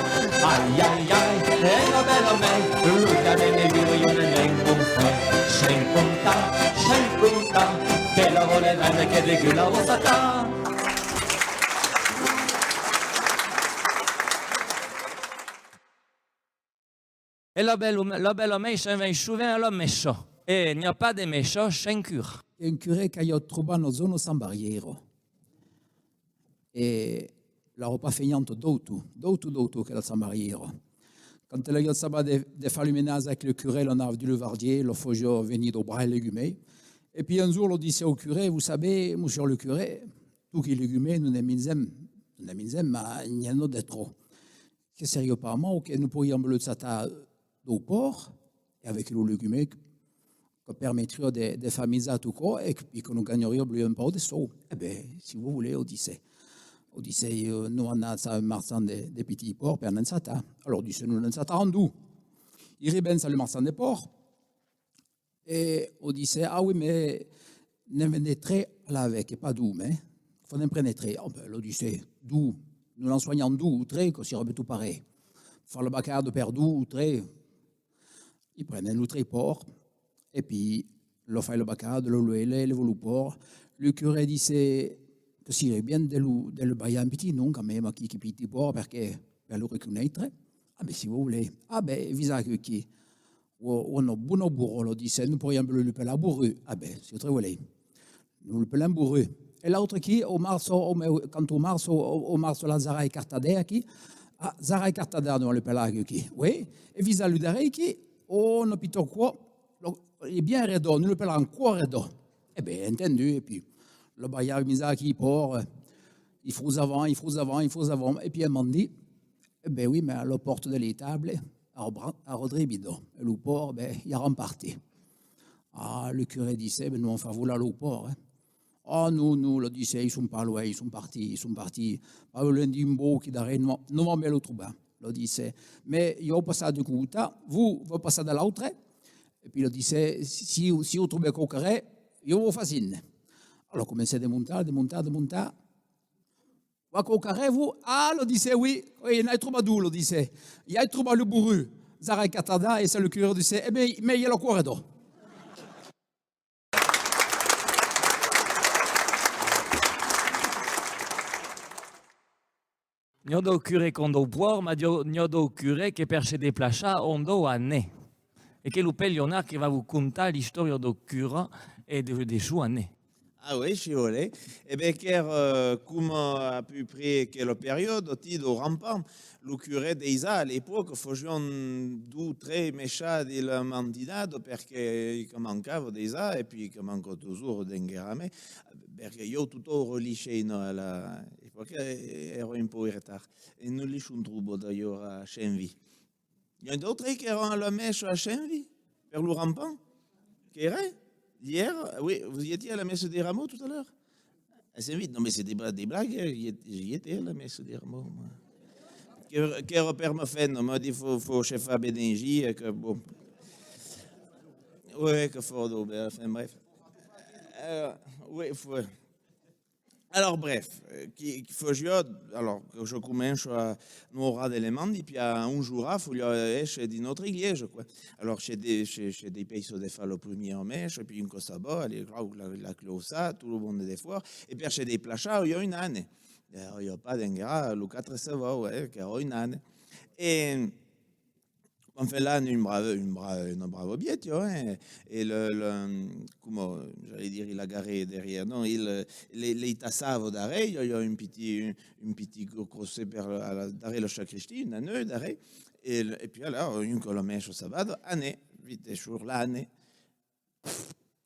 Ai, ai, ai, e nòva la mei, lo diable me vira, ieu ne n'ai mon fai. Sens comptar, sens comptar, que la vòle vendre, que degús la vòl satar. E la bèla, la bèla mei se'n vai sovent a la messa. E n'i a pas de messa sens cura. Un curè qu'aviá trobat una zòna sans barriera. E l'aviá pas fenhanta dau tot, dau tot, dau tot, aquela sans barriera. Quand ela aviá acabat de, de far lo menatge avec lo curè, l'anava dins lo vergier, la fasiá venir dau braç legumei. E puei un jorn, la disset au curè: « Vous savez, monsieur le curé, tot qu'es legumei, nos ne mengem, nos ne mengem, mas n'i a de tròp. Que seriá pas mau que nos poiriam lo chatar dau pòrc, e avec lo legumei que permetriá de, de far minjar tot quò, e que, e que nos ganhariam un pauc de sòus. » « E ben, si vous voulez, » la disset. La disset, euh, « Nos anam chas un marchand de, de petits porcs per ne'n chatar. » Alòrs, disset, nos ne'n chataram dos. I reben chas lo marchand de pòrcs, e la disset: « Ah oui, mas ne'n vendetz tres a la vegada, pas dos, mas fau ne'n prene tres. » « Ah ben », la disset, « dos, nos ne'n sonham dos o tres, quò serà ben tot parelh. Far la vacada per dos o tres. » I prenen los tres pòrcs, e puei la fai la vacada, la luela, leva los pòrcs. Lo curè disset: « Que seriá bien de los, de los balhar un pitit, non, quand même, aquí, quilhs petits pòrcs, perque, per los reconéisser. » « Ah ben, si vous voulez. » « Ah ben, visatz aquí. Ò, ò, una bona borra », la disset, « nos poiriam los, los pelar borruts. » « Ah ben, si tres volètz. Nos los pelam borruts. » E l'autre aquí, au marcha, au meu, quand au marcha, au, au marcha la Zara e Cartadè aquí. « Ah, Zara e Cartadè, nos los pelam aquí. » « Oui. » « E visatz lo darrier aquí, ò, una pita cua, lo, es bien redon, nos los pelam cua redon. » « E ben, entendut. » E puei la balhava, visatz aquí, pòrcs, i frojavan, i frojavan, i frojavan, e puei un moment dit: « E ben oui, mas la pòrta de l'estable èra bra-, èra dribida, e los pòrcs, ben, i èran partits. » Ah, lo curè disset: « Ben, nos vam far volar los pòrcs, eh. » « Ah non, non », la disset, « i son pas luenh, i son partits, i son partits. Pas luenh d'un bòsc aquí darrier, nos, nos vam ben los trobar », la disset. « Mas ieu vau passar d'un costat, vous, vau passar de l'autre. » E puei la disset: « Si, si, si vos trobetz quauqua ren, ieu vau far signe. » Alòrs comencetz de montar, de montar, de montar. « Votz quauqua ren, vous ? » « Ah », la disset, « oui, oui, n'ai trobat dos », la disset. « I ai trobat lo borrut, Zara e Cartadè, » e chas lo curè disset: « E ben, mas i a la cua redon. » N'i a dau curè qu'an dau pòrc, mas n'i a, n'i a dau curè que per se desplaçar an dau anèu. E qu'es lo Pelhonat que va vos contar l'istòria dau cura e de, de son anet. Ah oui, si volètz. E ben, qu'èra, euh, coma à peu près aquela periòda, ti, dau rampant, lo curet dejà, a l'epòca, fasián dos, tres messas de la matinada, perque que mancava dejà, e puèi que manca totjorn d'enguera mai, perque ieu totjorn relishèi, non, a la, e perque èra un pauc en retard, e non li son trobats d'ailleurs a Sent Vit. I a un d'autre qu'èra a la messa a Sent Vit, per lo rampant? Qu'èra? I èra? Oui, vous y étiez à la messe des Rameaux tout à l'heure? À Sent Vit? Non, mais c'était pas des blagues, hein, j'y étais, j'y étais à la messe des Rameaux, moi. Que, qu'èra per ma femna, m'a dit, faut, faut se faire bénir, et que bon. Ouais, que fort, donc, ben, enfin, bref. Alors, oui, faut, alors, bref, euh, qui, qui fasiá, alors, que je començo a n'aurar d'éléments, depuis à onze oras, faliá èsser dins nòstra glèisa, quoi. Alors, se de, se, se despèissa de far la primièra messa, e puèi un còp sabau, allez, clauc, la, la clòcha, tot lo monde defòra, e per se desplaçar, i a un ane. Eh, i a pas d'enguera, lo quatre sabau, eh, qu'èra un ane. E, enfin, l'ane, un brave, un brave, una brava bièstia, hein. E le, le, comment, j'allais dire, il a garé derrière, non, il, le, le tassava darrèr, i a, i a un petit, un, un petit cro-, crochet per la, la, darrèr la sacristia, un aneu darrèr. E, le, e puèi alors, un còp la messa sabada, anem, vite, sur l'ane.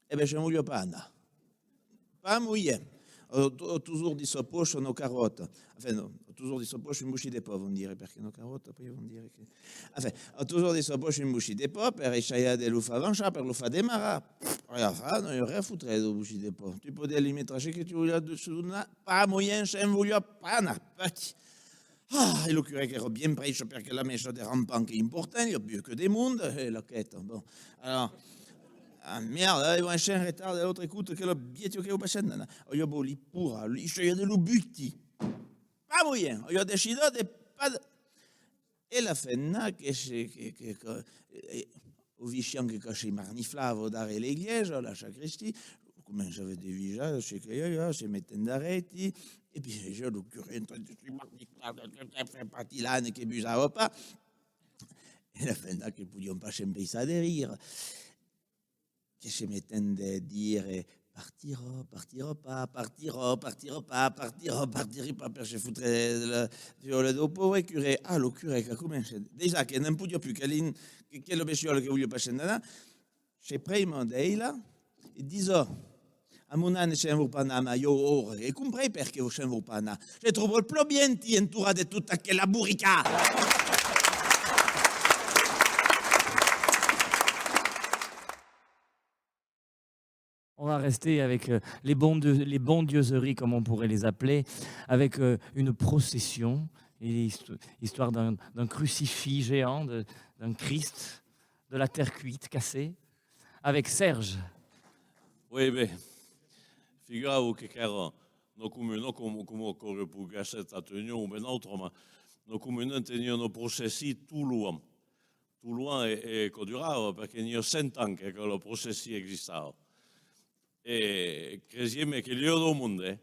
E ben, se'n voliá pas anar. Pas moyen. A, a totjorn dins sa pòcha una carròta. Enfin, non, a totjorn dins sa pòcha un bocin de pan, vam dire, perque una carròta, puèi vam dire que, enfin, a totjorn dins sa pòcha un bocin de pan per essajar de lo far avançar, per lo far demarrar. E enfin, non i a ren a fotre dau bocin de pan. Tu podiás li metre ce que tu voliás dessús, pas moyen, se'n voliá pas anar. Petit. Ah, e lo curet qu'èra bien prèsta perque la messa de rampant qu'es important, i a plus que de monde, e la queta, bon. Alors, ah, merde, eh, vau èsser en retard de l'autre costat, que la bièstia que vau pas anar. Aviá vougut li plorar, li essajar de lo butir. Pas moyen, aviá decidat de pas de, e la femna que se, que, que, que, eh, o vesián que, que se marniflava darrèr la glèisa, la sacristia, començava de visar, se que i aviá, se metèn darrèr, e puèi vesiá lo curet en train de se marniflar, de, de, de far partir l'ane que busava pas. E la femna que podián pas s'empachar de rire, que se metèn de dire: partirà, partirà pas, partirà, partirà pas, partirà, partirai pas, per se fotre de la guèla dau paure curet. Ah, lo curet que comença, dejà que ne'n podiá plus, que l'in-, que, que la bestiòla que voliá pas se'n anar, se prima d'ela e disa: a mon ane se'n vòl pas anar, mas ieu aura, e comprei perqué se'n vòl pas anar. Se tròba plan bien, ti, entorat de tota aquela borrica! On va rester avec, euh, les bondieu-, les bondieuseries, comme on pourrait les appeler, avec, euh, une procession, et l'histo-, histoire d'un, d'un crucifix géant, de, d'un Christ, de la terre cuite, cassée, avec Serge. Oui, ben, figurau-vos que qu'èra una comuna, coma, coma aquò que poguèsse èsser Ateniá o ben autra, mas una comuna teniá una procession tot lo an. Tot lo an e, e que durava, perque n'i a cent ans que, que la procession existava. E cresiam que n'i a dau monde, eh.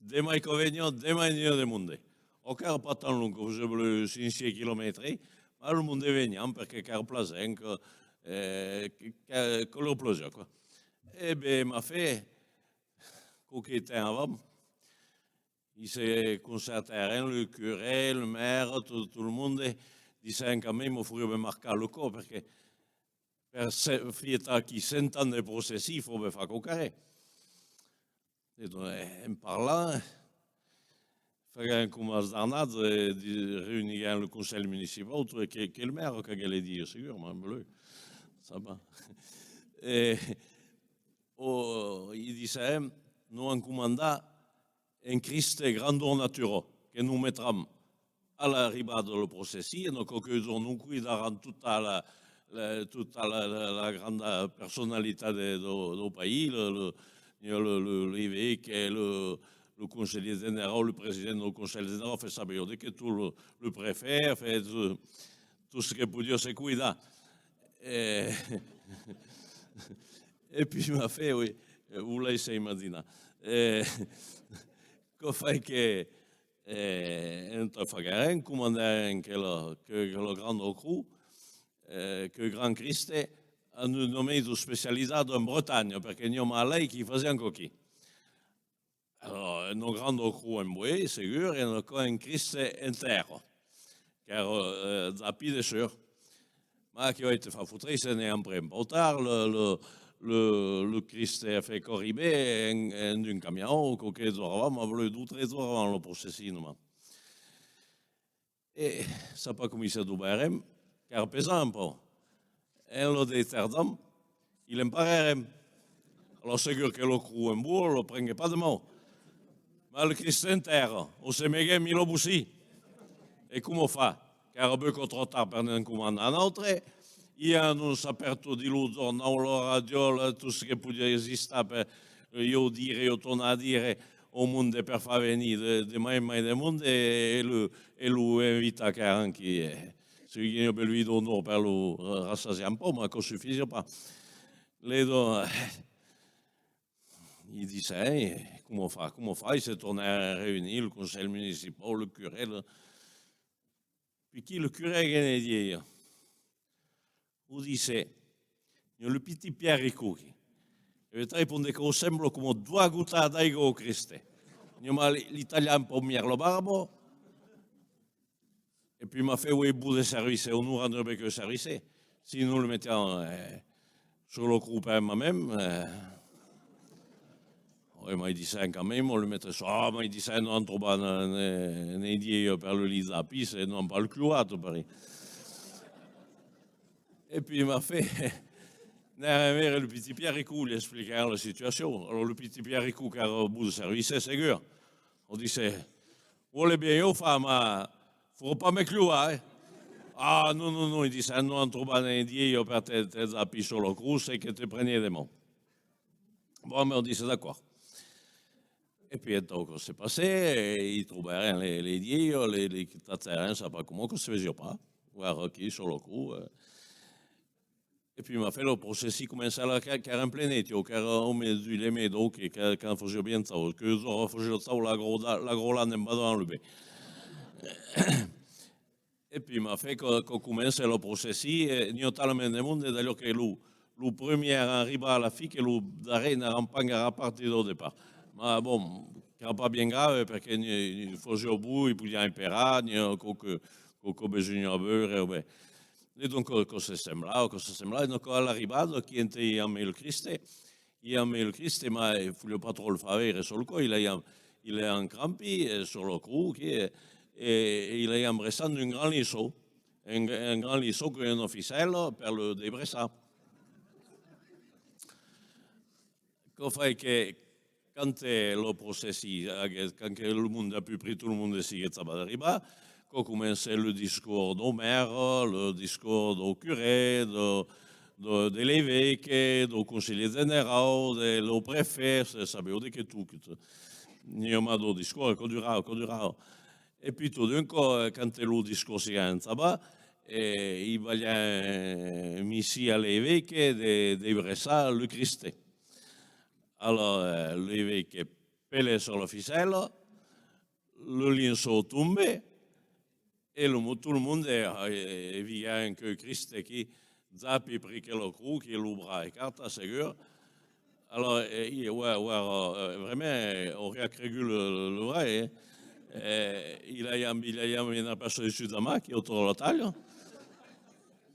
Demai que veniá, demai n'i a de monde. Aquò èra pas tan long, que fasiá cinc sièis quilomètres, mas lo monde venián perque qu'èra plasent, que, eh, que, que, que lor plasiá, quoi. E ben, ma fe, quauque temps avant, i se concertèren, lo curet, lo maire, tot, tot lo monde, dissèren: quand même, o fariá ben marcar lo còp, perque per se-, fietar aquí cent ans de procession, fau ben far quauquarren. E donc, eh, en parlant, faguèren coma als Darnats, eh, di-, reuniguèren lo conselh municipau, tot, e que, que lo maire qu'aguèt le dire, segur, mas bleu, ça va. E, o, i dissèren: nos an comandat un Christ grandor natura, que nos metram a l'arribada de la procession, e donc quauques jorns nos cuidaràn tota la, la, tota la, la, la granda personalitat de, dau, dau país, le, le, le, le, l'evêque, le, lo conselhier generau, lo president dau conselh generau, enfin, sabiá de que tot, lo, lo prefet, enfin, tot, tot ce que podiá se cuidar. E, e puèi, ma fe, oui, vos laissèi imaginar. E, quò fai que, e, en tot faguèren, comandèren que la, que, que la granda crotz, eh, que grand Criste, en un domeni especializat en Bretanha, perque n'i a mai que i fasián coquí. Alòrs, una granda crotz en boès, segur, e una crotz en Criste en tèrra, qu'èra, eh, dapí de sûr. Mas que vai te far fotre, se n'es après un pauc tard, le, le, le, le Criste a fait corriber en, en un camion, quauque jorn avant, mas voleu dos, tres jorns avant lo processi, nonmàs. E sap pas com i se trobèrem, qu'èra pesant un pauc. En lo destardan, i l'emparèrem. Alòrs segur que lo crotz en boès lo prenguet pas de mau. Mas le Criste en tèrra, o se meguem i lo bocin. E coma far? Qu'èra beucòp tròp tard per ne'n comandar un autre. I anonçar per tot dins lo jornau, la ràdio, la, tot ce que podiá existar per, eh, ieu dire, ieu tornar dire au monde per far venir de, de mai en mai de monde e, e lo, e lo invitar qu'èra aquí, eh, se i a bèl vida au nòrd per lo, eh, rassasiar un pauc, mas quò sufisiá pas. Le do-, eh, i disset, eh, coma far, coma far? I se tornèt reunir, lo conselh municipau, le curè, le, Puiquí lo curè que ne dieu, o disset, n'i a lo pitit Pierre Ricou aquí. E vetaretz, pondèt quò sembla coma doas gotas d'aiga au Criste. N'i a mai li, li talhar un pauc mièlh la barba. E puei mas fèt, uei, vos de service, onorant de beque service. Si nos le metiam, eh, sur lo crotz per un moment, eh, e mai disset quand même, o le metre sur, ah, mai disset, nos an trobat ne, ne, ne dieu per lo lit d'apis e nos an pas lo cloat, pareis. E puei mas fèt, anèrem veire lo pitit Pierre Ricou, li expliquèrem la situacion. Alòrs lo pitit Pierre Ricou, qu'èra vos de service, segur, o disset, Vòle bien ieu far, mas faurà pas me cloar, eh? Ah, non, non, non, i disset, nos an trobat ne dieu per te, te dapis sur lo crotz e que te preniá de mau. Bon, mas o disset, d'acòrd. E puei, entau, quò se passèt, e i trobèrem le, le dieu, le, le tachèrem, sap pas coma, quò se vesiá pas. Uèra aquí, sur lo crotz, eh. E puei mas fèt, lo processi comencèt, la, que, qu'èra en plen estiau, qu'èra au mes de julhet, mes d'aost, que, que, quand fasiá bien chaud, que, genre, fasiá chaud, la gròla, la gròla ne'n va davant lo ben. E puei mas fèt, quò, quò comencèt lo processi, e n'i a talament de monde, d'alhors que lo, lo premier arriba a la fin, que lo darrèr n'èra pas encara partit au depart. Mas bon, qu'èra pas bien grave, perque n'i, n'i fasiá bon, i podiá esperar, n'i a quauque, quauque besonh a beure, o ben. E donc, quò, quò se semblava, quò se semblava, e donc, a l'arribada, aquí ente i a lo Criste, i a lo Criste, mas, eh, faliá pas tròp lo far veire sur lo còp, i l'aiam, i l'aiam crampi, eh, sur lo crotz, aquí, eh, e, e i l'aiam breçat d'un grand linçòu, un, un grand linçòu qu'una ficèla per lo desbreçar. Quò fai que, quand, eh, lo processi aguèt, quand que lo monde, a peu près tot lo monde siguèt acabat d'arribar, quò comencèt lo discors dau maire, lo discors dau curè, dau, dau, de l'evesque, dau conselhier generau, de lo prefet, se, sabètz, de que tot, que tot. N'i a mai dau discors, quò durava, quò durava. E puei tot d'un còp, eh, quand lo discors siguèt acabat, eh, i balhèt, eh, missir a l'evesque de, de desbreçar lo Criste. Alòrs, eh, l'evesque pelèt sur la ficèla, lo linçòu tombèt, e lo mo-, tot lo monde, eh, eh, vegèt un còp Criste aquí, dapis pres que lo crotz, que lo braç escartat, segur. Alòrs, eh, i, uèi, uèi, eh, vraiment, eh, auriá cregut lo, lo, lo vrai, eh. Eh, i l'aiam, i l'aiam una persona dessús de mai, qui a tot lo talha.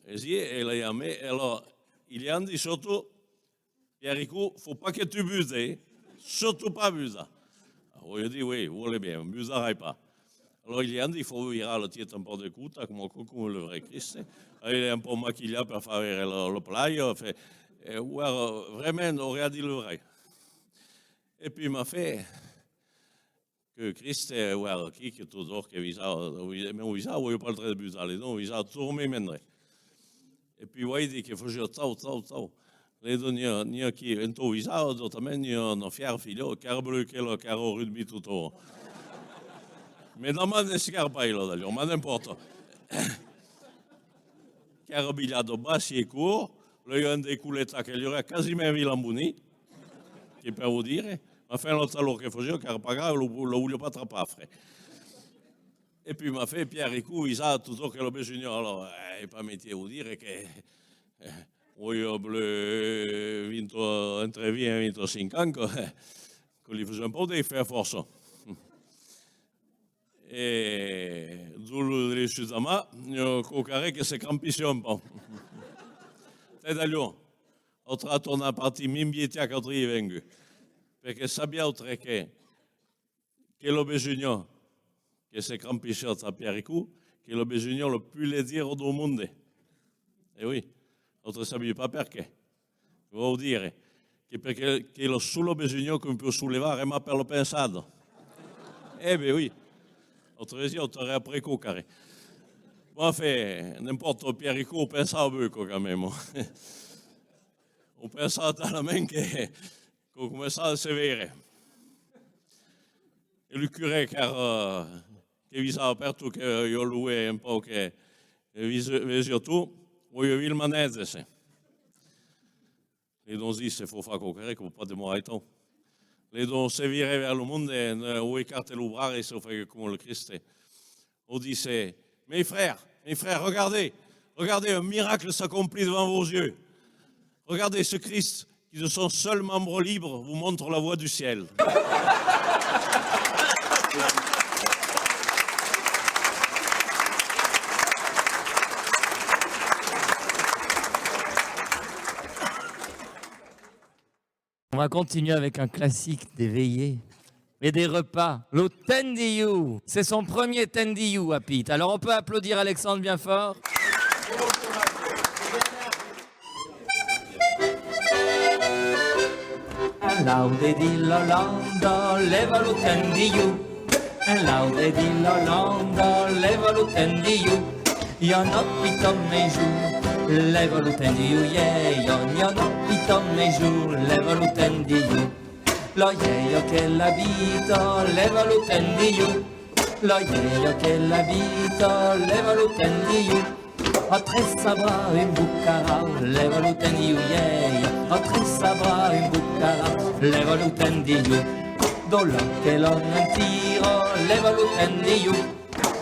E si, e l'aiam, e alòrs, i li an dit surtot, Pierre Ricou, faut pas que tu buses, eh? Surtout pas busar. Alòrs, ieu di, oui, vòle bien, busarai pas. Alòrs, i li an dit, faut virar la tieta un pauc de costat, coma, coma lo vrai Criste. Alòrs, i l'ai un pauc maquilhat per far veire la, la plaja, enfin, eh, uèi, vraiment, auriá dit lo vrai. E puei mas fèt, que Criste, uèi, aquí, que tot d'òc que visava, me visava, aviá pas le dret de busar, le, non, visava tot mei mendre. E puei, uèi, di que fasiá chaud, chaud, chaud. Le, donc, n'i a, n'i a qui, entau visava, d'autrament, n'i a una fièra filha, qu'èra bleu, que la, qu'èra au rugbi tot au. Me demande si qu'èra pas ela, d'ailleurs, mas n'importa. Qu'èra bilhada bas e cort, l'ai un decoletat que li auriá quasiment vist l'embonir, que per vos dire, mas enfin, lo chalor que fasiá, qu'èra pas grave, lo, lo voliá pas trapar, fre. E puèi m'a fait Pierre Ricou visar tot çò que lo besonia. Alòrs, eh, ai pas mestier a vos dire que, eh, uèi a plus vint, entre vint e vint-e-cinc ans que, eh, que li fasiá un pauc d'efèct a fòrça. E dins lo dessús de ma man, i a quauquarren que se crampissiá un pauc. Tè, d'alhors, autre a tornat partir, mi, un biais tiac, autre i vengut. Perque sabiatz, autre, que que lo besonia que se crampissiá a Pierre Ricou, que lo besonia lo pus leugier dau monde. E oui, autre sabiatz pas perqué. Vau dire que perque que lo solo besonia qu'un pòt se levar e remar per la pensada. E ben oui. Autre vesiatz, autre après quauquarren. Bon, enfin, n'importe, Pierre Ricou pensava beucòp quand même. O pensava talament que que començava a se veire. E lo curè, qu'èra, que visava pertot, que i a lo uèlh un pauc que vesiá tot, uèi a vist lo manètge, se. Li dons disse, fau far quauquarren, que pòt pas demorar atau. Li dons se vira vers lo monde, e, o ecarte lo braç, e se fai coma lo Criste. O disse, mes frères, mes frères, regardez, regardez, un miracle s'accomplit devant vos yeux. Regardez, ce Christ, qui de son seul membre libre vous montre la voie du ciel. On va continuer avec un classique des veillées et des repas, lo tendilhon. C'est son premier tendilhon a Pit. Alors on peut applaudir Alexandre bien fort. Enlà dins l'Olanda, lèva lo tendilhon. Enlà dins l'Olanda, lèva lo tendilhon. I a una pita maison, lèva lo tendilhon, yeah, yeah. I a una pita maison, lèva lo tendilhon. La ièia que l'abita, lèva lo tendilhon. La ièia que l'abita, lèva lo tendilhon. A tres sabras un bocarau, lèva lo tendilhon, yeah. A tres sabras un bocarau, lèva lo tendilhon. Dau lac que l'òm en tira, lèva lo tendilhon.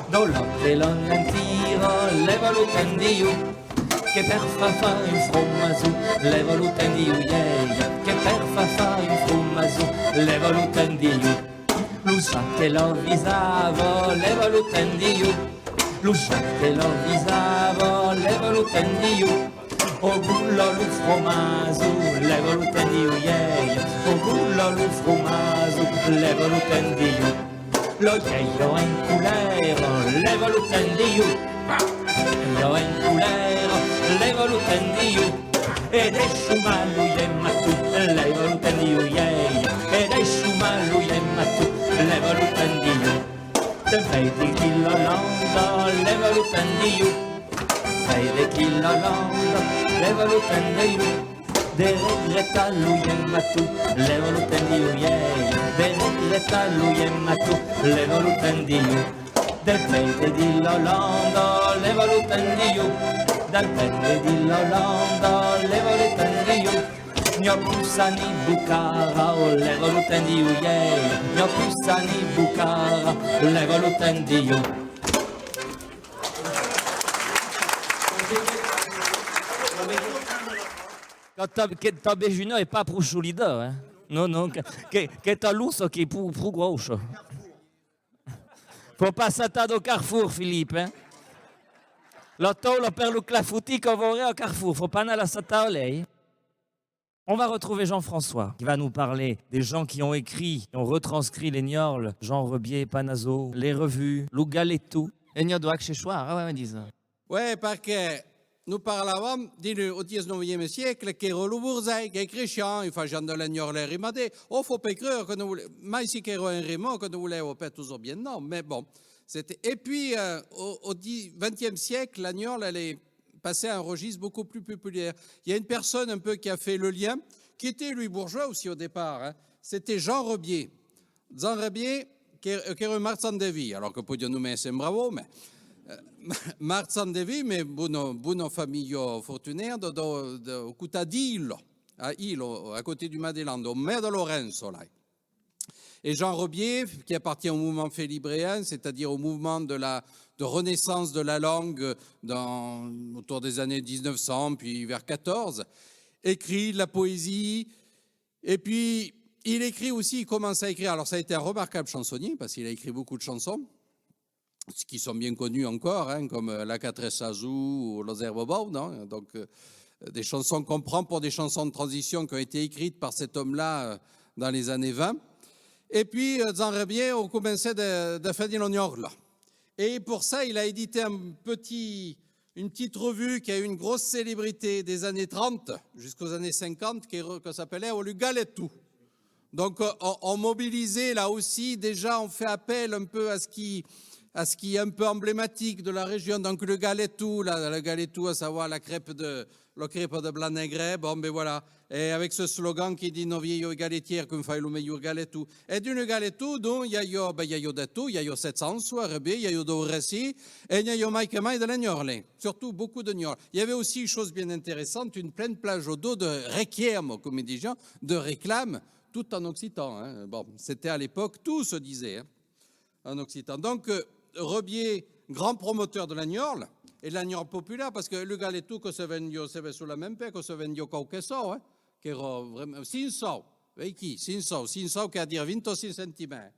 Dau lac que l'òm en tira, lèva lo tendilhon. Que per far far un fromason, lèva lo tendilhon, yeah. Que per far far un fromason, lèva lo tendilhon. Lo Jacques que l'avisava, lèva lo tendilhon. Lo Jacques que l'avisava, lèva lo tendilhon. O gola lo fromason, lèva lo tendilhon, yeah. O gola lo fromason, lèva lo tendilhon. La ièia en colèra, lèva lo tendilhon. Ièia en colèra, lèva lo tendilhon. E de chumar lo ièm a tot, lèva lo tendilhon, yeah. E de chumar lo ièm a tot, lèva lo tendilhon. Dempuèi de quilha longa, lèva lo tendilhon. Dempuèi de quilha longa, lèva lo tendilhon. De regretar lo ièm a tot, lèva lo tendilhon, yeah. De regretar lo ièm a tot, lèva lo tendilhon. Dempuèi de dins l'Olanda, lèva lo tendilhon. Dempuèi de dins l'Olanda, lèva lo tendilhon. N'i a pus ni bocarau, lèva lo tendilhon, yeah. N'i a pus ni bocarau, lèva lo tendilhon. Questa, questa bejuna es pas pro solida, eh? Non, non, que, que, questa loça qu'es pro, pro gròssa. Fau pas satar dau Carrefour, Philippe, eh? La taula per lo clafoutis qu'a veire au Carrefour, fau pas anar la satar a lei. On va retrouver Jean-François, qui va nous parler des gens qui ont écrit, qui ont retranscrit les Niorles, Jean Rebier, Panazzo, les revues, lo Galeton. E n'i a d'accessoires, ah ouais, ouais, disons. Ouais, perque nos parlàvam dins lo, au dètz-e-nòveme siècle, qu'èra lo Borgés, que Crestian, i fasián de la Niorlerie, mas de, o fau pas creire que nos vole-, mai si qu'èra un rimòt que nos volèva pas totjorn bien, non, mais bon, c'était, et puis, euh, au, au dix, vingtième siècle, la Niorle, elle est passée à un registre beaucoup plus populaire. Il y a une personne un peu qui a fait le lien, qui était, lui, bourgeois aussi au départ, hein. C'était Jean Rebier. Jean Rebier, que, qu'èra un marchand de vin, alòrs que podiá nonmàs èsser un bravo, mais, euh, marchand de vin, mais bona, bona familha fortunèra, de, de, de, au costat d'Ilo, a Ilo, à côté du Mas de Landa, au Mas de Lorença, là. Et Jean Rebier, qui appartient au mouvement félibréen, c'est-à-dire au mouvement de la, de renaissance de la langue dans, autour des années dix-neuf cents, puis vers quatorze, écrit de la poésie. Et puis, il écrit aussi, il commence à écrire. Alors, ça a été un remarquable chansonnier, parce qu'il a écrit beaucoup de chansons, qui sont bien connues encore, hein, comme, euh, La Quatre Sazou ou Los Herbes Bauds, non ? Donc, euh, des chansons qu'on prend pour des chansons de transition qui ont été écrites par cet homme-là, euh, dans les années vingt. Et puis, euh, Jean Rebier, on commençait de, de faire de l'honneur, là. Et pour ça, il a édité un petit, une petite revue qui a eu une grosse célébrité des années trente jusqu'aux années cinquante, qui, re- que s'appelait Le Galetou. Donc, euh, on, on mobilisait là aussi, déjà, on fait appel un peu à ce qui, à ce qui est un peu emblématique de la région. Donc, le galetou, la, le galetou, à savoir la crêpe de, la crêpe de blanc-nègre, bon, ben voilà. Et avec ce slogan qui dit: « Nos vieilles galetières qu'ont fait le meilleur galetou. » Et d'une galetou, donc, il y a eu, ben, il y a eu de tout, il y a eu sept cents soirs, ben, il y a eu de récits, et il y a eu mai que mai de l'enhorle, surtout beaucoup de niol. Il y avait aussi, chose bien intéressante, une pleine plage au dos de requiem, comme ils disaient, de réclame, tout en occitan, hein. Bon, c'était à l'époque, tout se disait, hein, en occitan. Donc, euh, Rebier, grand promoteur de l'enhorle, et de l'enhorle populaire, parce que le galetou que se vendió, se vend sur la même paix, que se vendió qualque sou, hein, qu'èra vraiment, cinc sous, veiquí, cinq sous, cinq sous, qu'es a dire vint-e-cinc centiments.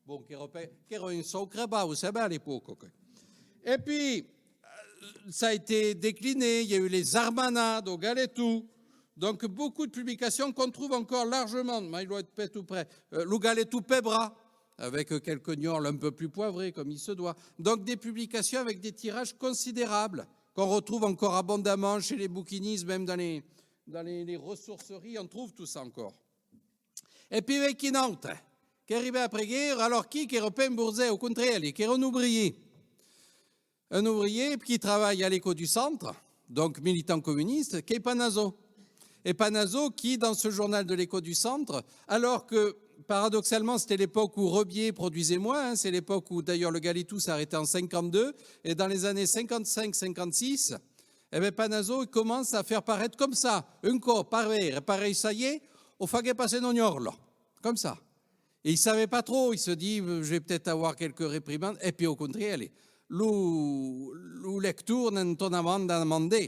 Bon, qu'èra pe-, qu'èra un sacre bau, o sabètz, a l'epòca, quoi. Et puis, euh, ça a été décliné, il y a eu les armanats au galetou. Donc, beaucoup de publications qu'on trouve encore largement, mai lo vet pas tout près, euh, lo galetou pebra, avec quelques niol un peu plus poivrés, comme il se doit. Donc, des publications avec des tirages considérables, qu'on retrouve encore abondamment chez les bouquinistes, même dans les, dans les, les ressourceries, on trouve tout ça encore. Et puis, avec une autre, qui arrivait après-guerre, alors qui, qui repent Bourget, au contraire, qui est un ouvrier. Un ouvrier qui travaille à l'Écho du Centre, donc militant communiste, qu'est Panazot. Et Panazot qui, dans ce journal de l'Écho du Centre, alors que, paradoxalement, c'était l'époque où Rebier produisait moins, hein, c'est l'époque où d'ailleurs le Galetou s'arrêtait en cinquante-deux, et dans les années cinquante-cinq cinquante-six, eh ben, Panazot, il commence à faire paraître comme ça, un cop par veire, pareil, ça y est, on fait passer nos niorles, comme ça. Et il savait pas trop, il se dit, euh, « Je vais peut-être avoir quelques réprimandes. » Et puis au contraire, lo, lo lector n'en torna pas demandar.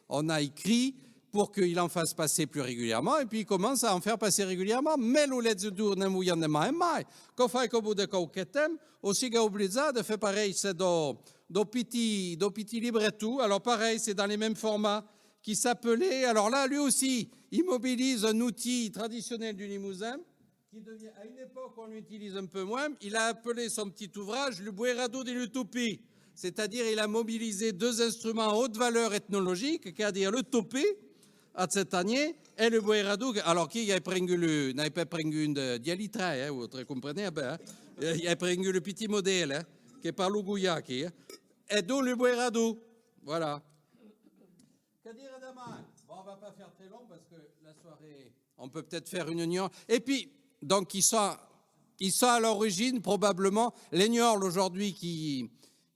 On a écrit pour qu'il en fasse passer plus régulièrement, et puis il commence à en faire passer régulièrement. Mais lo lector n'en voliá de mai en mai. Quò fai qu'au bout de qualque temps, o siga oblijat de faire paraître do, do petit, do petit libreton. Alors pareil, c'est dans les mêmes formats, qui s'appelait, alors là, lui aussi, il mobilise un outil traditionnel du Limousin, qui devient, à une époque, on l'utilise un peu moins, il a appelé son petit ouvrage le Boirador de l'Utopie. C'est-à-dire, il a mobilisé deux instruments à haute valeur ethnologique, c'est-à-dire le topí, aqueste année, et le boirador, alors qui, il a pris le, n'a pas pris un de, de litre, hein, vous comprenez, ben, hein, il a pris le petit modèle, hein, qui est par le Gouya, qui, hein, et donc le boirador, voilà. Que dire de mai ? Bon, on va pas faire très long parce que la soirée, on peut peut-être faire une nuance. Et puis, donc, ils sont, ils sont à l'origine, probablement, les niorles aujourd'hui qui,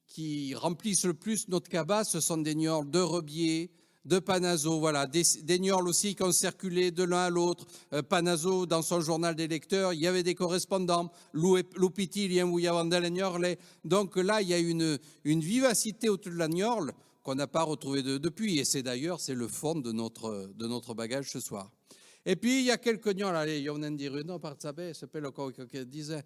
qui remplissent le plus notre cabas, ce sont des niorles de Rebier, de Panazot, voilà, des, des niorles aussi qui ont circulé de l'un à l'autre. Euh, Panazot, dans son journal des lecteurs, il y avait des correspondants. Lo, lo petit, li envoiavan de l'enhorle. Donc là, il y a une, une vivacité autour de l'enhorle qu'on n'a pas retrouvé de, depuis, et c'est d'ailleurs, c'est le fond de notre, de notre bagage ce soir. Et puis, il y a quelques niorles, allez, i en a un dire un, non, par saber, c'est pas le corps que, que disait.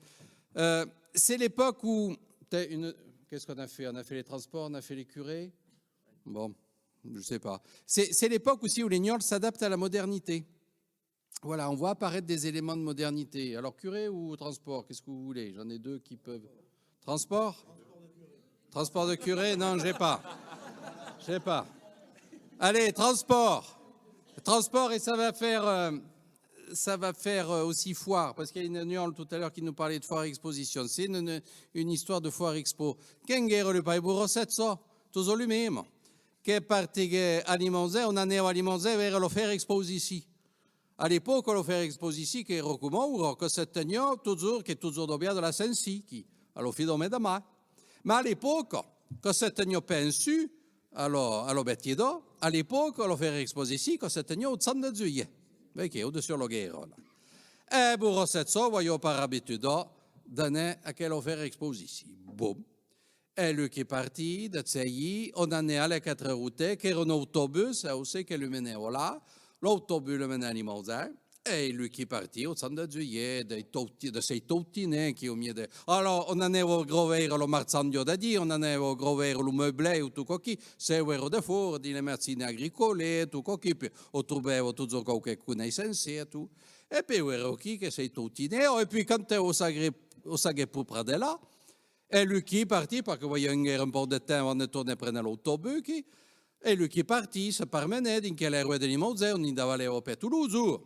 Euh, c'est l'époque où, t'as une, qu'est-ce qu'on a fait ? On a fait les transports, on a fait les curés. Bon, je sais pas. C'est, c'est l'époque aussi où les niorles s'adaptent à la modernité. Voilà, on voit apparaître des éléments de modernité. Alors, curé ou transport, qu'est-ce que vous voulez ? J'en ai deux qui peuvent. Transport ? Transport de curé ? Non, j'ai pas. J'ai pas. Allez, transport. Transport, et ça va faire, euh, ça va faire, euh, aussi foire, parce qu'il y a une niorle tout à l'heure qui nous parlait de foire exposition. C'est une, une, une histoire de foire expo. Quand guerre le paille bourrosset, ça, toujours lui-même. Que partit à Limousin, on en est à Limousin, vers le faire exposition. A l'epòca, lo faire exposici, qu'èra coma aura, que se teniá totjorn, qu'es totjorn dobiat de la Sent Sisqui, a lo fin dau mes de mai. Mas a l'epòca, que se teniá pas en su, a lo, a lo Bèth Edard, a l'epòca, lo faire exposici, que se teniá au champ de Juillet. Veiquetz, au-dessús lo guerra, là. E Borrosset Sò, aviá pas abituda d'anar a aquela afèra exposici. Bon. E lu qu'i partí, de Cèlhi, on anèt a le quatre route, qu'èra un autobus, e aussi que lu menèva là, l'autobus le menèt a Limausin, e lu qu'i partí, au cent de Julhet, de, tauti-, de sei tautinets, qui au mièg de, alors, on anèva graveire lo marchand de dins, on anèva graveire lo meublèu, tot quò-quí, se èra de fòra, dins le marchand agricole, tot quò-quí, puèi, o trobèva totjorn quauque coneissença, tot. E puèi, èra aquí que sei tautinets, e puèi, quand o saguèt, o saguèt pro près de là, e lu qu'i partí, perque voliá enguera un pauc de temps avant de tornar prene l'autobus, qui, e lu qu'i partí, se parmenèt dins quela rua de Limausin, on i davalèva per tot lo jorn.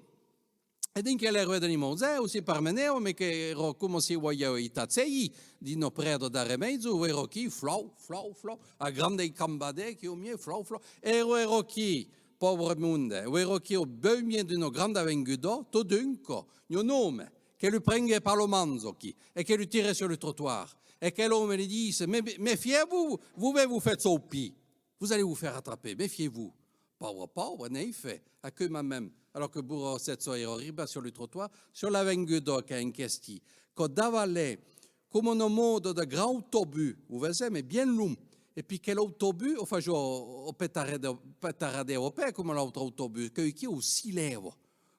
E dins quela rua de Limausin, o si parmenèva, mès qu'èra coma si voliá aitar Cèlhi, dins una preda darrèr maison, o èra aquí, flau, flau, flau, a grandei cambadei, qui au mièg, flau, flau, e o èra aquí, paure monde, o èra aquí au beu mièg d'una granda avenguda, tot d'un còp, un òme, que lu prenguèt per la mancha, qui, e que lu tirèt sur le trottoir, e que l'òme li disse, mais, mais méfiez-vous, vous pouvez vous faire choper, vous allez vous faire attraper, méfiez-vous. Paure, paure, en effet, aqueu moment, alors que Borrosset Sò èra arribat sur le trottoir, sur l'avenguda qu'èra en question, quò davalèt coma una mòda de grand autobus, o vesètz, mès bien long, e puèi que l'autobus, o fasiá, o petarade-, petaradèva pas coma l'autre autobus, que aquí o silèva,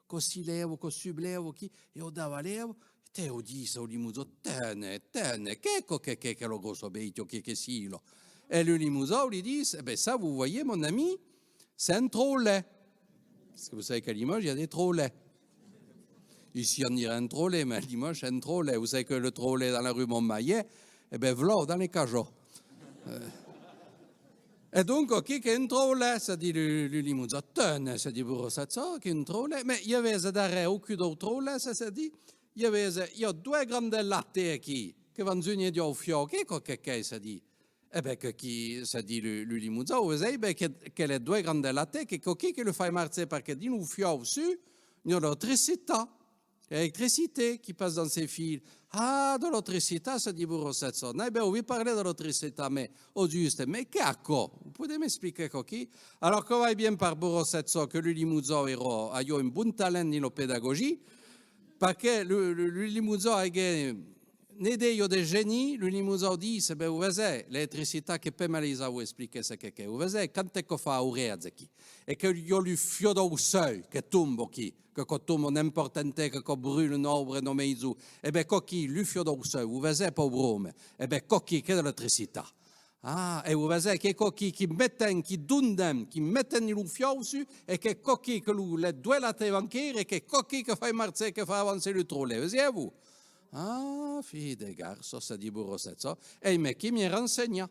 quò silèva, quò sublèva, qui, e o davalèva, e te o disse au Limousin, tene, tene, qu'es quò que, que, que lo gròsso bèstia, que, que sila? E lu Limousin li disse, eh ben ça, vous voyez, mon ami, c'est un trolley. Parce que vous savez qu'à Limoges, il y a des trolleys. Ici, on dirait un trolley, mais à Limoges, c'est un trolley. Vous savez que le trolley dans la rue Montmaillet, eh ben, v'là, dans les cajots. Euh, E donc, quò-quí qu'es un trolley, se ditz lu, lu Limousin. Tene, se ditz Borrosset Sò, qu'es un trolley. Mès i avètz darrèr, au cul dau trolley, se, se ditz, i avètz, i a doas grandas latas aquí, que van junhas dins au fiòu. Qu'es quò que, que, se ditz? E ben, quò-quí, se ditz lu, lu Limousin, o vesètz, ben, que, que las doas grandas latas, qu'es quò-quí que lu fai marchar, perque dins lo fiòu suu, n'i a l'electricitat. L'électricité qui passe dans ces fils. Ah, de l'électricité, se ditz Borrosset Sò. N'ai ben auvit parlar de l'électricité, mès, au juste, mès qu'es aquò? Vous pouvez m'expliquer quò-quí? Alors, quò vai bien per Borrosset Sò, que lu Limousin èra, aviá un bon talent dins la pédagogie, perque lu, lu, lu Limousin aguèt una idèa de geni, lu Limousin ditz, ben, o vesètz, l'électricité, que pòt mai vos explicar ce que, que, o vesètz, quand es quò fa aurelha aquí, e que i a lu fiòu dau cèu que tomba aquí, que quò tomba n'importe ente, que quò brula una aubra, una maison, e ben quò-quí, lu fiòu dau cèu, o vesètz, paure òme, e ben quò-quí, qu'es de l'électricité. Ah, e o vesètz, qu'es quò-quí, qui metèm, qui dondèm, qui metèm dins lo fiòu suu, e qu'es quò-quí, que lo, las doas latas van quèrre, e qu'es quò-quí que fai marchar, que fai avançar lu trolley, vesètz-vos? Ah, filh de garça, se ditz Borrosset Sò, e mès qu'i m'i rensenha.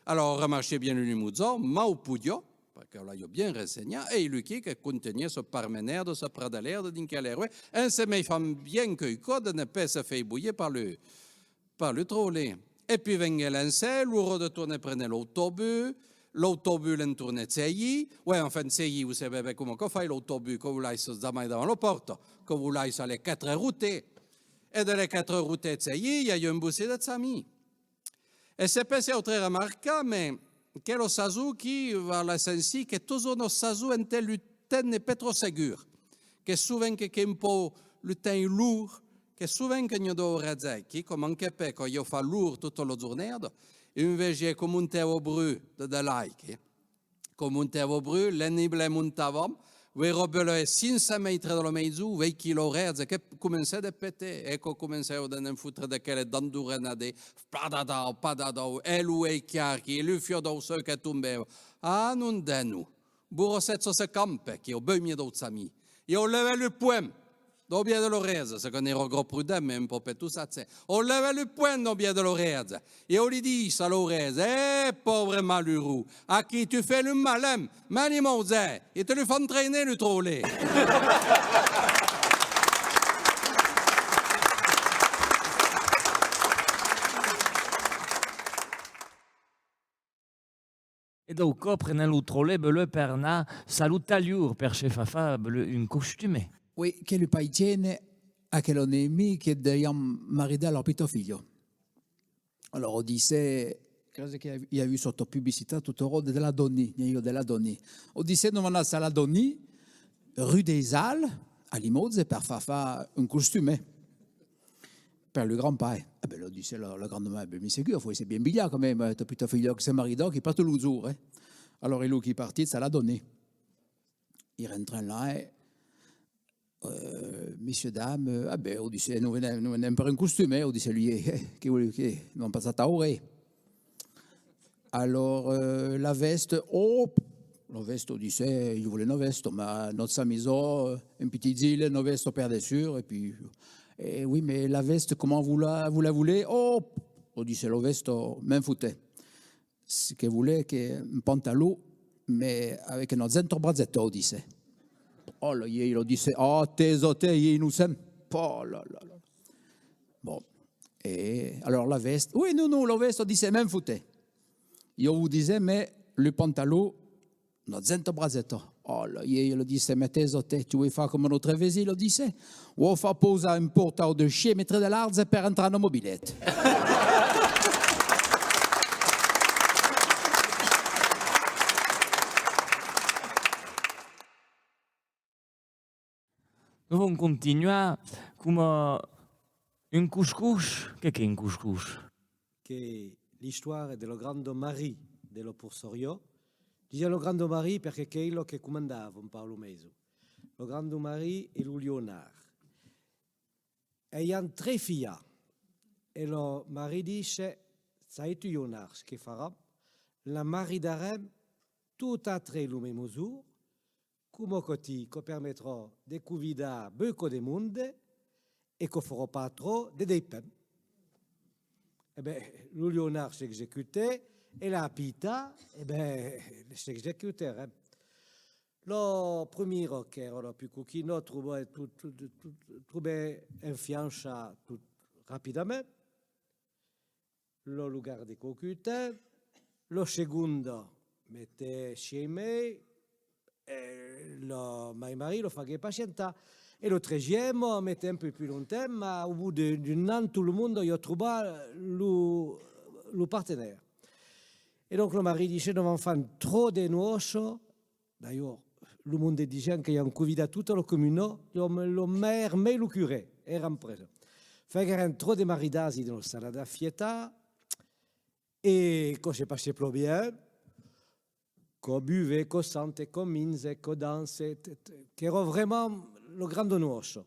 Alors, o remercièt bien lu Limousin, mau podiá, perque l'aviá bien rensenhat, e lu qu'i que contunhèt sa parmenada, sa pradalada dins quela rua, en se mèfant bien queu còp de ne pas se faire boier per lu, per lu trolley. E puèi venguèt l'encèrt, l'ora de tornar prene l'autobus, l'autobus l'entornèt Cèlhi, ouais, enfin, Cèlhi, o sabètz ben coma quò fai l'autobus, quò vos laissa jamai davant la pòrta, quò vos laissa a las quatre route. E de las quatre route Cèlhi, i a un bocin de chamin. E sai pas se avetz remarcat, mès quela sason-quí, vers la Sent-Cis, qu'es totjorn una sason ente lu temps n'es pas tròp segur, qu'es sovent que, qu'es un pauc lu temps lourd, qu'es sovent que n'i a d'aurelhas, qui, quò manquèt pas, quò i a fach lourd tota la jornada, e un vesiá quò montava brun de, de l'aiga, qui. Quò montava brun, le niblèt montava, o èra belèu cinc cents mètres de la maison, veiquí l'aurelha que comencèt de petar, e quò comencèt de ne'n fotre d'aquelas dandorenadas, padadau, padadau, e lo uèlh clar, qui, e lu fiòu dau cèu que tombava. Ah, nom de nom! Borrosset Sò se campèt, qui, au beu mièg dau chamin, e o levèt lu ponh dau biais de l'aurelha, ce que n'èra pas gròs prudent, mès un pauc per tot saber. O levèt lu ponh dau biais de l'aurelha, e o li ditz a l'aurelha: eh, paure malurós, aquí tu fais lu malin, mès Limousin, i te lu fan trainar lu trolley. E dau còp prenèt lo trolley belèu per anar chas lo talhor per se far far belèu un costume. Oui, que lu paisans, aquel òme que devián maridar lor pita filha. Alors, o disèt, crese que i a, i a avut sota publicitat tot au ròde de l'Adoni, n'i a de l'Adoni. O disèt, nos van anar chas l'Adoni, rue des Halles, a Limòtges per far far un costume per lo grand-pair. E ben, lo disse lo, lo grand-maire, ben, mi segur, fau èsser bien bilhat quand même, eh, t'as pus ta filha que se marida, qui pas tot lo jour, eh. Alors, e lo qui partit, ça l'a donné. I rentren là, eh, euh, messieurs, dames, euh, ah ben, o disse, nos venèm, nos venèm per un costume, eh, o disse lui, eh, que vòles que, non pas a taure. Alors, euh, la vèsta, oh, la vèsta, o disse, eh, ieu vòle una vèsta, mas nòstra maison, euh, un petit gilet, una vèsta per dessús, e puis, eh, oui, mais la vèsta, comment vous la, vous la voulez? Oh, o disse, la vèsta, me'n fotèm. Ce que vòle, qu'es un pantalon, mais avec una genta braseta, o disse. Oh là, ieu, lo disse, ah, taisa-te, ieu innocent. Oh là là là. Bon. E alors la vèsta, oui, non, non, la vèsta, o disse, me'n fotèm. Ieu vos dise, mais lo pantalon, una genta braseta. Oh là, ieu, ieu lo disse, mais taisa-te, tu vòles far coma nòstre vesin, lo disse, vau far pausar un portau de sièis mètres de large per entrar en mobilette. Nos vam continuar coma un coscós. Qué qu'es un coscós? Qu'es l'istòria de lo grand Marie de lo Porçariá. Disián lo grand Marie perque qu'es lo que comandava un pauc lo maison. Lo grand Marie e lo Lionard. E i an tres filhas. E lo Marie disse: «Sai tu, Lionard, ce que faram? La maridarem totas tres lo mesme jorn, coma costin, quò permetrà de convidar beucòp de monde e quò farà pas tròp de despens.» E ben, lo Lionard s'executèt e la pita, e ben, s'executèt, eh. Lo primièr, qu'èra lo pus coquin, trobèt tot, tot, tot, trobèt en fiança tot rapidament. Lo, lo garde quauque temps. Lo segond metèt sièis mes, e lo mai Marie lo faguèt pacientar. E lo tresième metèt un pauc pus longtemps, mas au bout de, d'un an, tot lo monde aviá trobat lo, lo partenaire. E donc lo Marie disse: «Nos vam far tròp de nòças.» D'ailleurs, lo monde disián qu'avián convidat tota la comuna, lo, lo maire, mai lo curè, èran presents. Faguèrem tròp de maridatges dins la sala de fièsta, e quò se passèt plan bien. Quò buvèt, quò chantet, quò minjèt, quò dançèt, t-, t-, qu'èra vraiment la granda nòça.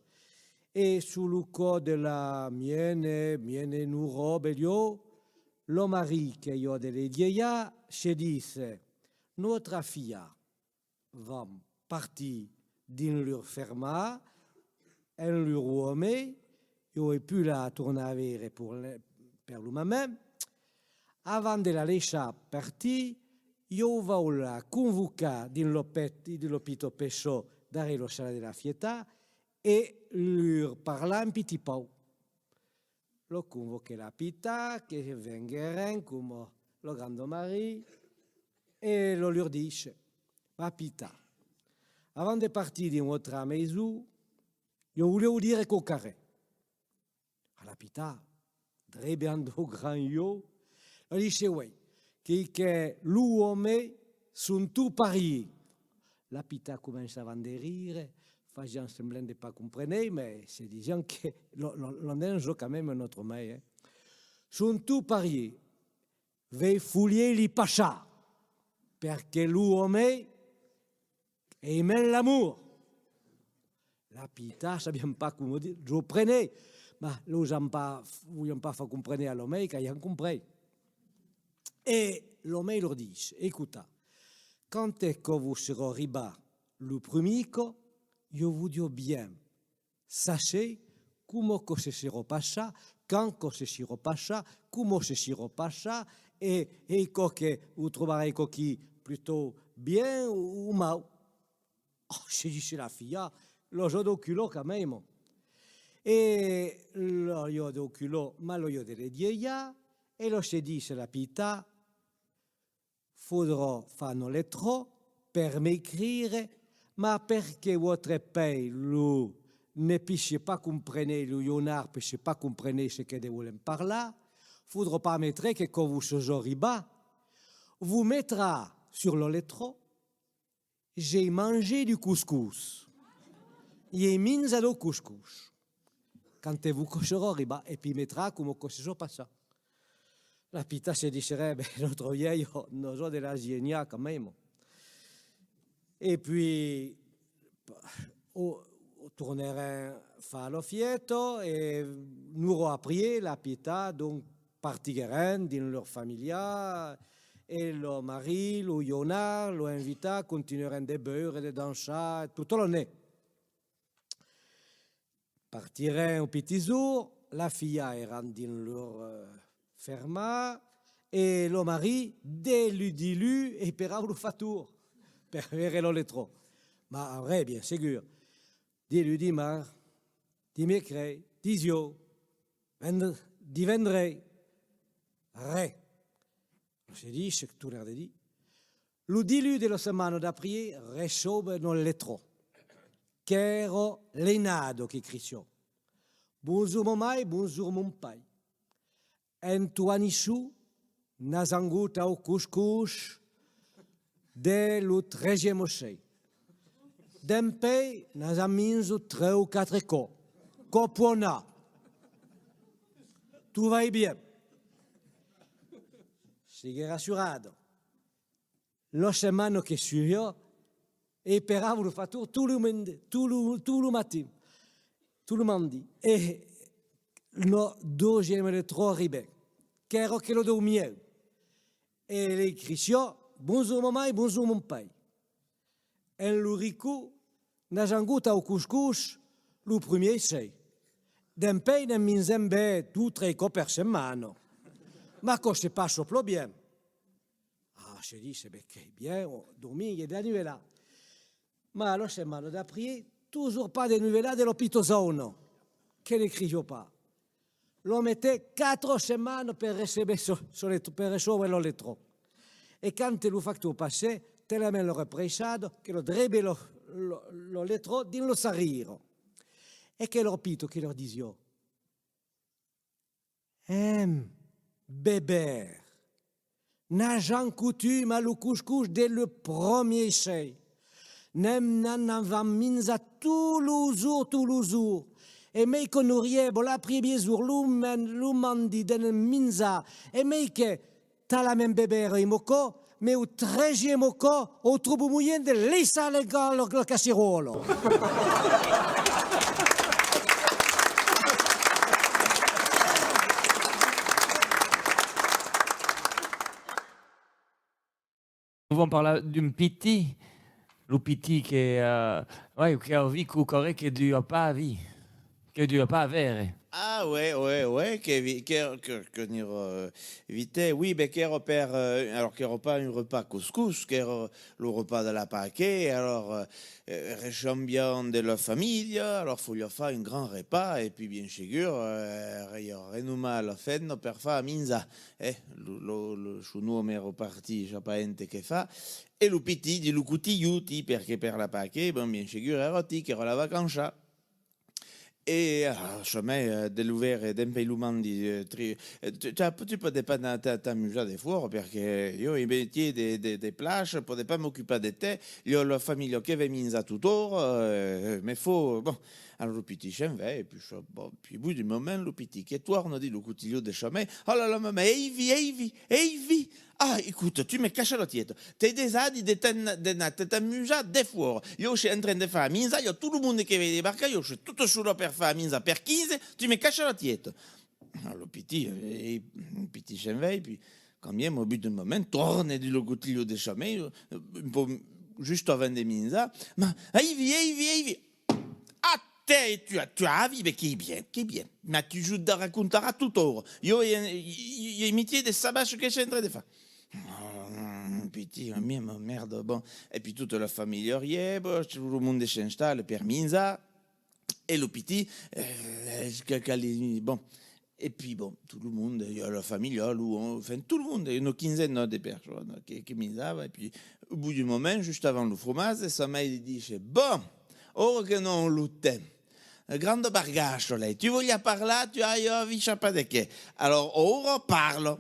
E sus lo còp de la mièna, mièna nora, belèu, lo Marie, qu'aviá de las vielhas, se disse: «Nòstras filhas van partir dins lor ferma, amb lor òme, ieu vau pus las tornar veire per le, per lo moment. Avant de las laissar partir, ieu vau las convocar dins lo pet-, dins lo pichòt peisson darrièr la sala de la fièsta e lor parlar un pitit pauc.» Lo convoquèt la pita, que venguèren coma lo grand Marie, e lo lor disse: «Mas pitas, avant de partir dins vòstra maison, ieu voliáu dire quauqua ren.» A la pita, drebenant daus granhs uòus, la disse: «Uèi, que, que los òmes son tots parièrs.» La pita començavan de rire, fasián semblant de pas comprene, mas se disián que lo, lo, l'endejan quand même un autre mai, eh. «Son tots parièrs, vei folier li passar, perque los òmes aiman l'amor.» La pita sabián pas coma di-, lo prene, mas los an pas, volián pas far comprene a lo mai qu'avián comprés. E lo mai lor disse: «Escotatz, quand es que vos serà arribat lo primièr còp, ieu voliáu bien saser coma quò se serà passat, quand quò se serà passat, coma se serà passat, e, e quò que vos trobaretz quauquin plutôt bien o, o mau.» «Oh», se disse la filha, «los aviáu daus culòts quand même.» E los aviáu daus culòts, mas los aviáu de las vielhas, e los se disse la pita: «Faudrà far una letra per m'escriure, mas perque vòstre pair lo ne poguèsse pas comprene, lo Lionard poguèsse pas comprene ce que ne vòlem parlar, faudrà pas metre que quò vos seja arribat. Vos metratz sus la letra: J'ai mangé du couscous.» ieu minja dau coscòs. Quand vos coisserò arribar, e pimetrà coma coisserò passar. La piètat se disseré: ben, nòstra vièlha nos a de las geniar quand même. E puei, o, o tornèrem far la fièsta, e nora aprieu, la piètat, donc, partiguèrem dins lor familha, e lo marit, lo Jonard, lo invitat, continuèrem de beure, de dançar, tota la net. Partirem au pitit jorn, la filha èra dins lor, eh, ferma, e lo marit, de lu diluns, esperava lo factor per veire la letra. Ma après, bien segur, diluns, dimars, dimècres, dijòus, vend-, divendres, res. Se ditz, tornarem de dire, lo diluns de la setmana d'aprieu, recebèm una letra. Qu'èra l'Ainada qu'escriviá: bonjorn mon mair, bonjorn mon pair. En Toanichon, n'as angut au coscòs de lo tresièm au sei. Dempuei, n'as a minjat tres o quatre còps. Quò pòt anar. Tu vas bien. Siguèt rassurada. La setmana que suiviá, esperava lo factor tot lo mend-, tot lo, tot lo matin, tot lo mardi. E la deusièma letra arribèt, qu'èra quela dau mieu. E l'escriviá: bonjorn mon mair, bonjorn mon pair. En lo ricon, n'as angut au coscòs lo prumier sei. Dempuei, ne'n minjam ben dos, tres còps per setmana. Ma quò se passa plan bien. Ah, se ditz, ben, qu'es bien, o, domin es de las novelas. Ma la setmana d'aprieu, totjorn pas de novelas de la piètat jauna, que n'escriviá pas. Lo metèt quatre setmanas per recebre sa, sa letra, per recebre la letra. E quand lo factor passèt, talament l'èra pressada, que la drebèt la, la, la letra dins la sarrira. E que la piètat que la disiá: Èm, bebèr, n'as angut un, ma lo coscòs de lo prumier sei. Ne'n, ne'n avam minjat tot lo jorn, tot lo jorn. E mei que n'auriá, bon, l'aprieu-jorn, lo men-, lo mardi, de ne'n minjar. E mei que, talament bebèr es mauvais, mei au tresièm còp, o trobèt moien de laissar la, la, la casseròla. Nos vam parlar d'un pitit, lo pitit que, eh, ouais, que a viscut quauqua que deu pas aver, que deu pas aver. Ah, ouais, ouais, ouais, que vi-, que, que, que n'èra, euh, vite, oui, ben, qu'èra per, euh, alors, qu'èra pas un repas coscòs, qu'èra lo repas de la Paque, alors, euh, eh, rechambiam de la familha, alors faliá far un grand repas, e puei, bien segur, eh, re-, renomar la femna per far minjar, eh, lo, lo, lo, son òme èra partit, ja pas ente que far, e lo pitit dins lo cotilhon, ti, perque per la Paque, bon, bien segur, èra ti, qu'èra la vacança. E, ah, jamai, eh, de lo veire, eh, dempuei lo mardi, eh, tri-, eh, tu, tu, tu pòdes pas t'a-, t'a-, t'amusar defòra, perque ieu, i metiá de, de, de plaça, pòde pas m'ocupar de te, ieu, la familha que ven minjar totjorn, eh, me fau, bon, alors lo pitit se'n va, e puei, bon, puei, au bout d'un moment, lo pitit que torna dins lo cotilhon de sa mair: oh là là, mamà, èi-vi, èi-vi, èi-vi, ah, escota, tu me cassas la tieta. T'ai dejà dit de t'an-, d'anar te, t'amusar defòra. Ieu soi en tren de far minjar, i a tot lo monde que ven debarcar, ieu soi tota sola per far minjar per quinze, tu me cassas la tieta. Ah, lo pitit, eh, lo pitit se'n va, e puei, quand même, au bout d'un moment, torna dins lo cotilhon de sa mair, eh, un pauc just avant de minjar. Ma, èi-vi, èi-vi, èi-vi. Ah, tè, tu as, tu as avi, ben, qu'es bien, qu'es bien. Ma tu, ieu te racontarà totjorn. Ieu, ieu, ieu, ieu, i metiá de saber çò que soi en tren de far. Oh, pitit, ma, ma merda, bon. E puei tota la familha arriba, tot lo monde s'installa per minjar. E lo pitit, eh, que, que li, bon. E puei, bon, tot lo monde, i a la familha, lo, enfin, tot lo monde, una quinzena de personas que, que minjava, e puei, au bout d'un moment, just avant lo fromatge, sa mair li ditz: bon, aura que n'am lo temps. Granda bargassa, lai, tu voliás parlar, tu as, ieu, avi, sap pas de qué. Alors, aura parla.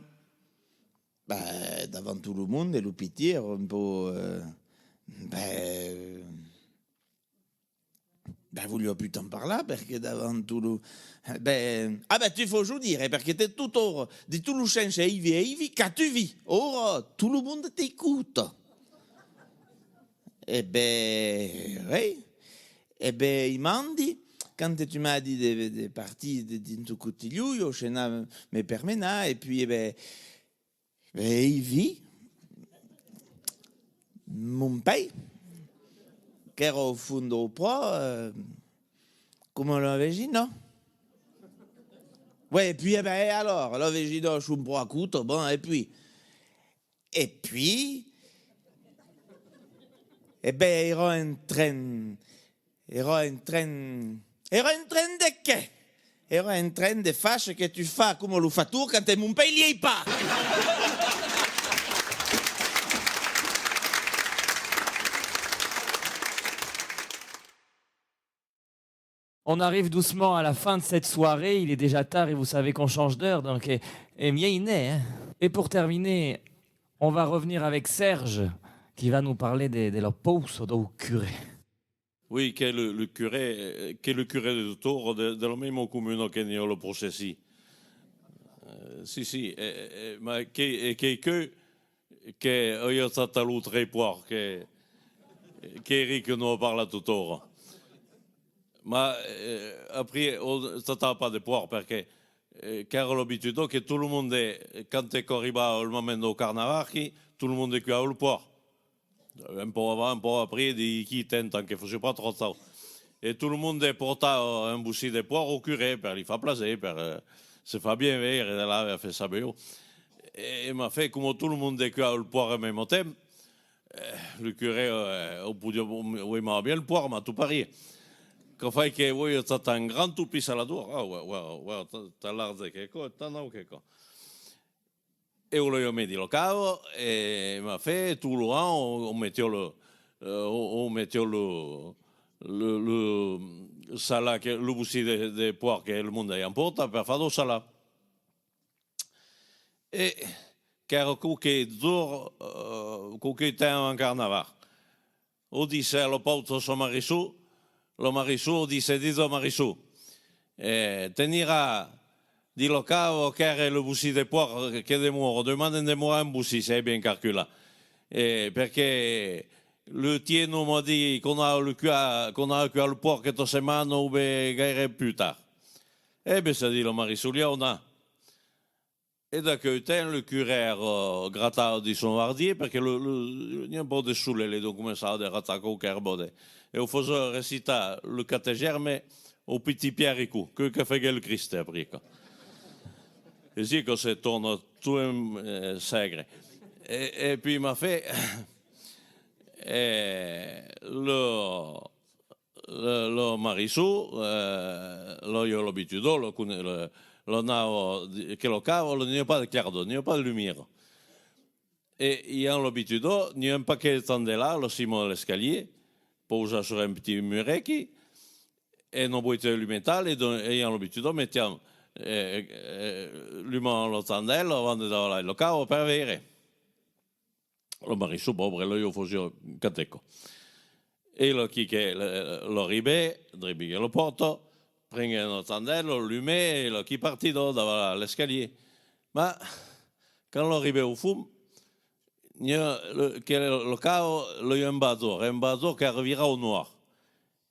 Ben, davant tot lo monde, lo pitit èra un pauc, eh, ben, Ben, voliá pus te'n parlar, perque davant tot lo... Ben, ah ben, te fau jo dire, perque te tot aura, de tot lo sens, eivi, eivi, qu'as-tu vist? Aura, tot lo monde t'escota. E ben, oui. E ben, i mandi, quand tu m'as dit de, de partir de, dins ton cotilhon, jo, se n'ai me permenar, e puis, e ben, e i vi mon pair, qu'èra au fons dau pòrt, eh, coma la vesina. Ouais, e puis, e ben, e alors, la vesina son pro a cota, bon, e puis, e puis, e ben, èra en tren Èra en tren, èra en tren de qué? Èra en tren de far ce que tu fas coma lo factor quand es Montpelhièr, pas! On arrive doucement à la fin de cette soirée, il est déjà tard et vous savez qu'on change d'heure, donc, eh, eh, miei n'es, hein. Et pour terminer, on va revenir avec Serge, qui va nous parler de, de la pausa dau curè. Oui, qu'es lo, lo curè, eh, qu'es lo curè de Totora, de, de la mèma comuna que n'i a lo processí. Eh, si, si, eh, eh, ma que, e qu'es que, que ai achatat los tres pòrcs que, qu'Eric nos a parlat totara. Ma, eh, après, on achatava pas de pòrc, perque, eh, qu'èra l'abituda que tot lo monde, quand que arribava lo moment dau carnaval, que tot lo monde cuava lo pòrc. Un pauc avant, un pauc après, de quilhs temps, tant que fasiá pas tròp chaud. E tot lo monde portava un bocin de pòrc au curè per li far plaser, per, eh, se far bien veire de là, e far saber. E, e ma fe, coma tot lo monde cuava lo pòrc en mèma temps, eh, lo curè, eh, o podiá, o, o aimava bien lo pòrc, ma tot parier. Quò fai que voliá achatar un grand topin salador, ah, ouais, ouais, ouais, tan, tan large que quò, tan naut que quò. E o l'ai met dins la cava, e ma fe, tot lo an, o, o metiá lo, eh, o, o metiá lo, lo, lo salat, que, lo bocin de, de pòrc que lo monde aviá emportat per far dau salat. E qu'èra quauque jorn, eh, quauque temps avant carnaval. O disse a la pausa a son marisson, lo marisson o disse: «Ditz au marisson, eh, te n'iras dins la cava quèrre lo bocin de pòrc que demora, deman de'n demorar un bocin, s'es bien calculat. Eh, perque lo tienor m'a dit qu'on a lo cuar, qu'on a cuar lo pòrc questa setmana o ben gaire pus tard.» E ben, se ditz lo marisson, li au anar. E d'aqueu temps, lo curè, eh, gratava dins son vardier, perque lo, lo, n'i a un pauc de solelh, e donc començava de ratar quauque erba de, e o fasiá recitar lo catechèsme au pitit Pierre Ricou, que, que faguèt lo Crist après, quò. E si que se torna tot en, eh, segre. E, e puis, ma fe, eh, lo, lo, lo marisson, eh, l'aviá l'abituda, lo cone-, lo, l'anava, que la cava, lo, n'i a pas de clarda, n'i a pas de lumiera. E i an l'abituda, n'i a un paquet de candèlas a la cima de l'escalier, pausat sur un pitit muret, e una boita de lumetal, e donc, e i an l'abituda, metián, eh, eh, lumavan la candèla avant de davalar la cava per veire. Lo marisson, paubre, lo, o fasiá quate còps. E lo, quí que lo, lo arribèt, dribiguèt la pòrta, prenguèt una candèla, o lumèt, e lo, quí partidó davalar l'escalier. Ma, quand lo arribèt au fons, n'i a lo, que lo, la cava, l'aviá un bajorn, un bajorn qu'èra virat au nòrd.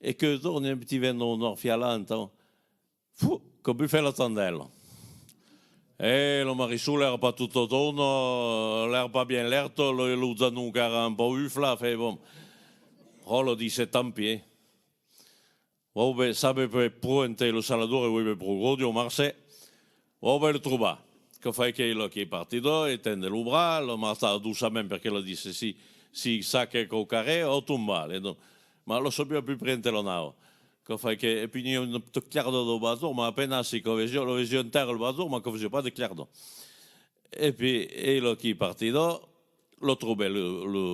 E que torna un pitit vent dau nòrd fialar, entant. Fu, quò bufèt la candèla. E lo marisson l'èra pas tot au torn, l'èra pas bien lèrt, lo, lo genon qu'èra un pauc uflat, fai bon. Ò, lo disse, tant pis, eh. Vau ben, sabe ben pro ente lo salador, e vau ben pro gros, diu Marcè. Vau ben lo trobar. Quò fai que lo, quí partidó, e tende lo braç, lo marcha doçament, perque lo disse, si, si saque quauquarren, o tomba, e donc, ma lo sabiá pus près ente lo anava. Quò fai que, e puis n'i a una peta clarda dau bajorn, ma a penas si quò vesiá, lo vesiá en tèrra lo bajorn, ma quò fasiá pas de clarda. E puis, e lo, quí partidó, lo trobèt lo, lo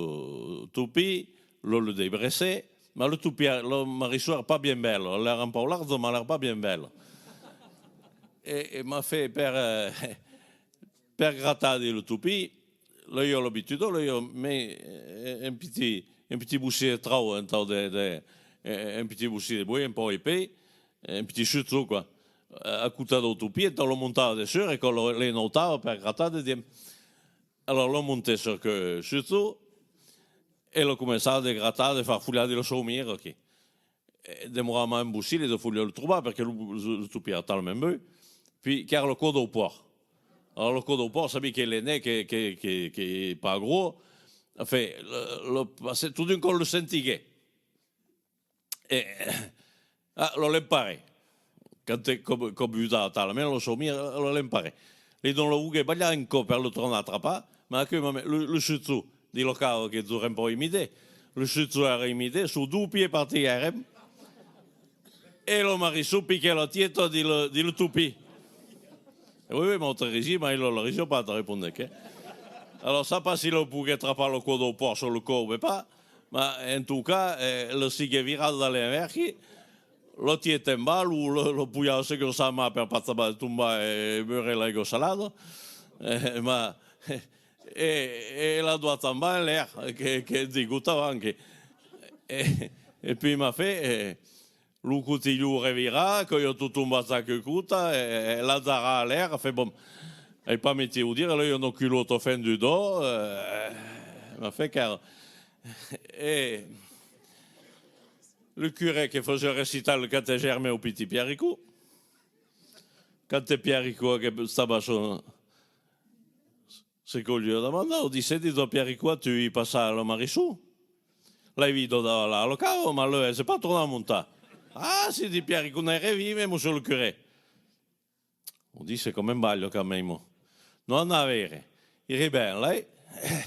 topin, lo, lo desbrecèt, ma lo topin, lo marisson èra pas bien bèl, l'èra un pauc large, ma l'èra pas bien bèl. E, e ma fe per, eh, per gratar dins lo topin, l'aviá l'abituda, l'aviá mes, eh, un pitit, un pitit bocin de trauc, entant de, de, eh, un pitit bocin de bois, un pauc epais, un pitit chuchon, quoi. A, a costat dau topin, entà lo montar dessús e que lo, le nautava per gratar dedins. Alòrs, lo montèt sus queu chuchon e lo començava de gratar, de farfolhar dins lo saumir, aquí. E demorava mai un bocin de folhar lo trobar, perque lo, lo, lo topin èra talament bèu, puei qu'èra lo còr dau pòrc. Alòrs, lo còr dau pòrc, sabi que le nen, que, que, que, que pas gros, enfin, lo, lo, tot d'un còp lo sentiguèt. E, ah, lo l'emparèt. Quand te, còp, còp busava talament lo saumir, lo l'emparèt. Lidonc lo voguèt balhar un còp per lo tornar trapar, mas aqueu moment, lo, lo chuchon, dins lo cau que dura un pauc imidet, lo chuchon èra imidet, sos dos pieds partiguèron, e lo marisson piquèt la tieta dins lo, dins lo topin. E oui, oui, mas te risiás, mas lo, lo risiás pas, te respondèc, eh. Alòrs, sap pas si lo poguèt trapar lo còr dau pòrc sus lo còp o pas, mas en tot cas, eh, lo siguèt virat a l'envèrs, la tieta en bas, lo, lo, lo pujava segur sa man per pas tombar, tombar e beure l'aiga salada, eh, mas, e, e la doa tombar en l'èr, que, que degotava anche. E, e puei, mas fach, eh, lo cotilhon revirat, que i a tot tombat a queu costat, e, e la darrèra a l'èr, a fach, bon, ai pas mestier o dire, là, i a una culòta fenduda, e, mas fach, car, e, lo curè que fasiá recitar lo catechèrme au pitit Pierricot, quand Pierricot que estava son, Se que li a demandat, o dissèt, ditz: «Pierricot, as-tu vist passar lo marisson?» «L'ai vist davalar lo cau, mas lo vese pas tornar montar.» «Ah, si», ditz Pierricot, «n'ai ren vist, mè, mossur lo curè.» O disse: «Coma balha quand même.» «Nos anam veire.» I ribèron, lai. Eh,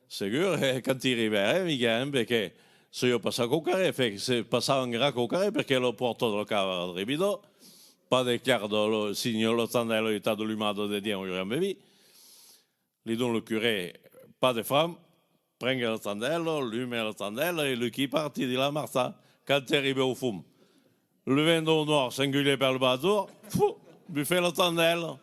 segur, eh, quand i ribèron, eh, viguèron, perque se i a passat quauquarren, enfin, se passava enguera quauquarren, perque la pòrta de la cava èra dribida, pas de clar, de lo, sinon la candèla estava alumada dedins, o i auriam vist. Lidonc lo curè: «Pas de fram», prenguèt la candèla, lumèt la candèla e lo qu'i partit dins la marcha. Quand arribèt au fum, lo vent dau nòrd s'engulhèt per lo bas-jorn, fu, bufèt la candèla.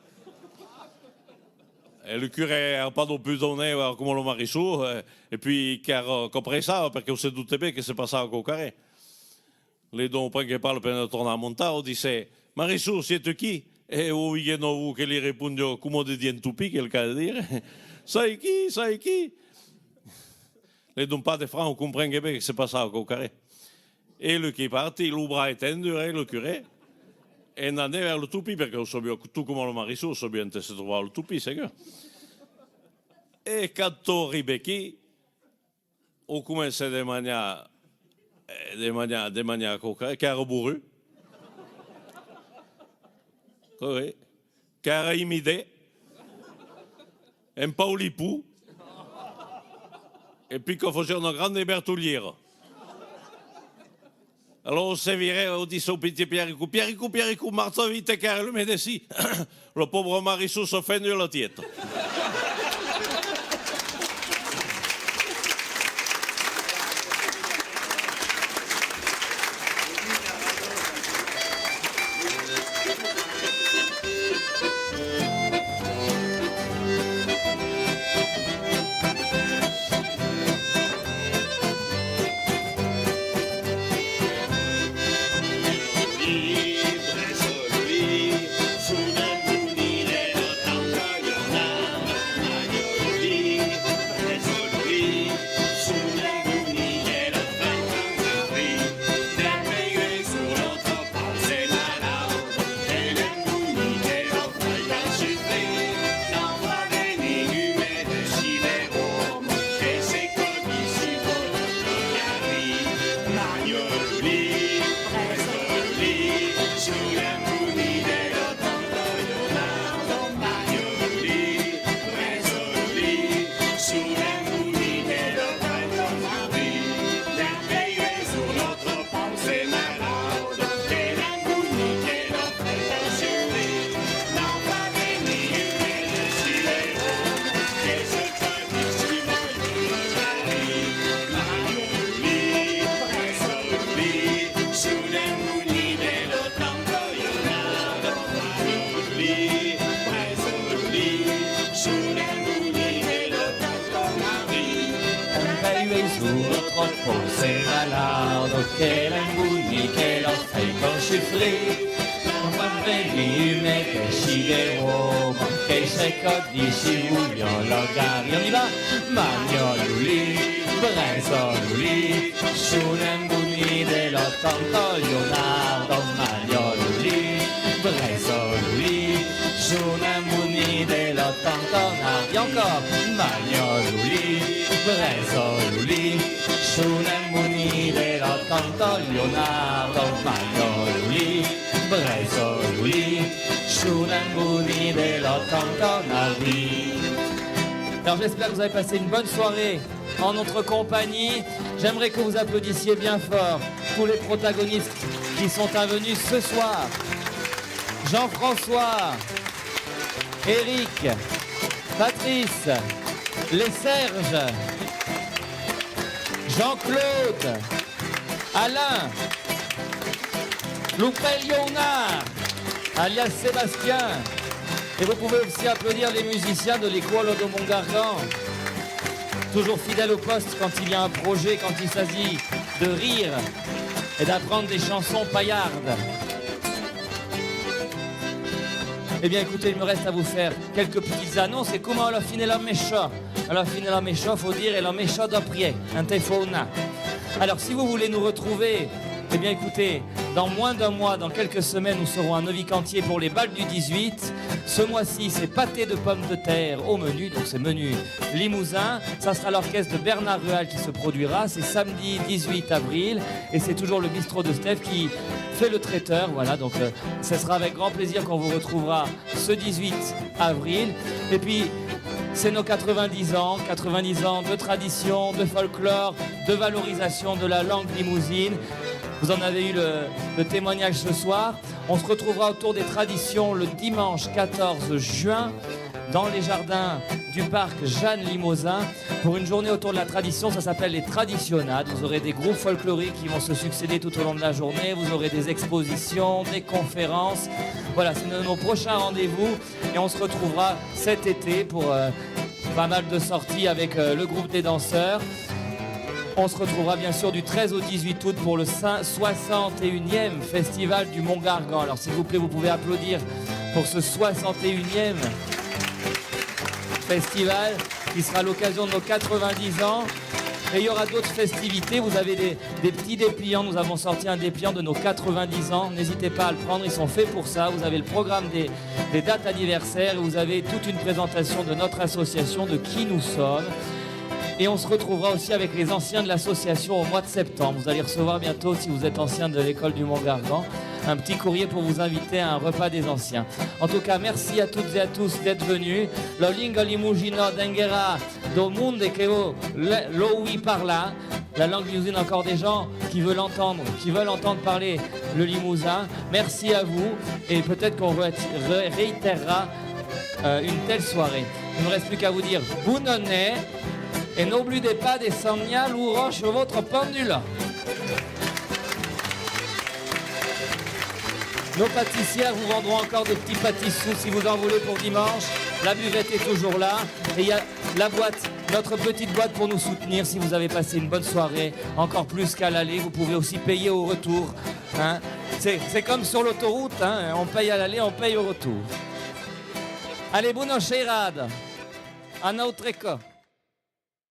E lo curè èra pas dau pus daunèu, èra coma lo marisson, e, e puei qu'èra, qu'apressava, perque o se dubtèt ben que se passava quauquarren. Lidonc, prenguèt pas la pena de tornar montar, o disse: «Marisson, siás-tu quí?» E o viguèt nòu que li respondiá, coma dedins un topin, que le cal dire: «Soi quí, soi quí.» Lidonc, pas de fram, o comprenguèt ben que se passava quauquarren. E lo qu'i partit, lo braç estendut, eh, lo curè, e n'anèt vèrs lo topin, perque o sabiá tot coma lo marisson, o sabiá ente se trobava lo topin, segur. E quand o ribèt quí, o comencèt de manjar, eh, de manjar, de manjar quauquarren, qu'èra borrut. Oui, oui. Qu'èra imidet. Un pauc lipós. E puei que fasiá una granda bertolhiera. Alòrs o se virèt, o disse au pitit Pierricot: «Pierricot, Pierricot, marcha vite, car lo medecin, lo paure marisson s'a fendut la tieta.» Uèi son los tròp pauses malardos que l'an bonit que los fai tant sufrir. Quand van venir un mèt aicí de Roma, que se còp d'ici volián los garir. On y va! Magnololi, bresololi, son an bonit de los tantas Leonardo. Magnololi, bresololi, son an bonit de los tantas Nar-. E un còp! Magnololi, bresololi, son an bonit de los tantas Leonardo. Magnololi, bresololi, son an bonit de los tantas Nar-. Alors j'espère que vous avez passé une bonne soirée en notre compagnie. J'aimerais que vous applaudissiez bien fort tous les protagonistes qui sont intervenus ce soir. Jean-François, Eric, Patrice, les Serges, Jean-Claude, Alain, lo pèl Léonard, alias Sébastien. Et vous pouvez aussi applaudir les musiciens de l'école de Montgargan. Toujours fidèles au poste quand il y a un projet, quand il s'agit de rire et d'apprendre des chansons paillardes. Eh bien, écoutez, il me reste à vous faire quelques petites annonces. Et comme à la fin de la mécha, à la fin de la mécha, faut dire, et la mécha d'après, un téléphone. Alors, si vous voulez nous retrouver, eh bien, écoutez, dans moins d'un mois, dans quelques semaines, nous serons à Neuvy-Cantier pour les bals du dix-huit. Ce mois-ci, c'est pâté de pommes de terre au menu, donc c'est menu limousin. Ça sera l'orchestre de Bernard Rual qui se produira. C'est samedi dix-huit avril et c'est toujours le bistrot de Steph qui fait le traiteur. Voilà, donc, euh, ce sera avec grand plaisir qu'on vous retrouvera ce dix-huit avril. Et puis, c'est nos quatre-vingt-dix ans, quatre-vingt-dix ans de tradition, de folklore, de valorisation de la langue limousine. Vous en avez eu le, le témoignage ce soir. On se retrouvera autour des traditions le dimanche quatorze juin dans les jardins du parc Jeanne Limosin pour une journée autour de la tradition. Ça s'appelle les Traditionnades. Vous aurez des groupes folkloriques qui vont se succéder tout au long de la journée. Vous aurez des expositions, des conférences. Voilà, c'est nos, nos prochains rendez-vous et on se retrouvera cet été pour, euh, pas mal de sorties avec, euh, le groupe des danseurs. On se retrouvera bien sûr du treize au dix-huit août pour le cin-, soixante et unième Festival du Mont Gargan. Alors s'il vous plaît, vous pouvez applaudir pour ce soixante et unième festival qui sera l'occasion de nos quatre-vingt-dix ans. Et il y aura d'autres festivités. Vous avez des, des petits dépliants. Nous avons sorti un dépliant de nos quatre-vingt-dix ans. N'hésitez pas à le prendre, ils sont faits pour ça. Vous avez le programme des, des dates anniversaires et vous avez toute une présentation de notre association, de qui nous sommes. Et on se retrouvera aussi avec les anciens de l'association au mois de septembre. Vous allez recevoir bientôt, si vous êtes ancien de l'école du Mont Gargan, un petit courrier pour vous inviter à un repas des anciens. En tout cas, merci à toutes et à tous d'être venus. La linga limousin venguerà dau monde que vòu le, l'oir parlar. La langue limousine, encore des gens qui veulent entendre, qui veulent entendre parler le limousin. Merci à vous et peut-être qu'on re-, re-, réitérera, euh, une telle soirée. Il ne me reste plus qu'à vous dire bonne année et n'oubliez pas de soigner l'horloge sur votre pendule. Nos pâtissières vous vendront encore des petits pâtissous si vous en voulez pour dimanche. La buvette est toujours là. Et il y a la boîte, notre petite boîte pour nous soutenir. Si vous avez passé une bonne soirée, encore plus qu'à l'aller, vous pouvez aussi payer au retour. Hein ? C'est, c'est comme sur l'autoroute, hein ? On paye à l'aller, on paye au retour. Allez, bona cheirada. À un autre còp.